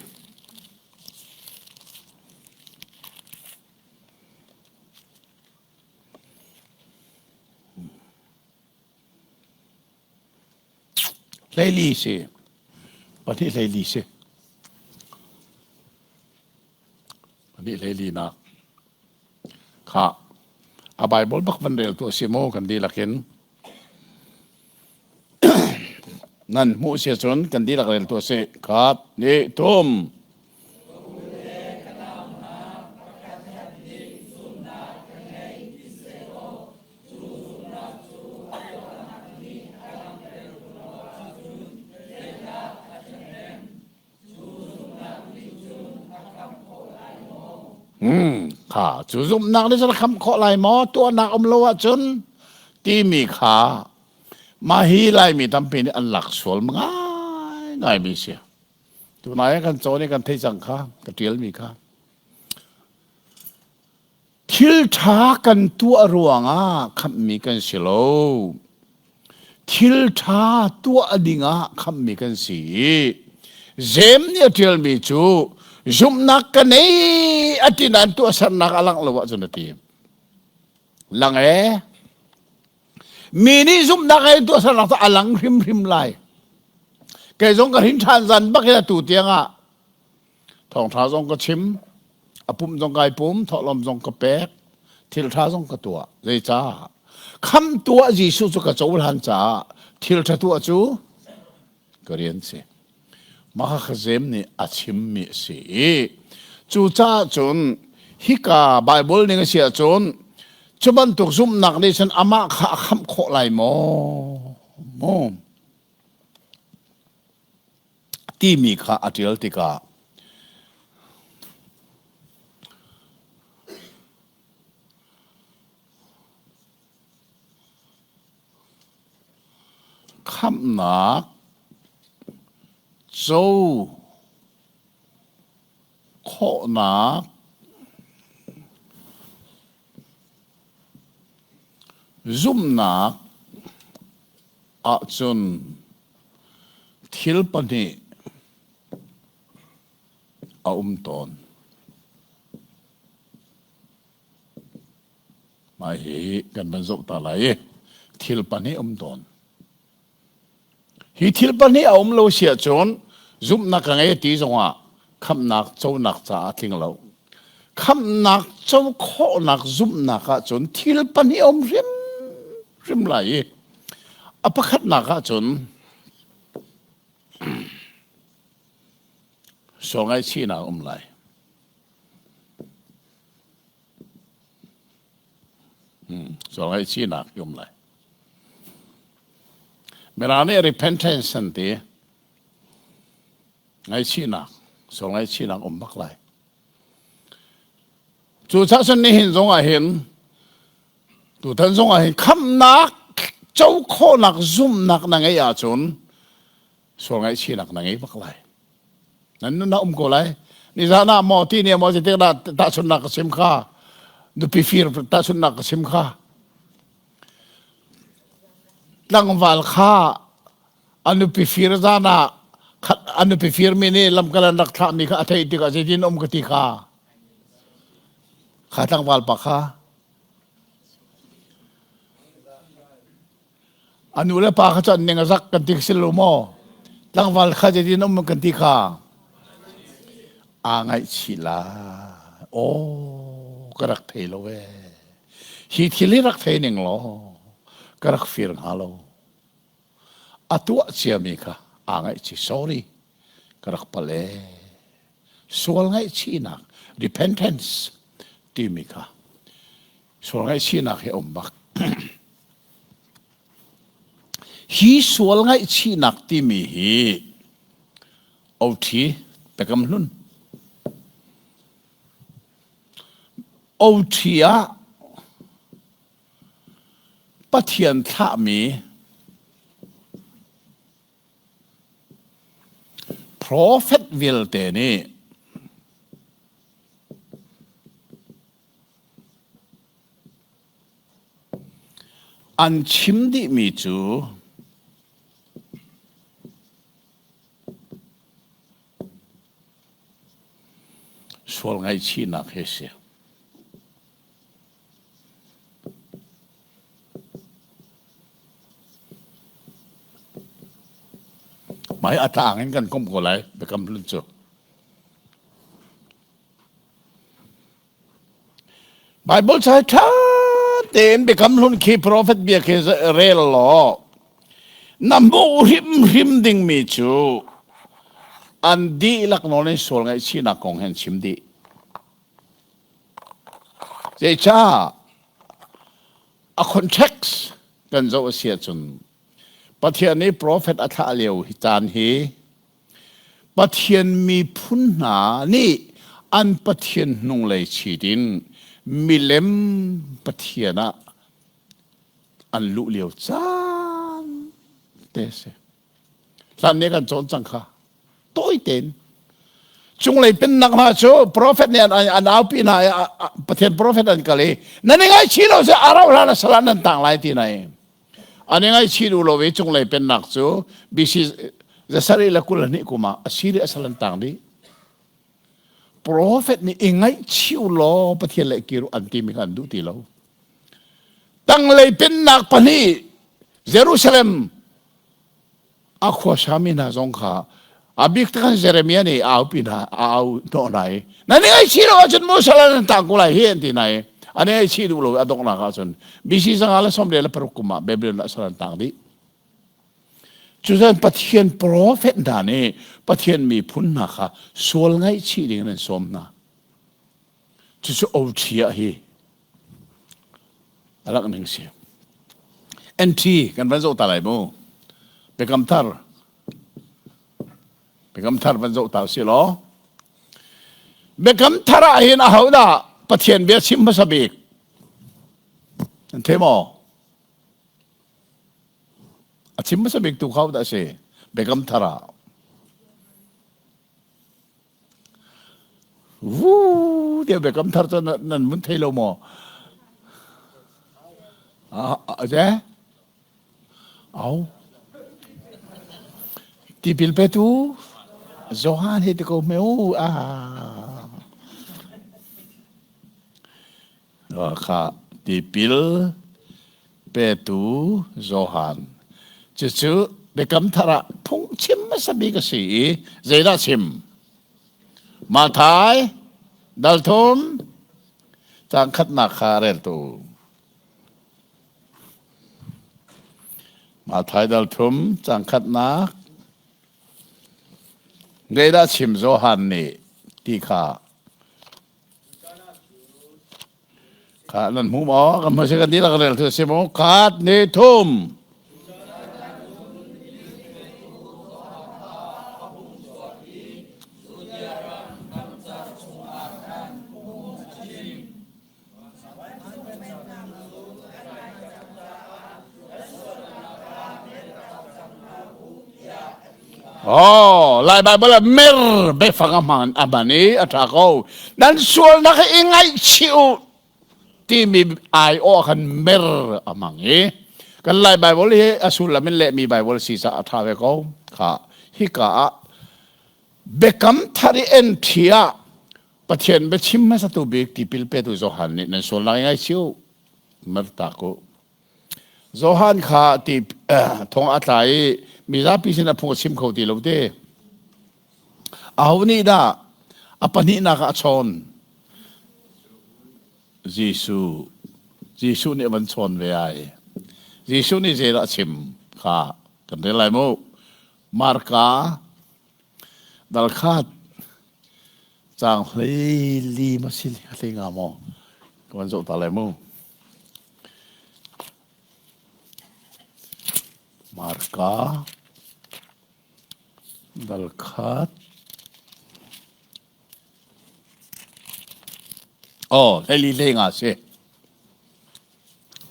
Speaker 1: 12 si. Pahnih 14 si. Pahnih 14 nak. Kha. A Bible bak van rel tu a si maw kan dihlak in. Nan hmuh si cun kan dihlak rel tu a si. Khat, ni, thum. Hmm, kha cu zumhnak nih cun a khamh khawh lai maw tuahnak um lo ahcun timi kha mah hi Laimi tampi nih an lak sual ngaingaimi si. Tunai ah kan cawn i kan theih cang kha ka ṭialmi kha. Thil ṭha kan tuah ruangah khamhmi kan si lo. Thil ṭha tuah dingah khamhmi kan si i Jeim nih a ṭialmi cu zumhnak ka nei a ti nain tuahsernak a langh lo ahcun a ti. Lang ee. Mi nih zumhnak he tuahsernak cu a lang hrimhrim lai. Kei zong ka hrin ṭhan zan bak in atu tiangah Thawngṭha zong ka chim, a pumh zong kai pum, thawhlawm zong ka pek, thilṭha zong ka tuah. Zeicah? Khamhtu ah Jesuh cu ka cohlan caah thilṭha tuah cu ka rian si. Mah kha Jeim nih a chimmi a si i cucaah cun hika Baibal ning a si ahcun cu bantuk zumhnak nih cun amah kha a khamh khawh lai maw? Maw? Timi kha a ṭial tikah khamhnak co khawhnak zumhnak ahcun thil pahnih a um tawn. Mah hi kan van zoh ta lai i thil pahnih um tawn. Hi thil pahnih a um lo si ahcun zumhnak ka ngei ti zongah khamhnak conak caah a tling lo. Khamhnak co khawhnak zumhnak ahcun thil pahnih a um hrimhrim lai i a pakhatnak ahcun sual ngaihchihnak um lai. Hmm, sual ngaihchihnak um lai. Mirang nih repentance an ti. Ngaihchihnak, sual ngaihchihnak um bak lai. Cucaah cun nihin zong ah hin tutan zong ah hin khamhnak co khawhnak zumhnak na ngeih ahcun sual ngaihchihnak na ngei bak lai. Nan nun ah um ko lai. Nizan ah maw ti ne maw zeitik dah tahchunhnak ka chim kha nupi fir tahchunhnak ka chim kha tlangval kha a nupi fir zan ah a nupi firmi nih lamkal an rak thlahmi kha a theih tikah zeitin um ka ti kha kha tlangval pa kha a nu le pa kha cu an ning a zak kan ti si lo maw tlangval kha zeitin um kan ti kha aa ngaihchih lai aw ka rak thei lo ee hi thil hi rak thei ning law ka rak fir hnga lo a tuah ciami kha aa ngaihchih sorry ka rak palh ee sual ngaihchihnak repentance timi kha sual ngaihchihnak hi a um bak hi sual ngaihchihnak timi hi OT Biakam Hlun OT ah Pathian thlahmi Profet vialte nih an chim dihmi cu sual ngaihchihnak hi a si. Mah hi a tlang in kan komh ko lai Biakam Hlun cu. Bible ca ṭha tein Biakam Hlun khi profet bia khi rel law na hmuh hrimhrim dingmi cu an dihlak nawl in sual ngaihchihnak kong he an chim dih. Zeicah a context kan zoh a si ahcun Pathian nih profet a thlah lio hi caan hi Pathian miphun hna nih an Pathian hnunglei chit in milem Pathian ah an luh lio caan te si. Hlan nih kan cawn cang kha. Tawi tein. Cunglei pennak hna cu profet nih an, an aupi hna i Pathian profet an kal i nan i ngaihchih lo si a rauh hlan a sal ah nan tang lai ti na i An i ngaihchih duh lo i cunglei pennak cu BC 722 kum ah Assyria sal an tang dih. Profet nih i ngaihchih u law Pathian le kir u an timi kha an duh ti lo. Tanglei pennak pahnih Jerusalem a khuasami hna zong kha a bik tak Jeremiah nih a aupi hna a au hnawh hna i nan i ngaihchih lo ahcun maw sal nan tang ko lai hi an ti hna i an i ngaihchih duh lo a donghnak ahcun BC 596 kum ah Babylon ah sal an tang dih. Cucun Pathian profet hna nih Pathian miphun hna kha sual ngaihchih ding in an sawm hna. Cucu OT ah hi a langh ning si. NT kan van zoh ta lai mu. Biakam thar. Biakam thar van zoh ta si law. Biakam thar ah hin aho dah Pathian bia chim hmasa bik? Nan thei maw? A chim hmasa bik tu kho dah si? Biakam thar ah. Vuu tiah biakam thar cu nan mun thei lo maw? Ah, je? Au. Tipil petu Johan hi ti ko hme u. Ah. Kha tipil petu Johan. Cucu Biakam Thar ah phungchim hmasa bik a si i zeidah chim? Matthai dal thum caang khatnak kha reltu. Matthai dal thum caang khatnak zeidah chim Johan nih ti kha Kha nan hmu maw? Kan hmu si kan dihlak rel tu si maw? Khat ni thum. Oh, Lai Bible ah mer biafang a hman a hman i a ṭha ko. Nan sualnak hi i ngaihchih u timi aiawh khan mer a hmang i kan Lai Bible hi a sullam in lehmi Bible si caah a ṭha ve ko. Kha hika ah biakam thar i entry ah Pathian biachim hmasatu bik tipil petu Johan nih nan sualnak i ngaihchih u mer tak u. Johan kha ti thong a tla i mizapi sin a phung a chim kho ti lo te. Aho nih dah a pahnihnak ah a chawn? Jesuh. Jesuh nih a van chawn ve ai. Jesuh nih zeidah a chim kha kan rel lai mu. Marka dal khat caang hlei li ma si hlei nga maw ka van zoh ta lai mu. Marka dal khat Oh, hlei hlei nga si.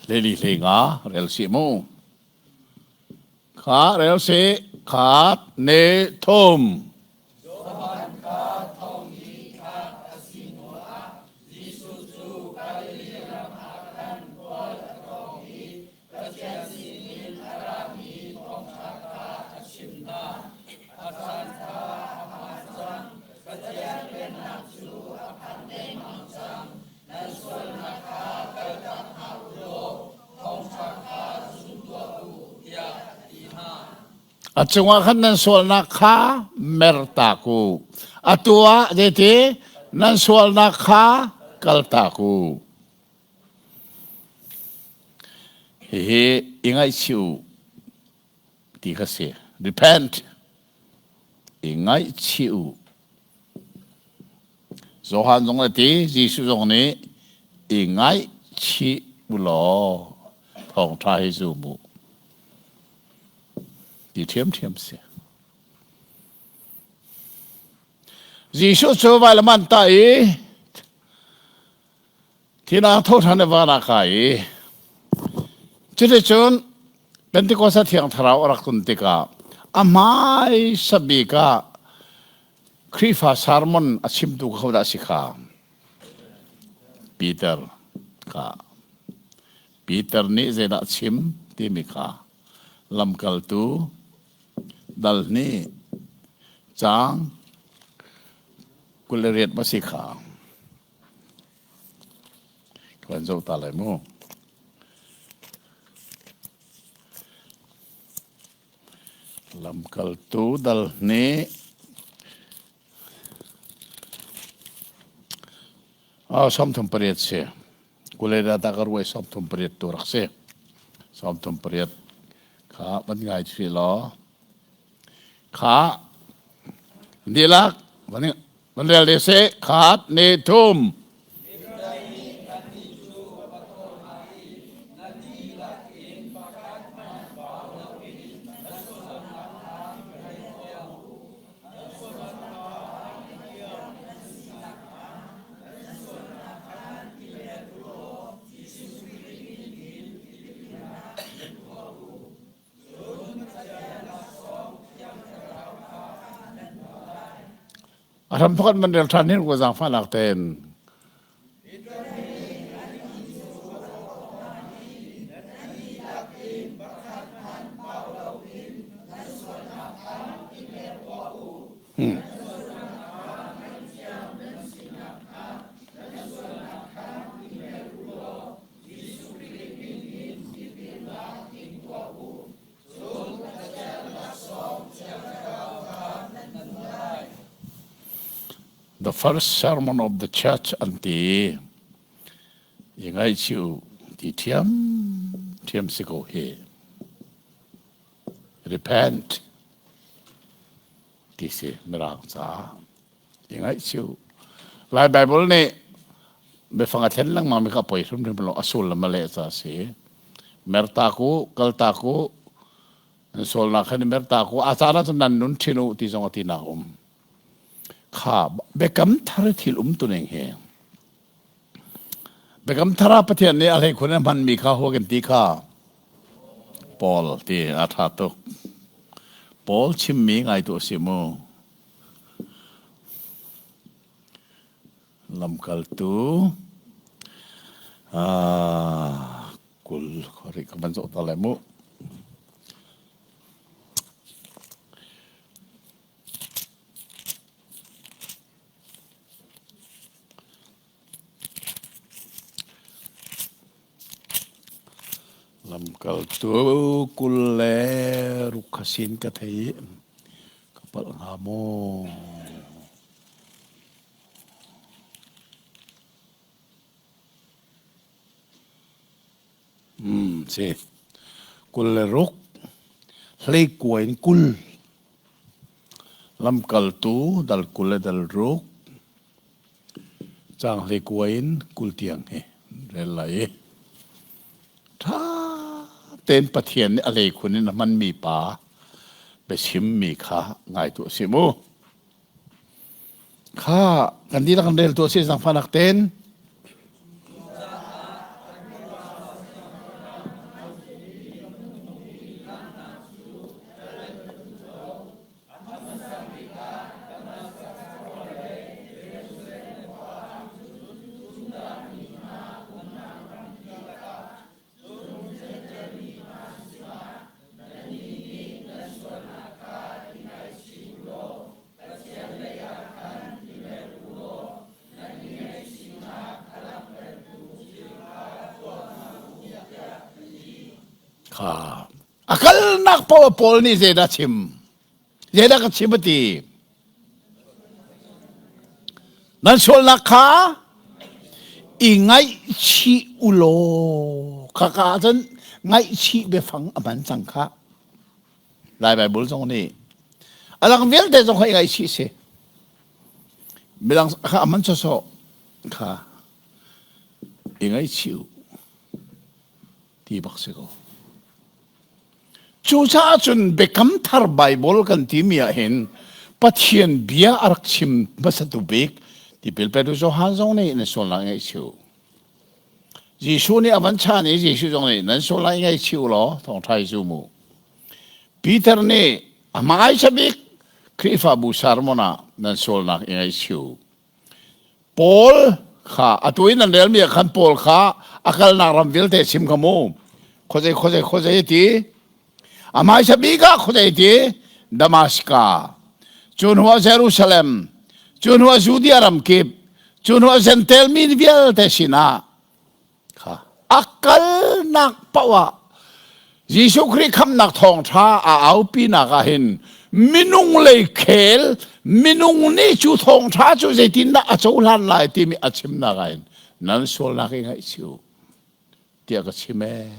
Speaker 1: Hlei hlei nga rel si mu. Kha rel si khat ne thum.
Speaker 2: Johan kha thong i thlak a si hnuah Jesuh cu Galilee ram ah khan khual a tlawng i Pathian sinin a rami thawngṭha kha a chim hna. A caan kha a hmaan cang, Pathian Pennak cu a phan dengmang cang. Nan sualnak kha kaltak hna u law thawngṭha kha zum tuah u, tiah a ti hna.
Speaker 1: A cungah khan nan sualnak kha mertak u. Atu ah zeiti nan sualnak kha kaltak u. Hihi i ngaihchih u ti kha si. Repent. I ngaihchih u. Johan zong a ti, Jesuh zong nih i ngaihchih u law thawngṭha hi zum u ti ṭhiamṭhiam si. Jesuh cu vailam an tah i Thina tho ṭhan i van ah kai i cuticun Pentecost Thiang Thlarau a rak tlun tikah a hmaisa bik ah Khrihfa sermon a chimtu kha hodah a si kha? Peter kha. Peter nih zeidah a chim timi kha lamkaltu dal hnih caang 28 ma si kha. Kan zoh ta lai mu. Lamkaltu dal hnih 38 si. Kuleda ta ka ruai 38 tu rak si. 38 kha van ngai thri law. Kha dilak van Van rel de seh khat ne thum. A hram pakhat man rel ṭhan hin ko zaangfahnak tein. Hmm. The first sermon of the church an ti. I ngaihchih u ti ṭhiam ṭhiam si ko hi. Repent ti si mirang ca. I ngaihchih u. Lai Bible nih biafang a thlen lengmang mi kha poi hrimhrim lo a sullam a leh ca a si. Mertak u, kaltak u, nan sualnak khan i mertak u, a caan ah cun nan nun ṭhin u ti zong a tinak um. Kha biakam thar thil um tu ning hi. Biakam thar ah Pathian nih a hleikhun a hmanmi kha hua kan ti kha Paul ti a ṭha tuk. Paul chimmi ngai tu a si mu. Lamkaltu 20 khuari ka van zoh ta lai mu. Lamkaltu 26 kha sin ka thei i ka palh hnga maw? Hmm, si. 26 hleikua in 20. Lamkaltu dal 20 le dal ruk. Caang hleikua in 20 tiang hi rel lai i ṭha tein Pathian nih a hleikhun in a hmanmi pa biachimmi kha ngai tuah si mu. Kha kan dihlak kan rel tuah si zaangfahnak tein. Kha A kalnak paoh Paul nih zeidah chim? Zeidah ka chim a ti? Nan sualnak kha i ngaihchih u law khaka ahcun Ngaihchih biafang a hman cang kha. Lai Bible zong nih a dang vialte zong kha i ngaihchih si. Midang kha a man sawsawh kha i ngaihchih u ti bak si ko. Cucaah cun Biakam Thar Baibal kan timi ah hin Pathian bia a rak chim hmasatu bik tipil petu Johan zong nih nan sualnak ngaihchih u. Jesuh nih a van chan i Jesuh zong nih nan sualnak ngaihchih u law thawngṭha hi zum u. Peter nih a hmaisa bik Khrihfabu sermon ah nan sualnak i ngaihchih u. Paul kha atu in nan relmi ah khan Paul kha a kalnak ram vialte chim kha mu. Khuazei khuazei khuazei ti. A hmaisa bik ah khuazei ti Damascus. Cu hnu ah Jerusalem. Cu hnu ah Judea ram kip. Cu hnu ah Gentile mi vialte sinah kha a kalnak paoh ah Jesuh Khrih khamnak thawngṭha a aupinak ah hin minung lei khel minung nih cu thawngṭha cu zeitindah a cohlan lai timi a chimnak ah hin nan sualnak i ngaihchih u tiah ka chim ee.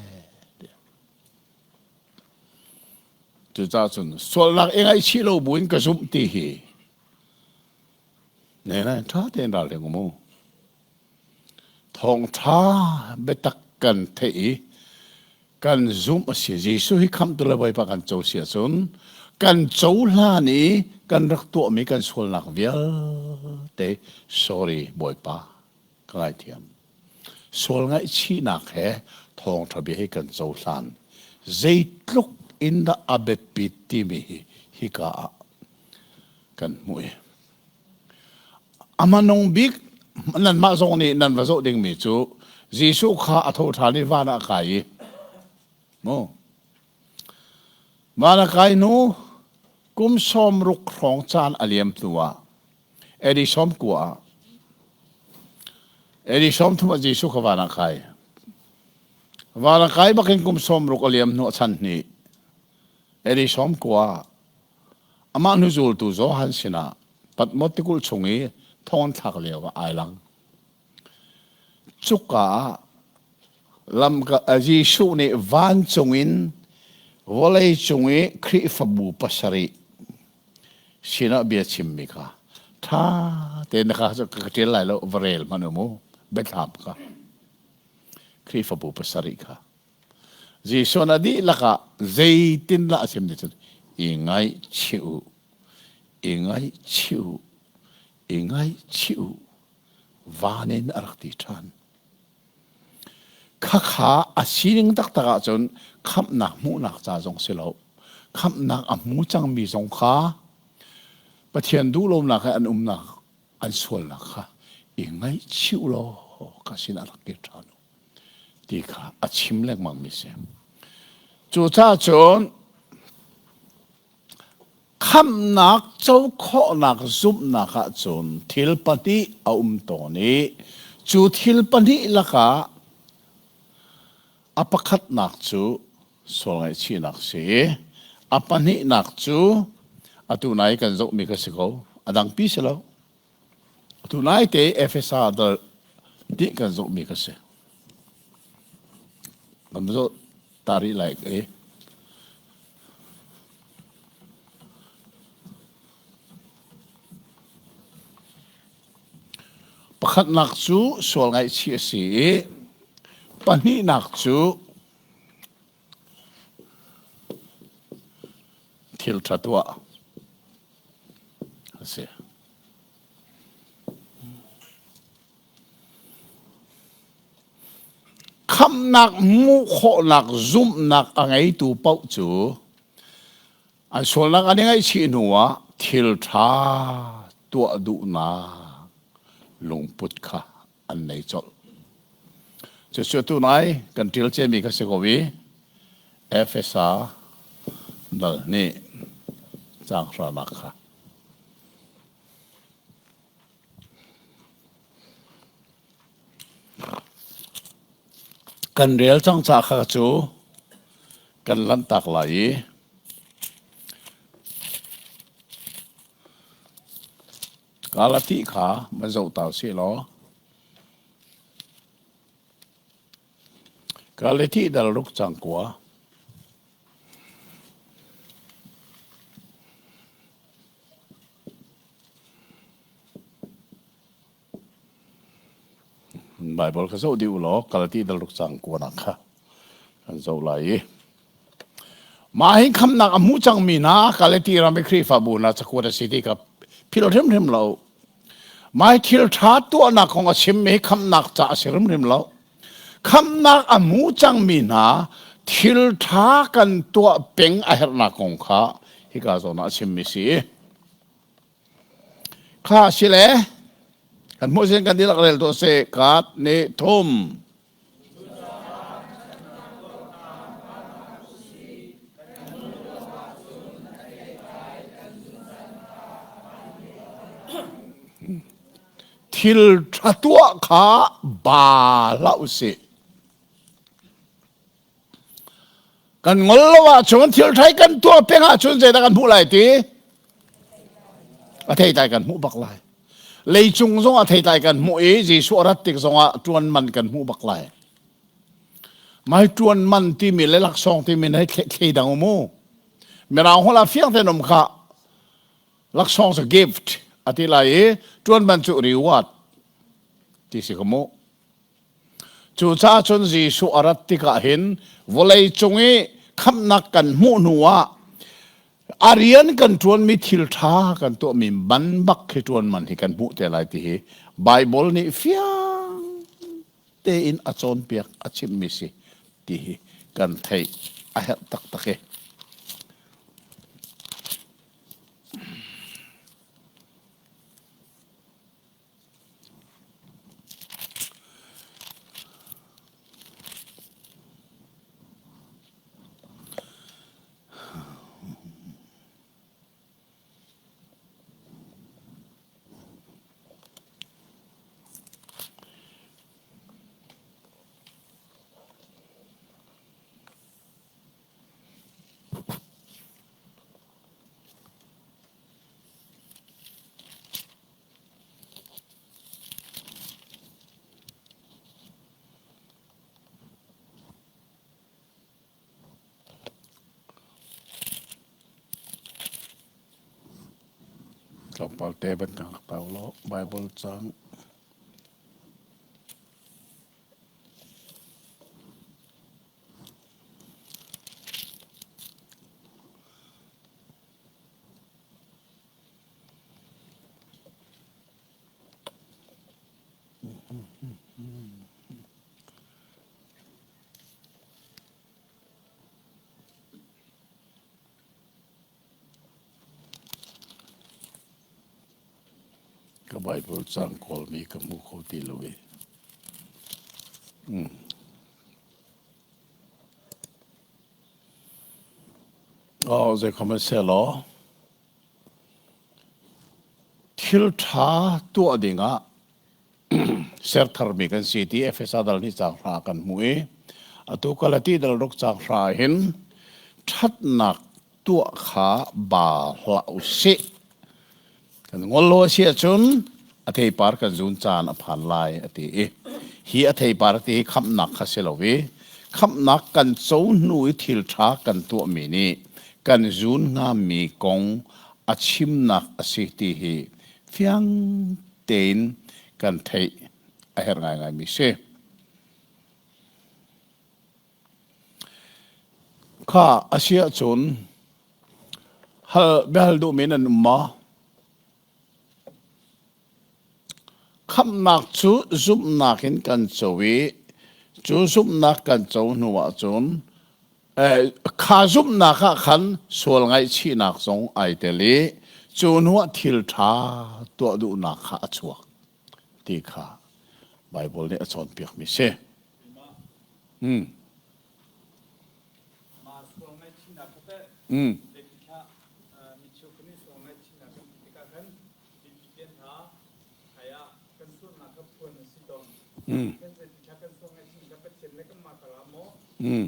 Speaker 1: Cucaah cun sualnak i ngaihchih lo buin ka zumh ti hi ne na ṭha tein ralring um u. Thawngṭha biatak kan theih i kan zumh a si. Jesuh hi khamhtu le Bawipa kan co si ahcun kan cohlan i kan rak tuahmi kan sualnak vialte sorry Bawipa ka ngaithiam. Sual ngaihchihnak he thawngṭha bia hi kan cohlan. Zeitluk in dah a biapit timi hi hika ah kan hmuh i A hmanung bik nanmah zong nih nan va zoh dingmi cu Jesuh kha a tho ṭhan i van ah a kai i mu van a kai hnu kum 60 hrawng caan a liam hnu ah AD 90 ah AD 30 ah Jesuh kha van ah kai. Van a kai bakin kum 60 a liam hnu a chan hnih AD 90 ah Amah hnuzultu Johan sinah Patmos tikulh chung i thong an thlak lio ah ai lang. Cuka ah lamka Jesuh nih vancung in vawlei cung i Khrihfabu pasarih sinah bia chimmi kha ṭha tein na ka ka ṭial lai lo va rel hmanh u mu biathlam kha Khrihfabu pasarih kha Jesuh na dihlak ah zeitindah a chim ti cun i ngaihchih u, i ngaihchih u, i ngaihchih u, van in a rak ti ṭhan. Khakha a sining taktak ahcun khamhnak hmuhnak ca zong si lo. Khamhnak a hmu cangmi zong kha Pathian duhlonak he an umnak an sualnak kha i ngaihchih u law ka sinah rak kir ṭhan u. ti kha a chim lengmangmi si. Cucaah cun khamhnak co khawhnak zumhnak ahcun thil pahnih a um tawn i cu thil pahnih lakah a pakhatnak cu sual ngaihchihnak si i a pahnihnak cu atu nai kan zohmi kha si ko a dangpi si lo Atu naite Efesa dal ti kan zohmi ka si. Kan zoh ta rih lai i pakhatnak cu sual ngaihchih a si i pahnihnak cu thil ṭha tuah a si. Khamhnak hmuh khawhnak zumhnak a ngeitu paoh cu an sualnak an i ngaihchih hnuah thil ṭha tuah duhnak lungput kha an nei colh. Cucu tunai kan ṭil ciami kha si ko i Efesa dal nih caang hranak kha. Kan rel cang ca kha cu kan lanhtak lai i Galati kha van zoh ta usih law. Galati dal ruk cang kua. Bible kha zoh dih u law Galati dal ruk cang kua nak kha kan zoh lai i mah hi khamnak a hmu cangmi hna Galati ram i Khrihfabu hna cakuat a si ti kha philh hrimhrim lo. Mai thil ṭha tuahnak kong a chimmi hi khamnak ca a si hrimhrim lo. Khamnak a hmu cangmi hna thil ṭha kan tuah peng a herhnak kong kha hika zawn ah a chimmi si. Kha si le kan hmuh sin kan dihlak rel tuah seh kat nih thum. Thil ṭha tuah kha ba hlah u sih. Kan ngol lo ahcun thil ṭha kan tuah peng ahcun zeidah kan hmuh lai ti? A theitlai kan hmuh bak lai. Leicung zong a theitlai kan hmuh i Jesuh a rat tik zongah ṭuan man kan hmuh bak lai. Mai ṭuan man timi le laksawng timi na thlei dang um u. Mirang holh ah fiang tein um kha laksawng cu gift a ti lai i ṭuan man cu reward ti si ka mu. Cucaah cun Jesuh a rat tikah hin vawlei cung i khamhnak kan hmuh hnu ah a rian kan ṭuanmi thil ṭha kan tuahmi man bak khi ṭuan man hi kan hmuh te lai ti hi Baibal nih fiang tein a cawnpiak a chimmi si ti hi kan theih a herh taktak i. Tlawmpal te ban kan rak tau law Bible cang. Ka Bible cang kawlmi ka hmu kho ti lo i. Mm. Oh, zei khom se law. Thil ṭha tuah dingah ser tharmi kan si ti Efesa dal nih caang hra kan hmuh i atu Galati dal ruk caang hra hin ṭhatnak tuah kha ba hlah u sih. Kan ngol lo a si ahcun a theipar kan zun caan a phan lai a ti i hi a theipar ti hi khamhnak kha si lo i khamhnak kan co hnu i thil ṭha kan tuahmi nih kan zun hngami kong a chimnak a si ti hi fiang tein kan theih a herh ngaingaimi si. Kha a si ahcun hal biahal duhmi nan um maw? Khamhnak cu zumhnak in kan co i cu zumhnak kan co hnu ahcun kha zumhnak ah khan sual ngaihchihnak zong ai tel i cu hnuah thil ṭha tuah duhnak kha a chuak ti kha Baibal nih a cawnpiakmi si. Mm. Mm. Mm. Mm.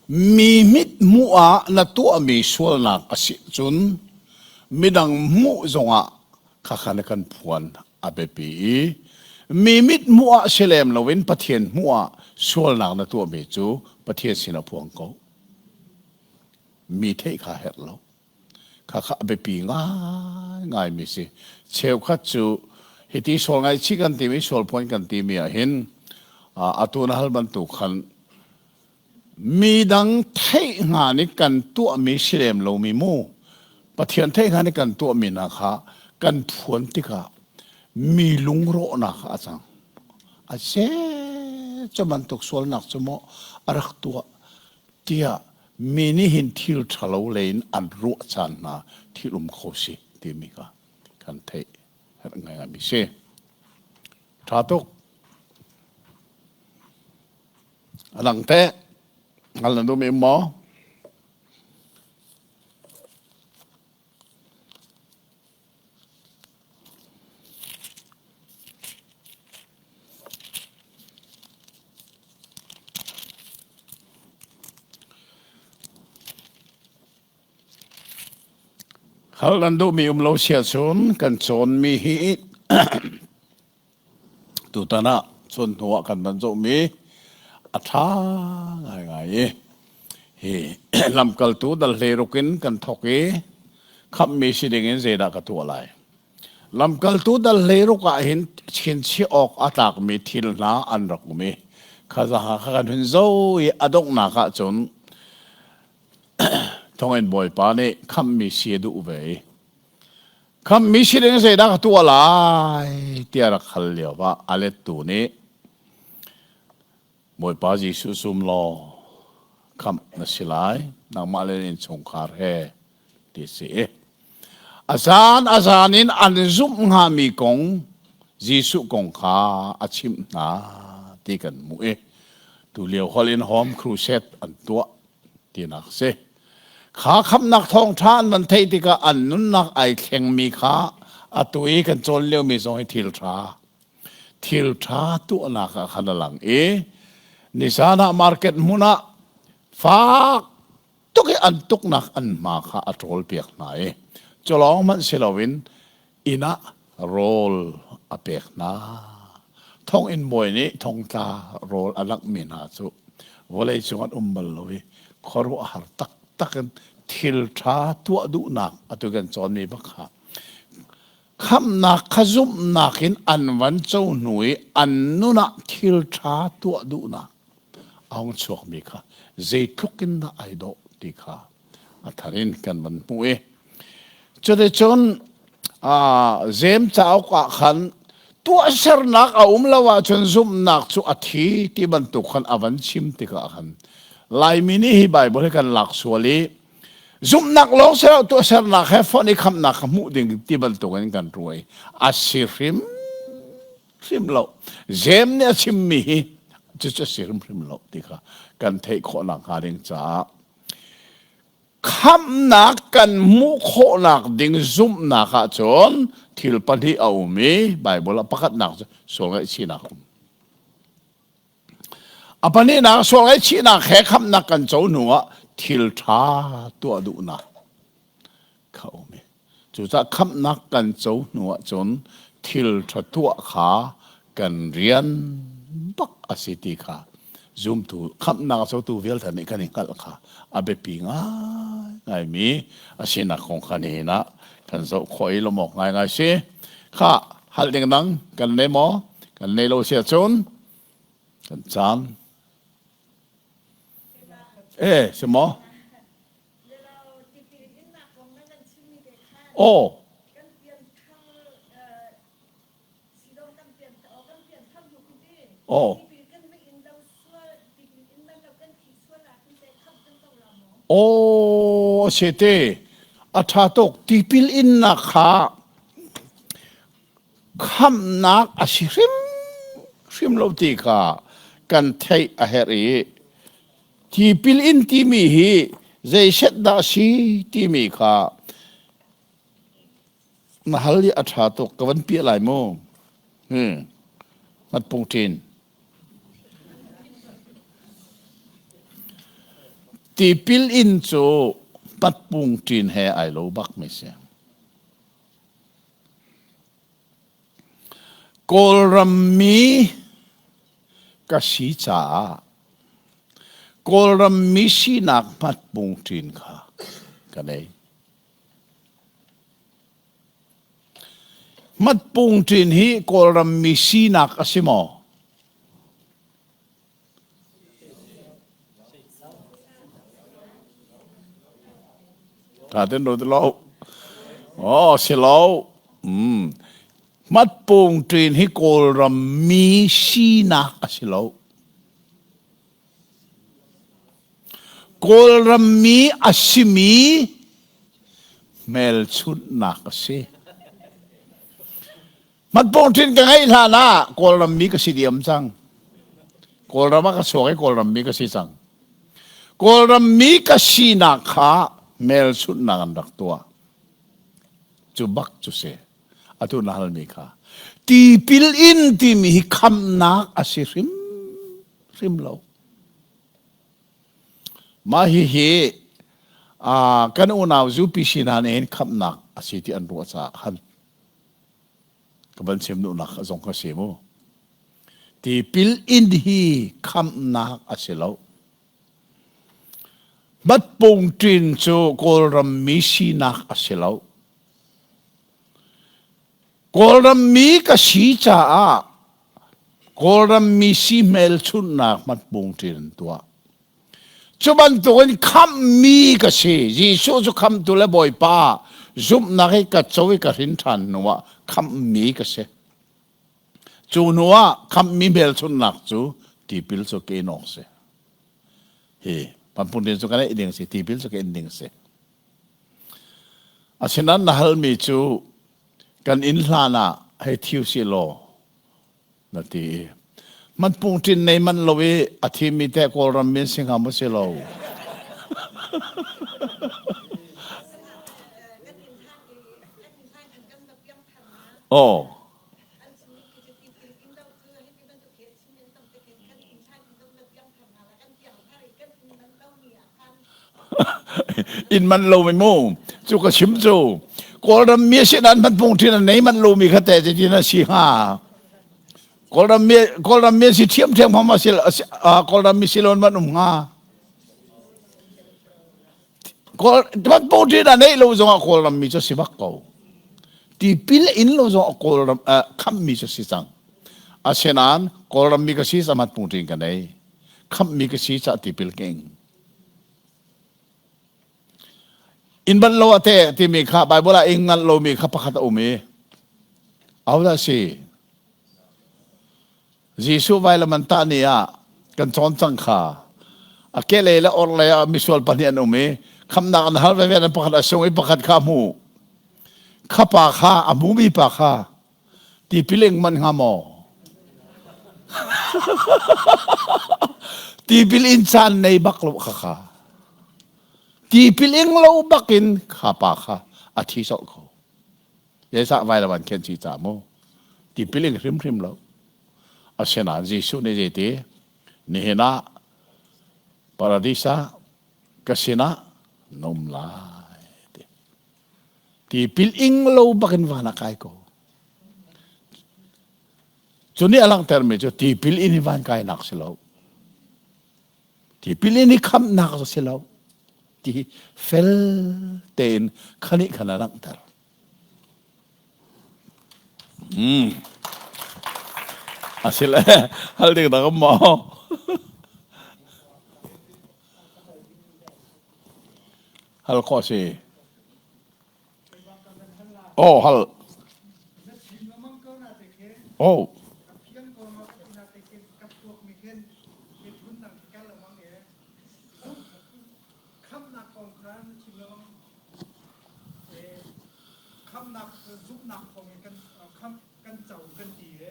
Speaker 1: Mi mithmuh ah na tuahmi sualnak a si cun. Midang hmuh zongah khakha na kan phuan a biapi i mi mit hmuh ah si lem loin Pathian hmuh ah sualnak na tuahmi cu Pathian sin a phuang ko. Mi theih kha herh lo. Khakha a biapi ngaingaimi si. Cheukhat cu hiti sual ngaihchih kan timi sual phuan kan timi ah hin atu na hal bantuk khan Mi dang theih hnga nih kan tuahmi si lem lomi mu Pathian theih hnga nih kan tuahmi hna kha kan phuan tikah mi lungrawhnak kha a cang. A se cu bantuk sualnak cu maw a rak tuah tiah mi nih hin thil ṭhalo lei in an ruah caan hna thil um kho si timi kha kan theih herh ngaingaimi si. Ṭha tuk. A dang teh hngal na duhmi um maw? Hal nan duhmi um lo sia cun kan cawnmi hi Tutan ah chun hnu ah kan van zohmi a ṭha ngaingai i hi lamkaltu dal hleiruk in kan thawk i khamhmi si ding in zeidah ka tuah lai. Lamkaltu dal hleiruk ah hin chinchiah awk a tlakmi thil hna an rak um i khazaha kha kan hun zoh i a donghnak ah cun thonginn bawipa nih khamhmi si a duh ve i Khamhmi si ding zeidah ka tuah lai tiah rak hal lio ah a lettu nih Bawipa Jesuh zum law khamh na si lai nangmah le na innchungkhar he ti a si. A zan a zan in an zumh hngami kong Jesuh kong kha a chimh hna ti kan hmuh i tulio holh in home crusade an tuah tinak a si. Kha khamhnak thawngṭha an van theih tikah an nunnak ai thlengmi kha atu i kan cawn liomi zong hi thil ṭha thil ṭha tuahnak ah khan a lang i nizan ah market hmun ah fak tuk i an tuknak an hma kha a ṭawl piak hna i cu lawng hmanh si loin inn ah rawl a pek hna. Thonginn bawi nih thongtla rawl a langhmi hna cu vawlei cung an um bal lo i khuaruahhar taktak in thil ṭha tuah duhnak atu kan cawnmi bak kha khamhnak kha zumhnak in an van co hnu i an nun ah thil ṭha tuah duhnak a hung chuakmi kha zeitluk in dah ai dawh ti kha a thar in kan van hmuh i cuticun Jeim cauk ah khan tuahsernak a um lo ahcun zumhnak cu a thi ti bantuk khan a van chim tikah khan Laimi nih hi Bible hi kan lak sual i zumhnak lawng si lo tuahsernak he fonh i khamhnak kha hmuh ding ti bantuk in kan ruai a si hrim hrim lo Jeim nih a chimmi hi cucu a si hrimhrim lo ti kha kan theih khawh nakhnga ding caah Khamhnak kan hmuh khawhnak ding zumhnak ahcun thil pahnih a um i Baibal ah pakhatnak cu sual ngaihchihnak a um. A pahnihnak sual ngaihchihnak he khamhnak kan co hnu ah thil ṭha tuah duhnak kha a um i Cucaah khamhnak kan co hnu ahcun thil ṭha tuah kha kan rian bak a si ti kha zumtu khamhnak a cotu vialte nih kan i hngalh kha a biapi ngaingaimi a sinak kong kha nihin ah kan zoh khawh i lawmh awk ngaingai si. Kha hal ding dang kan nei maw? Kan nei lo si ahcun kan caan. Eh, si maw? Aw. Aw. Aw, a te. A ṭha tuk. Tipil innak kha khamhnak a si hrim hrim lo ti kha kan theih a herh i Tipil in timi hi zeiset dah a si timi kha na hal i a ṭha tuk ka van piah lai mu. Hmm. Hngatpung ṭin. Tipil in cu patpung ṭin he ai lo bak mi si. Kawlram mi ka si caah Kawlram mi sinak hmatpung ṭin kha ka nei. Hmatpung ṭin hi Kawlram mi sinak a si maw? Ṭha ten ruat lo. Oh, si lo. Mm. Hmatpung ṭin hi Kawlram mi sinak a si lo. Kawlram mi a simi hmelchunhnak a si. Hmatpung ṭin ka ngeih hlan ah Kawlram mi ka si diam cang. Kawlram ah ka chuak i Kawlram mi ka si cang. Kawlram mi ka sinak kha hmelchunhnak an rak tuah. Cu bak cu si. Atu na halmi kha. Tipil in timi hi khamnak a si hrim hrim lo. Mah hihi kan unau UPC hna nih hin khamnak a si ti an ruah caah khan ka van chim duhnak zong ka si mu. Tipil in hi khamnak a si lo. Batpung ṭin cu Kawlram mi sinak a si lo. Kawlram mi ka si caah Kawlram mi si hmelchunhnak hmatpung ṭin an tuah. Cu bantukin khamhmi ka si. Jesuh cu khamhtu le Bawipa zumhnak i ka co i ka hrin ṭhan hnuah khamhmi ka si. Cu hnuah khamhmi hmelchunhnak cu tipil cu ka in awk si. Hi pampun cu ka neih ding si, tipil cu ka in ding si. Asinain na halmi cu kan inn hlan ah hei thiu si law na ti i hmatpung ṭin nei manh lo i a thimi teh Kawlram mi an si hnga maw si lo? Aw. In man lo mi mu cu ka chim cu Kawlram mi si nan hmatpung ṭin an nei manh lo mi kha teh zeitin a si hnga? Kawlram mi Kawlram mi si ṭhiamṭhiam hom a si Kawlram mi si lon man um hnga. Kawl hmatpung ṭin a neih lo zongah Kawlram mi cu si bak ko. Tipil in lo zongah Kawlram khamh mi cu si cang. Asinain Kawlram mi ka si ca hmatpung ṭin ka nei. Khamh mi ka si ca tipil ka ing. Inn banh lo a te timi kha Bible ah ing nganh lomi kha pakhat a um i ahodah si? Jesuh vailam an tah ni ah kan cawn cang kha. A kehlei le orhlei ah misual pahnih an um i khamnak an hal veve an pakhat a sung i pakhat kha a hmu. Kha pa kha a hmumi pa kha tipil ing man hnga maw? Tipil in caan nei bak lo kha kha. Tipil ing lo bakin kha pa kha a thi colh ko. Zeicah vailam an khen si ca mu? Tipil ing hrimhrim lo. Asinain Jesuh nih zeiti? Nihin ah paradis ah ka sinah na um lai. Ti. Tipil ing lo bakin van ah kai ko. Cu nih a langhtermi cu tipil in hi van kainak si lo. Tipil in hi khamhnak cu si lo. Ti hi fel tein khani khan a langhter. Mm. Asile hal ding dah maw? Hal khawh si. Oh, hal. Oh.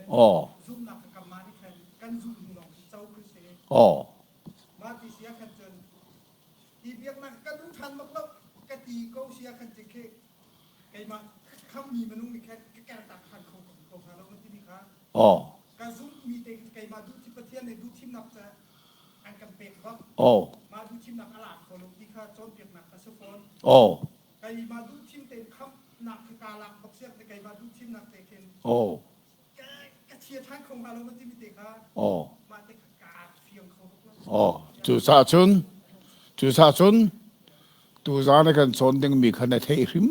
Speaker 1: Oh. Oh.
Speaker 4: Hi biaknak ka duh ṭhan bak lo ka ti ko si ah khan cik khi keimah khammi minung nih khan ka kertak ṭhan kho ko hnga lo na timi kha
Speaker 1: Oh.
Speaker 4: ka zumhmi te khi keimah duh Pathian nih duhthimnak ca an kan pek bak
Speaker 1: Oh.
Speaker 4: mah duhthimnak a lak kho lo ti kha cawnpiaknak a si fawn
Speaker 1: Oh.
Speaker 4: keimah duhthim tein khamnak khi kaa lak bak siak keimah duhthimnak te khin
Speaker 1: Oh.
Speaker 4: ka ka. kho hnga lo ma timi te kha
Speaker 1: Oh.
Speaker 4: mah te kha kaa fiang kho bak lo.
Speaker 1: Oh, cucaah cun cucaah cun tuzaan kan cawn dingmi kha na theih hrim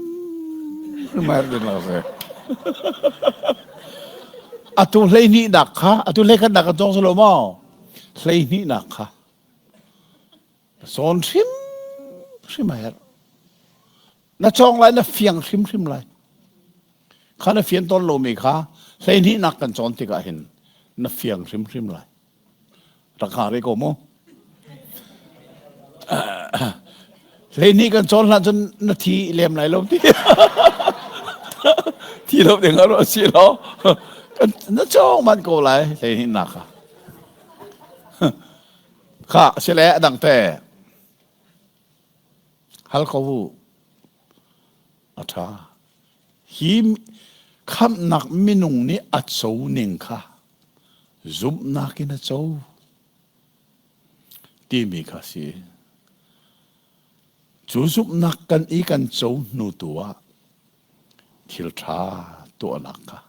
Speaker 1: hrim a herh ding lo si. Atu hleihnihnak kha atu hleikhatnak kan cawng lo maw? Hleihnihnak kha cawn hrim hrim a herh. Na cawng lai na fiang hrimhrim lai. Kha na fian tawn lomi kha hleihnihnak kan cawn tikah hin na fiang hrimhrim lai. Rak hnga rih ko mu. Hleihnih kan cawn hlan cun na thi lem lai lo ti. Thi lo ding a si lo. Na cawng man ko lai hleihnih nak kha. Kha sile a dang te. Hal ko u. A ṭha. Hi khamhnak minung nih a co ning kha zumhnak in a co timi kha si. Cu zumhnak kan i kan co hnu tu ah thil ṭha tuahnak kha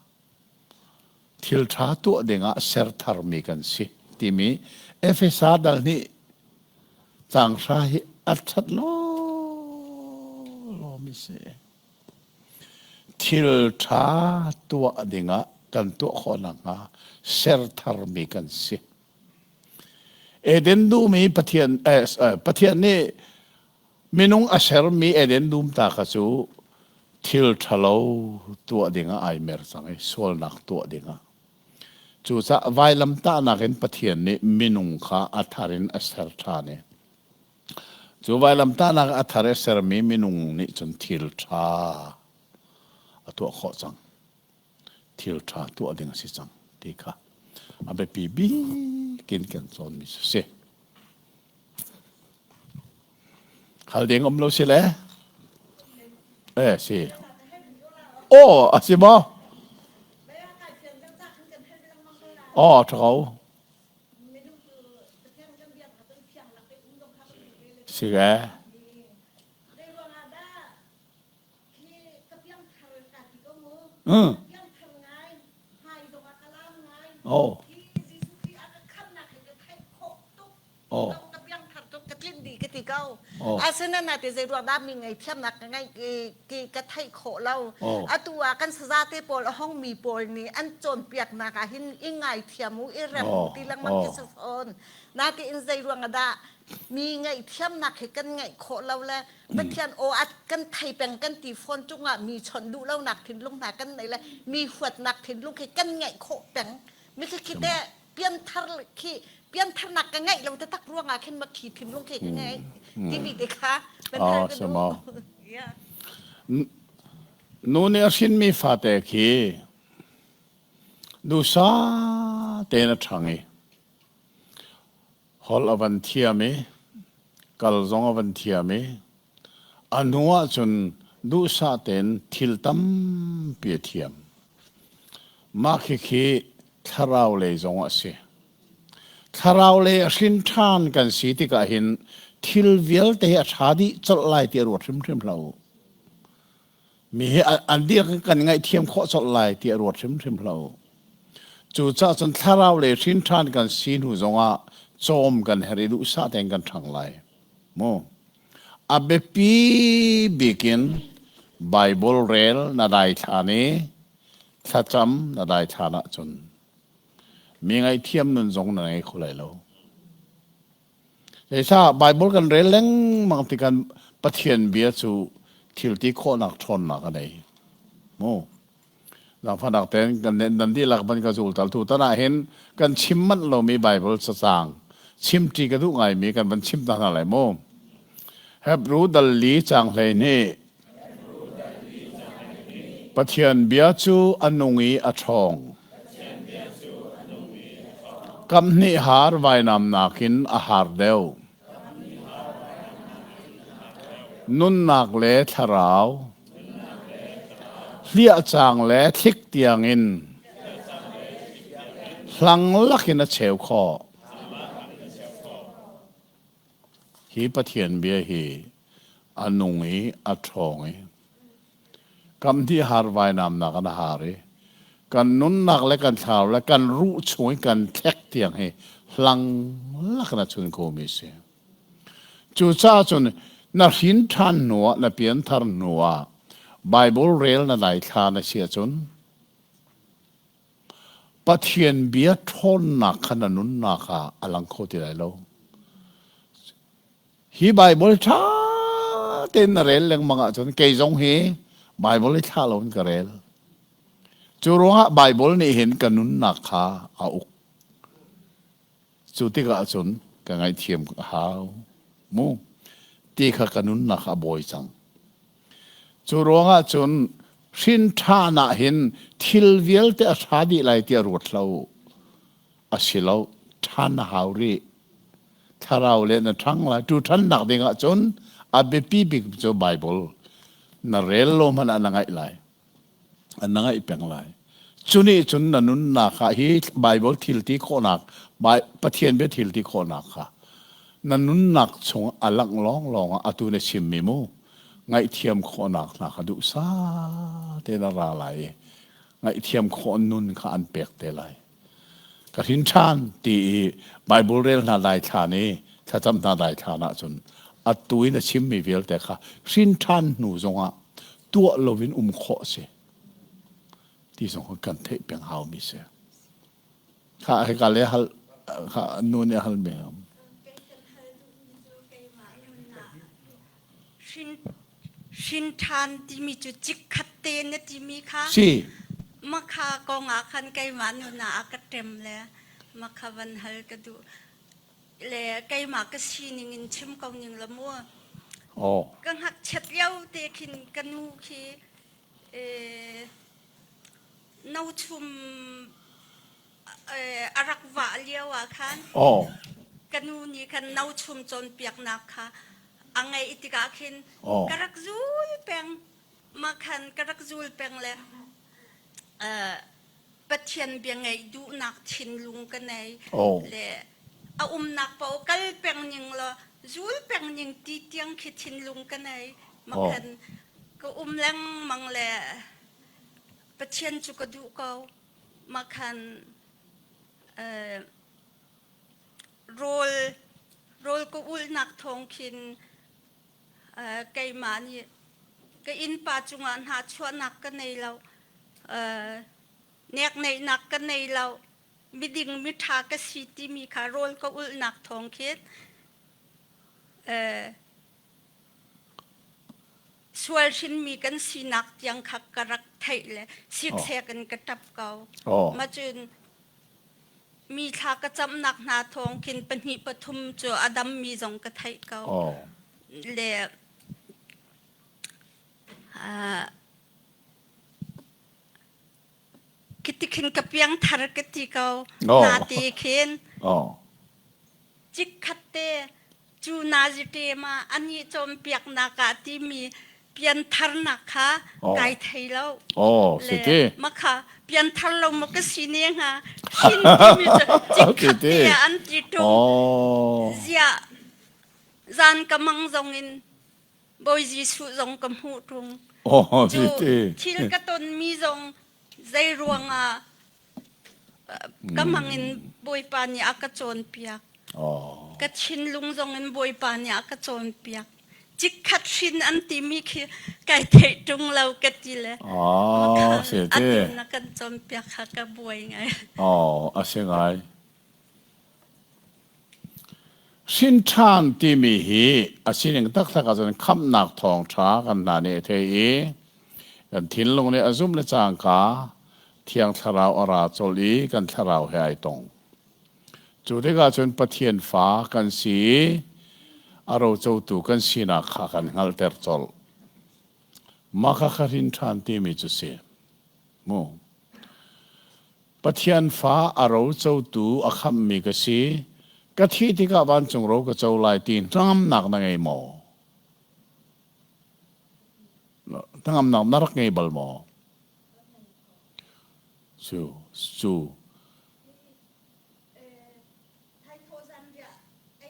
Speaker 1: thil ṭha tuah dingah ser tharmi kan si timi Efesa dal nih caang hra hi a ṭhat lawlaw si. Thil ṭha tuah dingah kan tuah khawh nakhnga ser tharmi kan si. Eden dum i Pathian, eh, Pathian nih minung a sermi Eden dum ta kha cu thil ṭhalo tuah dingah ai mer cang i sualnak tuah dingah. Cucaah vailamtahnak in Pathian nih minung kha a thar in a ser ṭhan i cu vailamtahnak a thar i sermi minung nih cun thil ṭha a tuah khawh cang. Thil ṭha tuah ding a si cang ti kha a biapi bik in kan cawnmi cu si. Hal ding um lo si le? Eh si. Aw a si maw? Aw ṭha ko. Si ke. Mm. Oh. Oh.
Speaker 5: Ka piangthar tuk ka tlinh dih ka ti ko. Asinain te zei ruang dah mi ngaihthiamnak ka ngeih ki ka theih khawh lo. Atu ah kan saza te pawl a hong mi pawl nih an cawnpiaknak ah hin i ngaithiam u i rem u ti lengmang khi si fawn. Natein zei ruang ah dah mi ngaihthiamnak hi kan ngeih khawh lo le Pathian aw at kan thei peng kan ti fawn cungah mi chawnh duh lonak thinlung hna kan nei le mi huatnak thinlung khi kan ngeih khawh peng. Mi khi khi te pianthar khi piantharnak ka ngeih lo taktak ruangah khin ma khi thinlung khi ka ngeih timi te kha kan thar ka duh. Yeah.
Speaker 1: Nu nih a hrinmi fate khi dusa tein a ṭhang i holh a van thiam i kal zong a van thiam i a hnu ahcun duhsah tein thil tampi a thiam. Mah khikhi thlarau lei zong a si. Thlarau lei a hrin ṭhan kan si tikah hin thil vialte hi a ṭha dih colh lai ti a ruat hrimhrim hlah u. Mi hi an dihlak in kan ngaihthiam khawh colh lai ti a ruat hrimhrim hlah u. Cucaah cun thlarau lei hrin ṭhan kan si hnu zongah cawm kan herh i duhsah tein kan ṭhang lai. Mu. A biapi bik in Baibal rel na daithlan i thlacam na daithlan ahcun mi ngaihthiam nun zong na ngei kho lai lo. Zeicah Baibal kan rel lengmang tikah Pathian bia cu thil ti khawhnak ṭhawnnak a nei. Mu. Zaangfahnak tein kan nan dihlak ban ka zul tal tu tan ah hin kan chim manh lomi Baibal cacang chimṭi ka duh ngaimi kan van chim ta hna lai mu. Hebru dal li caang 12 Pathian bia cu a nung i a ṭhawng. Kamhnih haar vainam nakin a haar deuh. Nunnak le thlarau, hliahcang le thlik tiangin hlang lakin a cheu khawh. Hi Pathian bia hi a nung i a ṭhawng i kamhnih har vainamnak in a har i. Kan nunnak le kan thlarau le kan ruh chung i kan thlek tiang hi hlang lak in a chun khomi a si. Cucaah cun na hrin ṭhan hnuah na pianthar hnuah Bible rel na daithla na si ahcun Pathian bia ṭhawnnak kha na nunnak ah a lang kho ti lai lo. Hi Bible ṭha tein na rel lengmang ahcun kei zong hi Bible i thlah loin ka rel. Cu ruangah Bible nih hin ka nunnak kha a uk. Cu tikah cun ka ngaihthiam a hau mu ti kha ka nunnak a bawi cang. Cu ruangah cun hrin ṭhan ah hin thil vialte a ṭha dih lai tiah ruat hlah u. A si lo, ṭhan a hau rih. Thlarau le na ṭhang lai. Tu ṭhannak ding ah cun a biapi bik cu Bible na rel lo hmanh ah na ngaih lai. Na ngaih peng lai. Cu nih cun na nunnak ah hi Bible thil ti khawhnak, Pathian bia thil ti khawhnak kha na nunnak chung a langh lawnglawng ah atu na chimmi mu ngaihthiam khawhnak hna kha duhsah tein a ra lai i ngaihthiam khawh nun kha an pek te lai. Ka hrin ṭhan ti i Bible rel hna dai thlan i thlacam hna dai thlan ahcun atu in a chimmi vialte kha hrin ṭhan hnu zongah tuah loin um khawh a si ti zong kan theih peng haumi si. Kha hika le hal kha nu nih hal mi.
Speaker 6: Hrin ṭhan timi cu cikkhat te na timi kha
Speaker 1: si.
Speaker 6: Makha kong ah khan keimah nun ah a ka ṭem le makha van hal ka duh le keimah ka sining in chim ko ning la mu.
Speaker 1: Oh.
Speaker 6: Ka ngakchiat lio te khin ka nu khi eh, no chum a rak vah lio ah khan
Speaker 1: oh.
Speaker 6: ka nu nih khan no chum cawnpiaknak kha a ngeih tikah khin
Speaker 1: oh.
Speaker 6: ka rak zul peng ma khan ka rak zul peng le uh, Pathian bia ngeih duhnak thinlung ka nei
Speaker 1: oh.
Speaker 6: le a umnak paoh kal peng ning law zul peng ning ti tiang khi thinlung ka nei ma khan ka um lengmang le Pathian cu ka duh ko mah khan rawl rawl ka ulhnak thawng khin keimah nih ka innpa cungah hna chuahnak ka nei lo nekneihnak ka nei lo miding miṭha ka si timi kha rawl ka ulhnak thawng khin Sual hrinmi kan sinak tiang kha ka rak theih le siksek in ka ṭap ko. Macun mi thla ka camnak hna thawng khin pahnih pathum cu a dammi zong ka theih ko. Le Khiti khin ka piangthar ka ti ko. Na ti khin. Chikkhat te cu nazite ma ani cawnpiaknak ah timi piantharnak kha kai thei lo.
Speaker 1: Oh,
Speaker 6: Le makha pianthar lo maw ka si ne hnga. Hin timi cu chikkhat te an ti ṭung. Ziah zan ka mang zong in Bawi Jesuh zong ka hmuh ṭung.
Speaker 1: Cu
Speaker 6: thil ka tonmi zong zei ruangah ka mang in Bawipa nih a ka cawnpiak. Ka thinlung zong in Bawipa nih a ka cawnpiak. Chikkhat hrin an timi khi kai theih ṭung lo ka ti le atu na kan cawnpiak kha ka buai ngai.
Speaker 1: Oh, a si ngai. Hrinṭhan timi hi a sining taktak ahcun khamhnak thawngṭha kan hna nih a thei i kan thinlung nih a zumh le cangka Thiang Thlarau a ra colh i kan thlarau he ai tong. Cu tikah cun Pathian fa kan si i a rocotu kan sinak kha kan hngalhter colh. Mah kha kha hrinṭhan timi cu si. Mu. Pathian fa a rocotu a khamhmi ka si. Ka thih tikah vancung ro ka co lai ti hnangamnak na ngei maw? Hnangamnak na rak ngei bal maw? Cu, cu.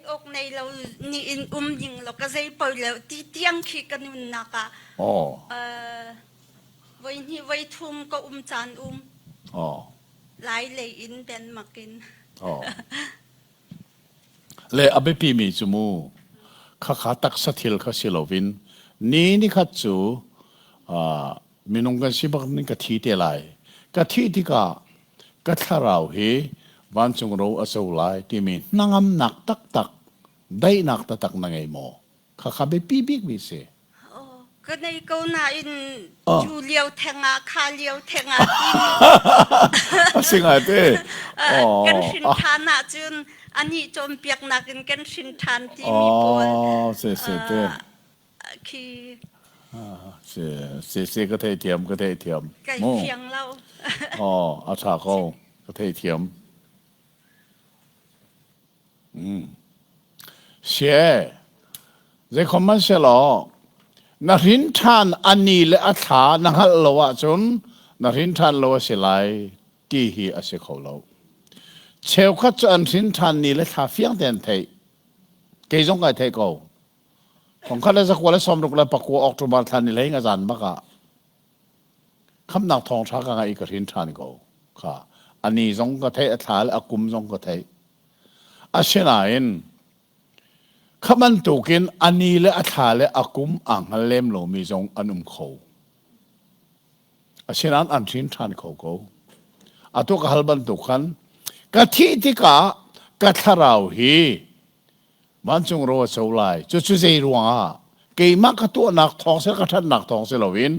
Speaker 6: Awk nei lo ni in um ding lo ka zei poi lo ti tiang khi ka nunnak ah
Speaker 1: Oh.
Speaker 6: voi hnih voi thum ka um caan um.
Speaker 1: Oh.
Speaker 6: Lai lei in Denmark in.
Speaker 1: Oh. Le a biapi mi cu mu khakha taksa thil kha si loin ni ni khat cu uh, minung kan si bak ning ka thi te lai. Ka thi tikah ka thlarau hi vancung ro a co lai timi hnangamnak taktak daihnak taktak na ngei maw? Khakha biapi bikmi si.
Speaker 6: Ka nei ko nain cu lio theng ah kha lio theng ah timi
Speaker 1: A si ngai te.
Speaker 6: Kan hrin ṭhan ahcun anih cawnpiaknak in kan hrin ṭhan timi pawl.
Speaker 1: Oh, si si te.
Speaker 6: Khi
Speaker 1: Si si si ka theithiam ka theithiam.
Speaker 6: Kai fiang lo.
Speaker 1: Oh, a ṭha ko. Ka theithiam. Sie, zeikhom hmanhsehlaw na hrin ṭhan a ni le a thla na hngalh lo ahcun na hrin ṭhan lo a si lai ti hi a si kho lo. Cheukhat cu an hrin ṭhan ni le thla fiang tein an theih. Kei zong kai theih ko. Thongkhat le zakua le sawmruk le pakua October thla ni hlei nga zan bak ah khamnak thawngṭha ka ngaih i ka hrin ṭhan ko. Kha a ni zong ka theih, a thla le a kum zong ka theih. Asinain kha bantukin a ni le a thla le a kum aa hngal lem lomi zong an um kho. Asinain an hrin ṭhan kho ko. Atu ka hal bantuk khan ka thih tikah ka thlarau hi vancung ro a co lai. Cucu zei ruangah keimah ka tuahnak thawng seh ka ṭhatnak thawng si loin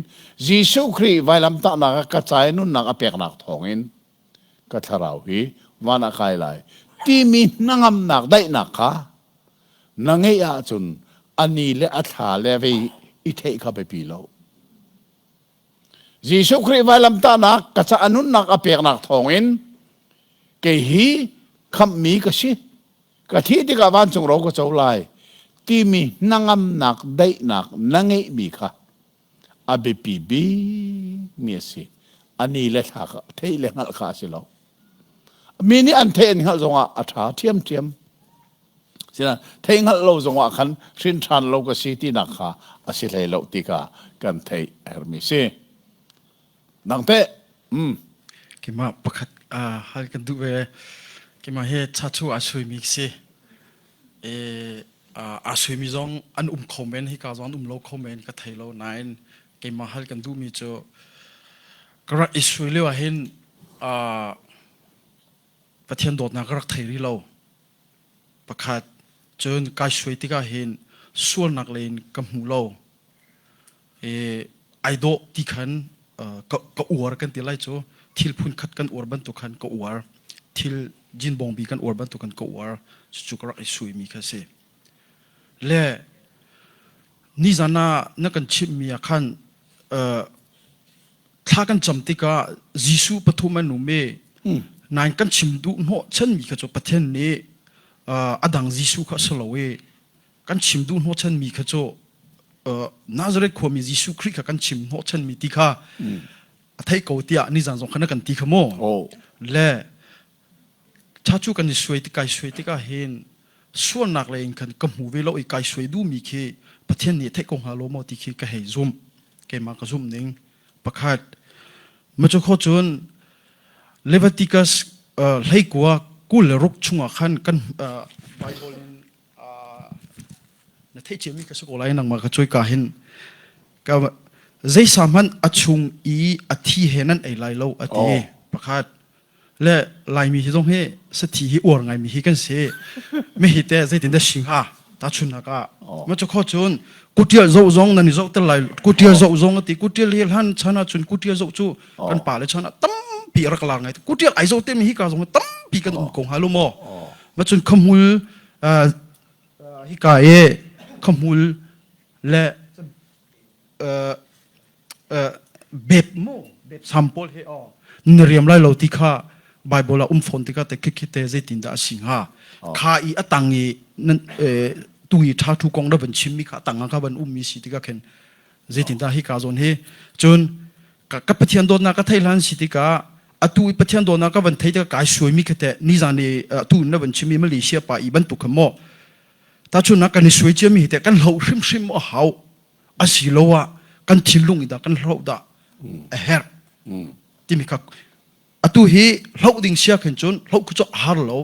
Speaker 1: Jesuh Khrih vailamtahnak ah ka ca i nunnak a peknak thawngin ka thlarau hi van ah kai lai timi hnangamnak daihnak kha na ngeih ahcun a ni le a thla le vei i theih kha biapi lo. Jesuh Khrih vailamtahnak ka ca a nunnak a peknak thawngin kei hi khamhmi ka si ka thih tikah vancung ro ka co lai timi hnangamnak daihnak na ngeihmi kha a biapi bikmi a si. A ni le thla kha theih le hngalh kha a si lo. Mi nih an theih an hngalh zongah a ṭha ṭhiamṭhiam. Sina theih hngalh lo zongah khan hrin ṭhan lo ka si tinak kha a si hlei lo ti kha kan theih a herhmi si. Nang teh? Mm.
Speaker 7: Keimah pakhat uh, hal kan duh ve. Keimah hi chachu a suimi si. E, aa suimi zong an um kho men hika zong an um lo kho men ka thei lo nain keimah hal kan duhmi cu ka rak i sui lio ah hin Pathian dawtnak ka rak thei rih lo pakhat cun kai suai tikah hin sualnak lei in ka hmu lo i ai dawh ti khan ka, ka uar kan ti lai cu thil phun khat kan uar bantuk khan ka uar thil jinbawngbi kan uar bantuk khan ka uar cucu ka rak i suimi kha si le nizan ah na kan chimhmi ah khan thla kan cam tikah Jesuh pathum an um i nain kan chim duh hnawh chanmi kha cu Pathian nih a dang Jesuh kha a si lo i kan chim duh hnawhchanmi kha cu Nazareth khuami Jesuh Khrih kha kan chim hnawhchanmi ti kha a theih ko tiah nizan zong khan kan ti kha mu le cha cu kan i suai kai suai tikah hin sualnak lei in khan ka hmu ve lo i kai suai duhmi khi Pathian nih theih ko hnga lo maw ti khi ka hei zum keimah ka zum ning pakhat macu kho cun Leviticus hleikua 26 chungah khan kan Bible in na theih ciami ka si ko lai nangmah ka cuai ka hin ka zeisa hmanh a chung i a thi he nan ei lai lo a ti pakhat le laimi hi zong hi sathi hi uar ngaimi hi kan si mi hi te zeitin dah si hnga ta chunnak ah ma chu kho cun kutial zo zong nan i zoh tel lai kutial zo zong ati kutial hi hlan chan ah cun kutial zo cu kan pa le chan ah tampi rak lar ngai kutial ai zo te mi hi ka zong tampi kan um ko hnga lu maw ma cun khamhmul hika i khamhmul le bep mu bep sam pawl he aw na riam lai lo ti kha Bible ah um fawn tikah te khi te zeitin dah a si hnga kha i a tang i nan tu i tha thu kong na van chim mi kha tang kha van um mi si tikah khin zeitin dah hi ka zawn hi cun ka Pathian dawtnak ka theih hlan si tikah atu i Pathian dawtnak ka van thei tikah kai suai mi kha te nizan i atu na van chim mi Malaysia pa i bantuk kha maw ta chun kan i suai cia mi hi te kan hloh hrimhrim a hau asiloah kan thinlung i dah kan hloh dah a herh timi kha. Atu hi hloh ding sia khin cun hloh khu cu a har lo.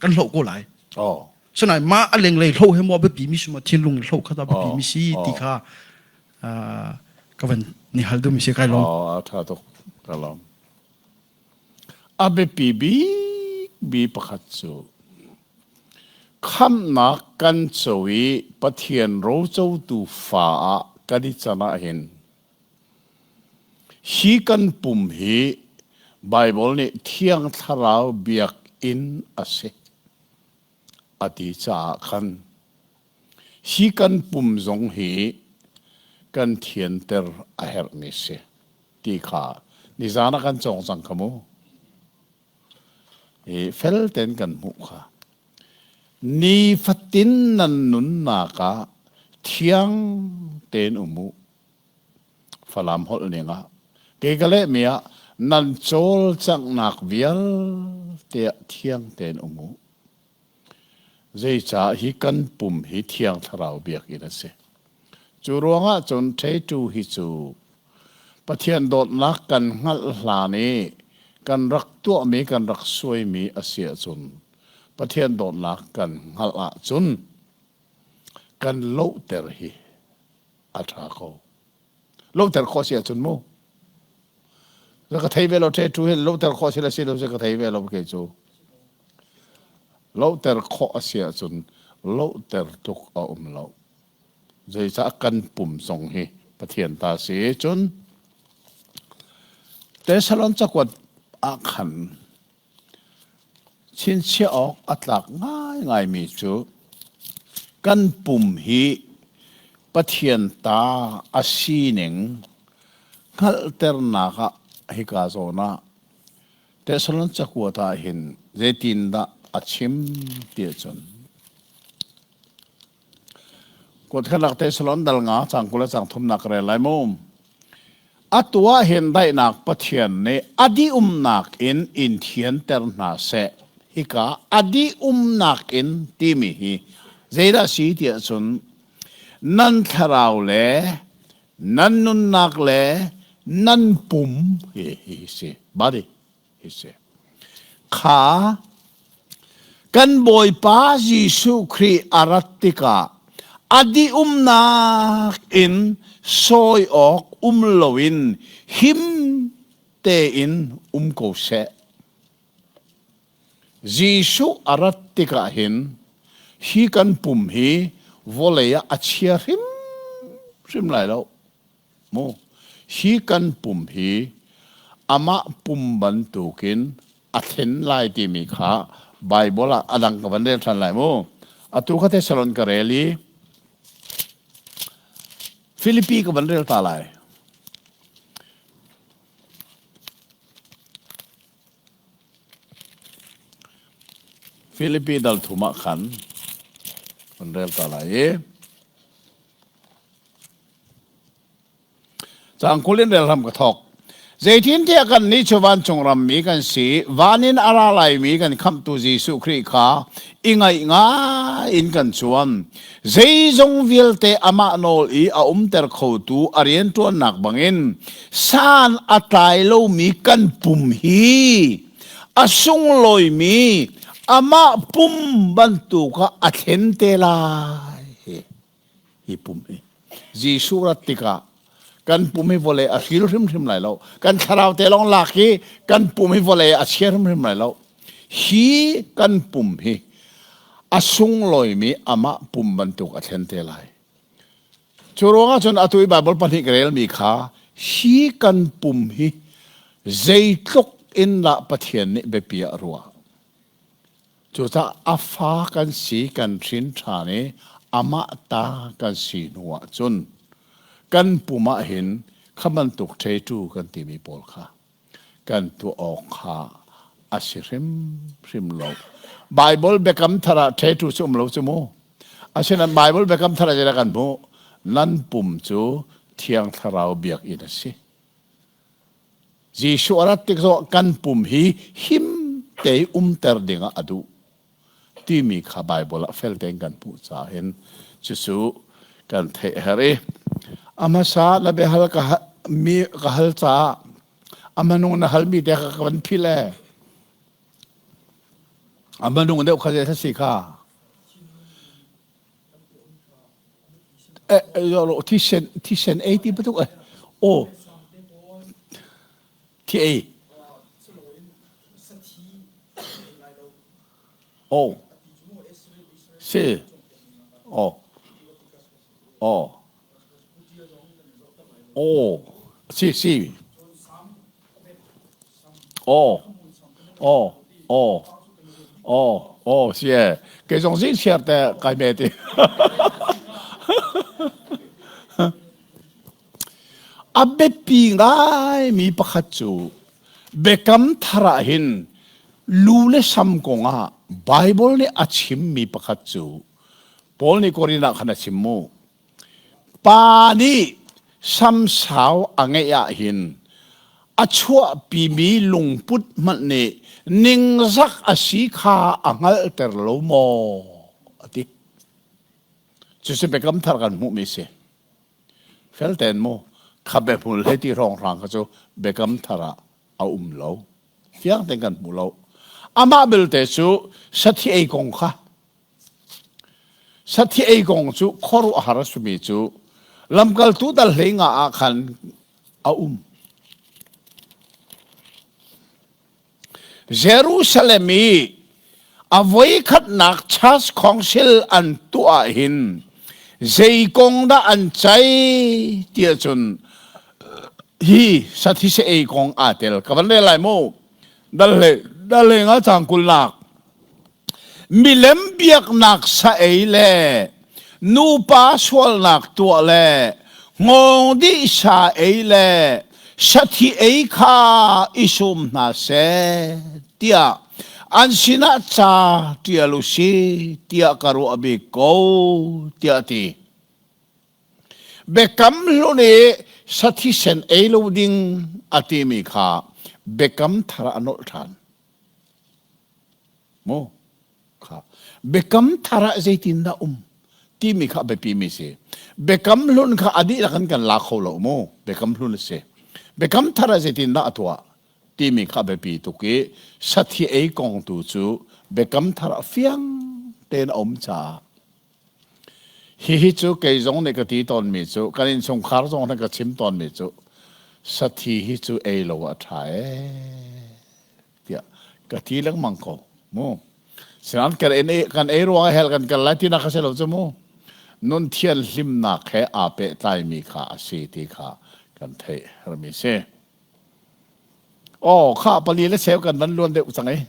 Speaker 7: Kan hloh ko lai.
Speaker 1: Oh.
Speaker 7: Sinain mah a lenglei hloh he maw biapi mi si maw thinlung in hloh kha ta biapi mi si ti kha ka van ni hal duhmi si kai lawm.
Speaker 1: Oh, a tha tuk. Ka lawm. A biapi bik bi pakhat cu khamnak kan co i Pathian rocotu fa ah kan i can ahhin Hi kan pum hi Baibal nih Thiang Thlarau biakinn a si a ti caah khan hi kan pum zong hi kan thianter a herhmi si ti kha nizan ah kan cawng cang kha mu. I fel tein kan hmuh kha. Nifatin nan nunnak ah thiang tein um u. Falam holh ning ah kei ka lehmi ah nan cawlcanghnak vialte ah thiang tein um u. Zeicah hi kan pum hi Thiang Thlarau biakinn a si. Cu ruangah cun ṭheitu hi cu Pathian dawtnak kan hngalh hlan i kan rak tuahmi kan rak suaimi a si ahcun Pathian dawtnak kan hngalh ahcun kan lohter hi a ṭha ko. Lohter khawh si ahcun mu. Ka thei ve lo ṭhe ṭu hi lohter khawh si le si lo si ka thei ve lo kei cu. Lohter khawh a si ahcun lohter tuk a um lo. Zeicah kan pum zong hi Pathian ta si. Cun Tesalon cakuat ah khan Chinchiah awk a tlak ngaingaimi cu kan pum hi Pathian ta a sining hngalhternak ah hika zawn ah Thessalon cakuat ah hin zeitindah a chim ti ahcun Kuatkhatnak Thessalon dal nga cang 20 le cang thumnak ka rel lai mu. Atu ah hin daihnak Pathian nih a dih-umnak in in thianter hna seh. Hika a dih-umnak in timi hi zeidah si tiah cun nan thlarau le nan nunnak le nan pum hi hi si body hi si. Kha kan Bawipa Jesuh Khrih a rat tikah a dih-umnak in sawi awk um loin him tein um ko seh. Jesuh a rat tikah hin hi kan pum hi vawlei ah a chia hrimhrim lai lo. Mu hi kan pum hi amah pum bantukin a thlen lai timi kha Baibal ah a dang ka van rel ṭhan lai mu. Atu kha Thessalon ka rel i Filipi ka van rel ta lai. Filipi dal thum ah khan van rel ta lai i Caang 20 in rel hram ka thawk. Zeitintiah kannih cu vancung rammi kan si, van in a ra laimi kan khamhtu Jesuh Khrih kha i ngaih ngai in kan cuan. Zeizong vialte amah nawl i a umter khotu a rianṭuannak bangin san a tlai lomi kan pum hi a sunglawimi amah pum bantuk ah a thlen te lai. Hi pum hi Jesuh rat tikah kan pum hi vawlei a hril hrimhrim lai lo. Kan thlarau te lawng lak hi kan pum hi vawlei a chia hrimhrim lai lo. Hi kan pum hi a sunglawimi amah pum bantuk a thlen te lai. Cu ruangah cun atu i Baibal pahnih ka relmi kha hi kan pum hi zeitluk in dah Pathian nih biapi ah a ruah. Cucaah a fa kan si kan hrin ṭhan i amah ta kan si hnu ahcun kan pum ah hin kha bantuk ṭheṭu kan timi pawl kha kan tuah awk kha a si hrimhrim lo. Baibal biakam thar ah ṭheṭu cu um lo cu mu. Asinain Baibal biakam thar ah zeidah kan hmuh? Nan pum cu Thiang Thlarau biakinn a si. Jesuh a rat tik zongah kan pum hi him te i umter dingah a duh timi kha Baibal ah fel tein kan hmuh caah hin cucu kan theih a herh i a hmasa na biahal ka, mi ka hal caah A manung na halmi te kha ka van philh ee. A manung deuh kha zei si kha. Eh, thisen thisen ei ti bantuk eh. Oh. Thi ei. Oh. Si. Oh. Oh. Oh. Si si. Oh. Oh. Oh. Oh. Oh, si e. Kei zong zing siar te kai me ti. A biapi ngaimi pakhat cu Biakam Thar ah hin lu le sam kongah Baibal nih a chimmi pakhat cu Paul nih Korin ah khan a chim mu. Pa nih samsau a ngeih ah hin a chuahpimi lungput hmanh nih ningzak a si kha a hngalhter lo maw a ti. Cucu Biakam Thar kan hmuhmi a si. Fel tein mu kha biahmul he ti hrawnghrang kha cu biakam thar ah a um lo. Fiang tein kan hmu lo. Amah belte cu sathi ei kong kha sathi ei kong cu khuaruahhar a simi cu lamkaltu dal hlei nga ah khan a um. Jerusalem i a voikhatnak church council an tuah hin zei kong dah an ceih tiah cun hi sathi se ei kong aa tel ka van rel lai mu dal le dal le nga cang kulnak Milem biaknak sa ei le nupa sualnak tuah le hngawng dih sa ei le sathi ei kha i sum hna seh tiah an sinah ca ṭial u si tiah ka ruah bik ko tiah a ti. Biakam hlun i sathi sen ei lo ding a timi kha biakam thar ah a nolh ṭhan. Mu kha biakam thar ah zeitindah um timi kha a biapi mi si. Biakam hlun kha a dihlak in kan la kho lo mu. Biakam hlun a si. Biakam thar ah zeitindah a tuah timi kha a biapi tuk i sathi ei kong tu cu biakam thar ah fiang tein a um caah hihi cu kei zong nih ka ti tawnmi cu kan innchungkhar zong nih ka chim tawnmi cu sathi hi cu ei lo a ṭha ee. tiah ka ti lengmang ko mu sinan kan ei kan ei ruang hel kan kal lai tinak ka si lo cu mu nun thian hlimnak he aa pehtlaimi kha a si ti kha kan theih hermi si oh kha pali le cheu kan van luan deuh cang ei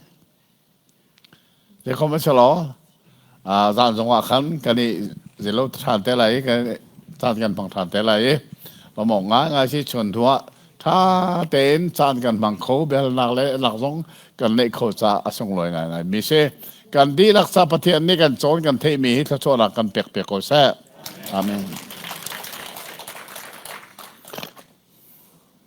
Speaker 1: Zeikhom a si law zan zongah khan kan i zelo ṭhan te lai i kan caan kan hmang ṭhan te lai i lawmawk ngaingai si chun hnuah ṭha tein caan kan hmang kho biahalnak le lak zong kan neih kho caah a sunglawi ngaingai mi si. Kan dihlak ca Pathian nih kan cawn kan theihmi hi thluachuahnak kan pek piak ko seh. Amen.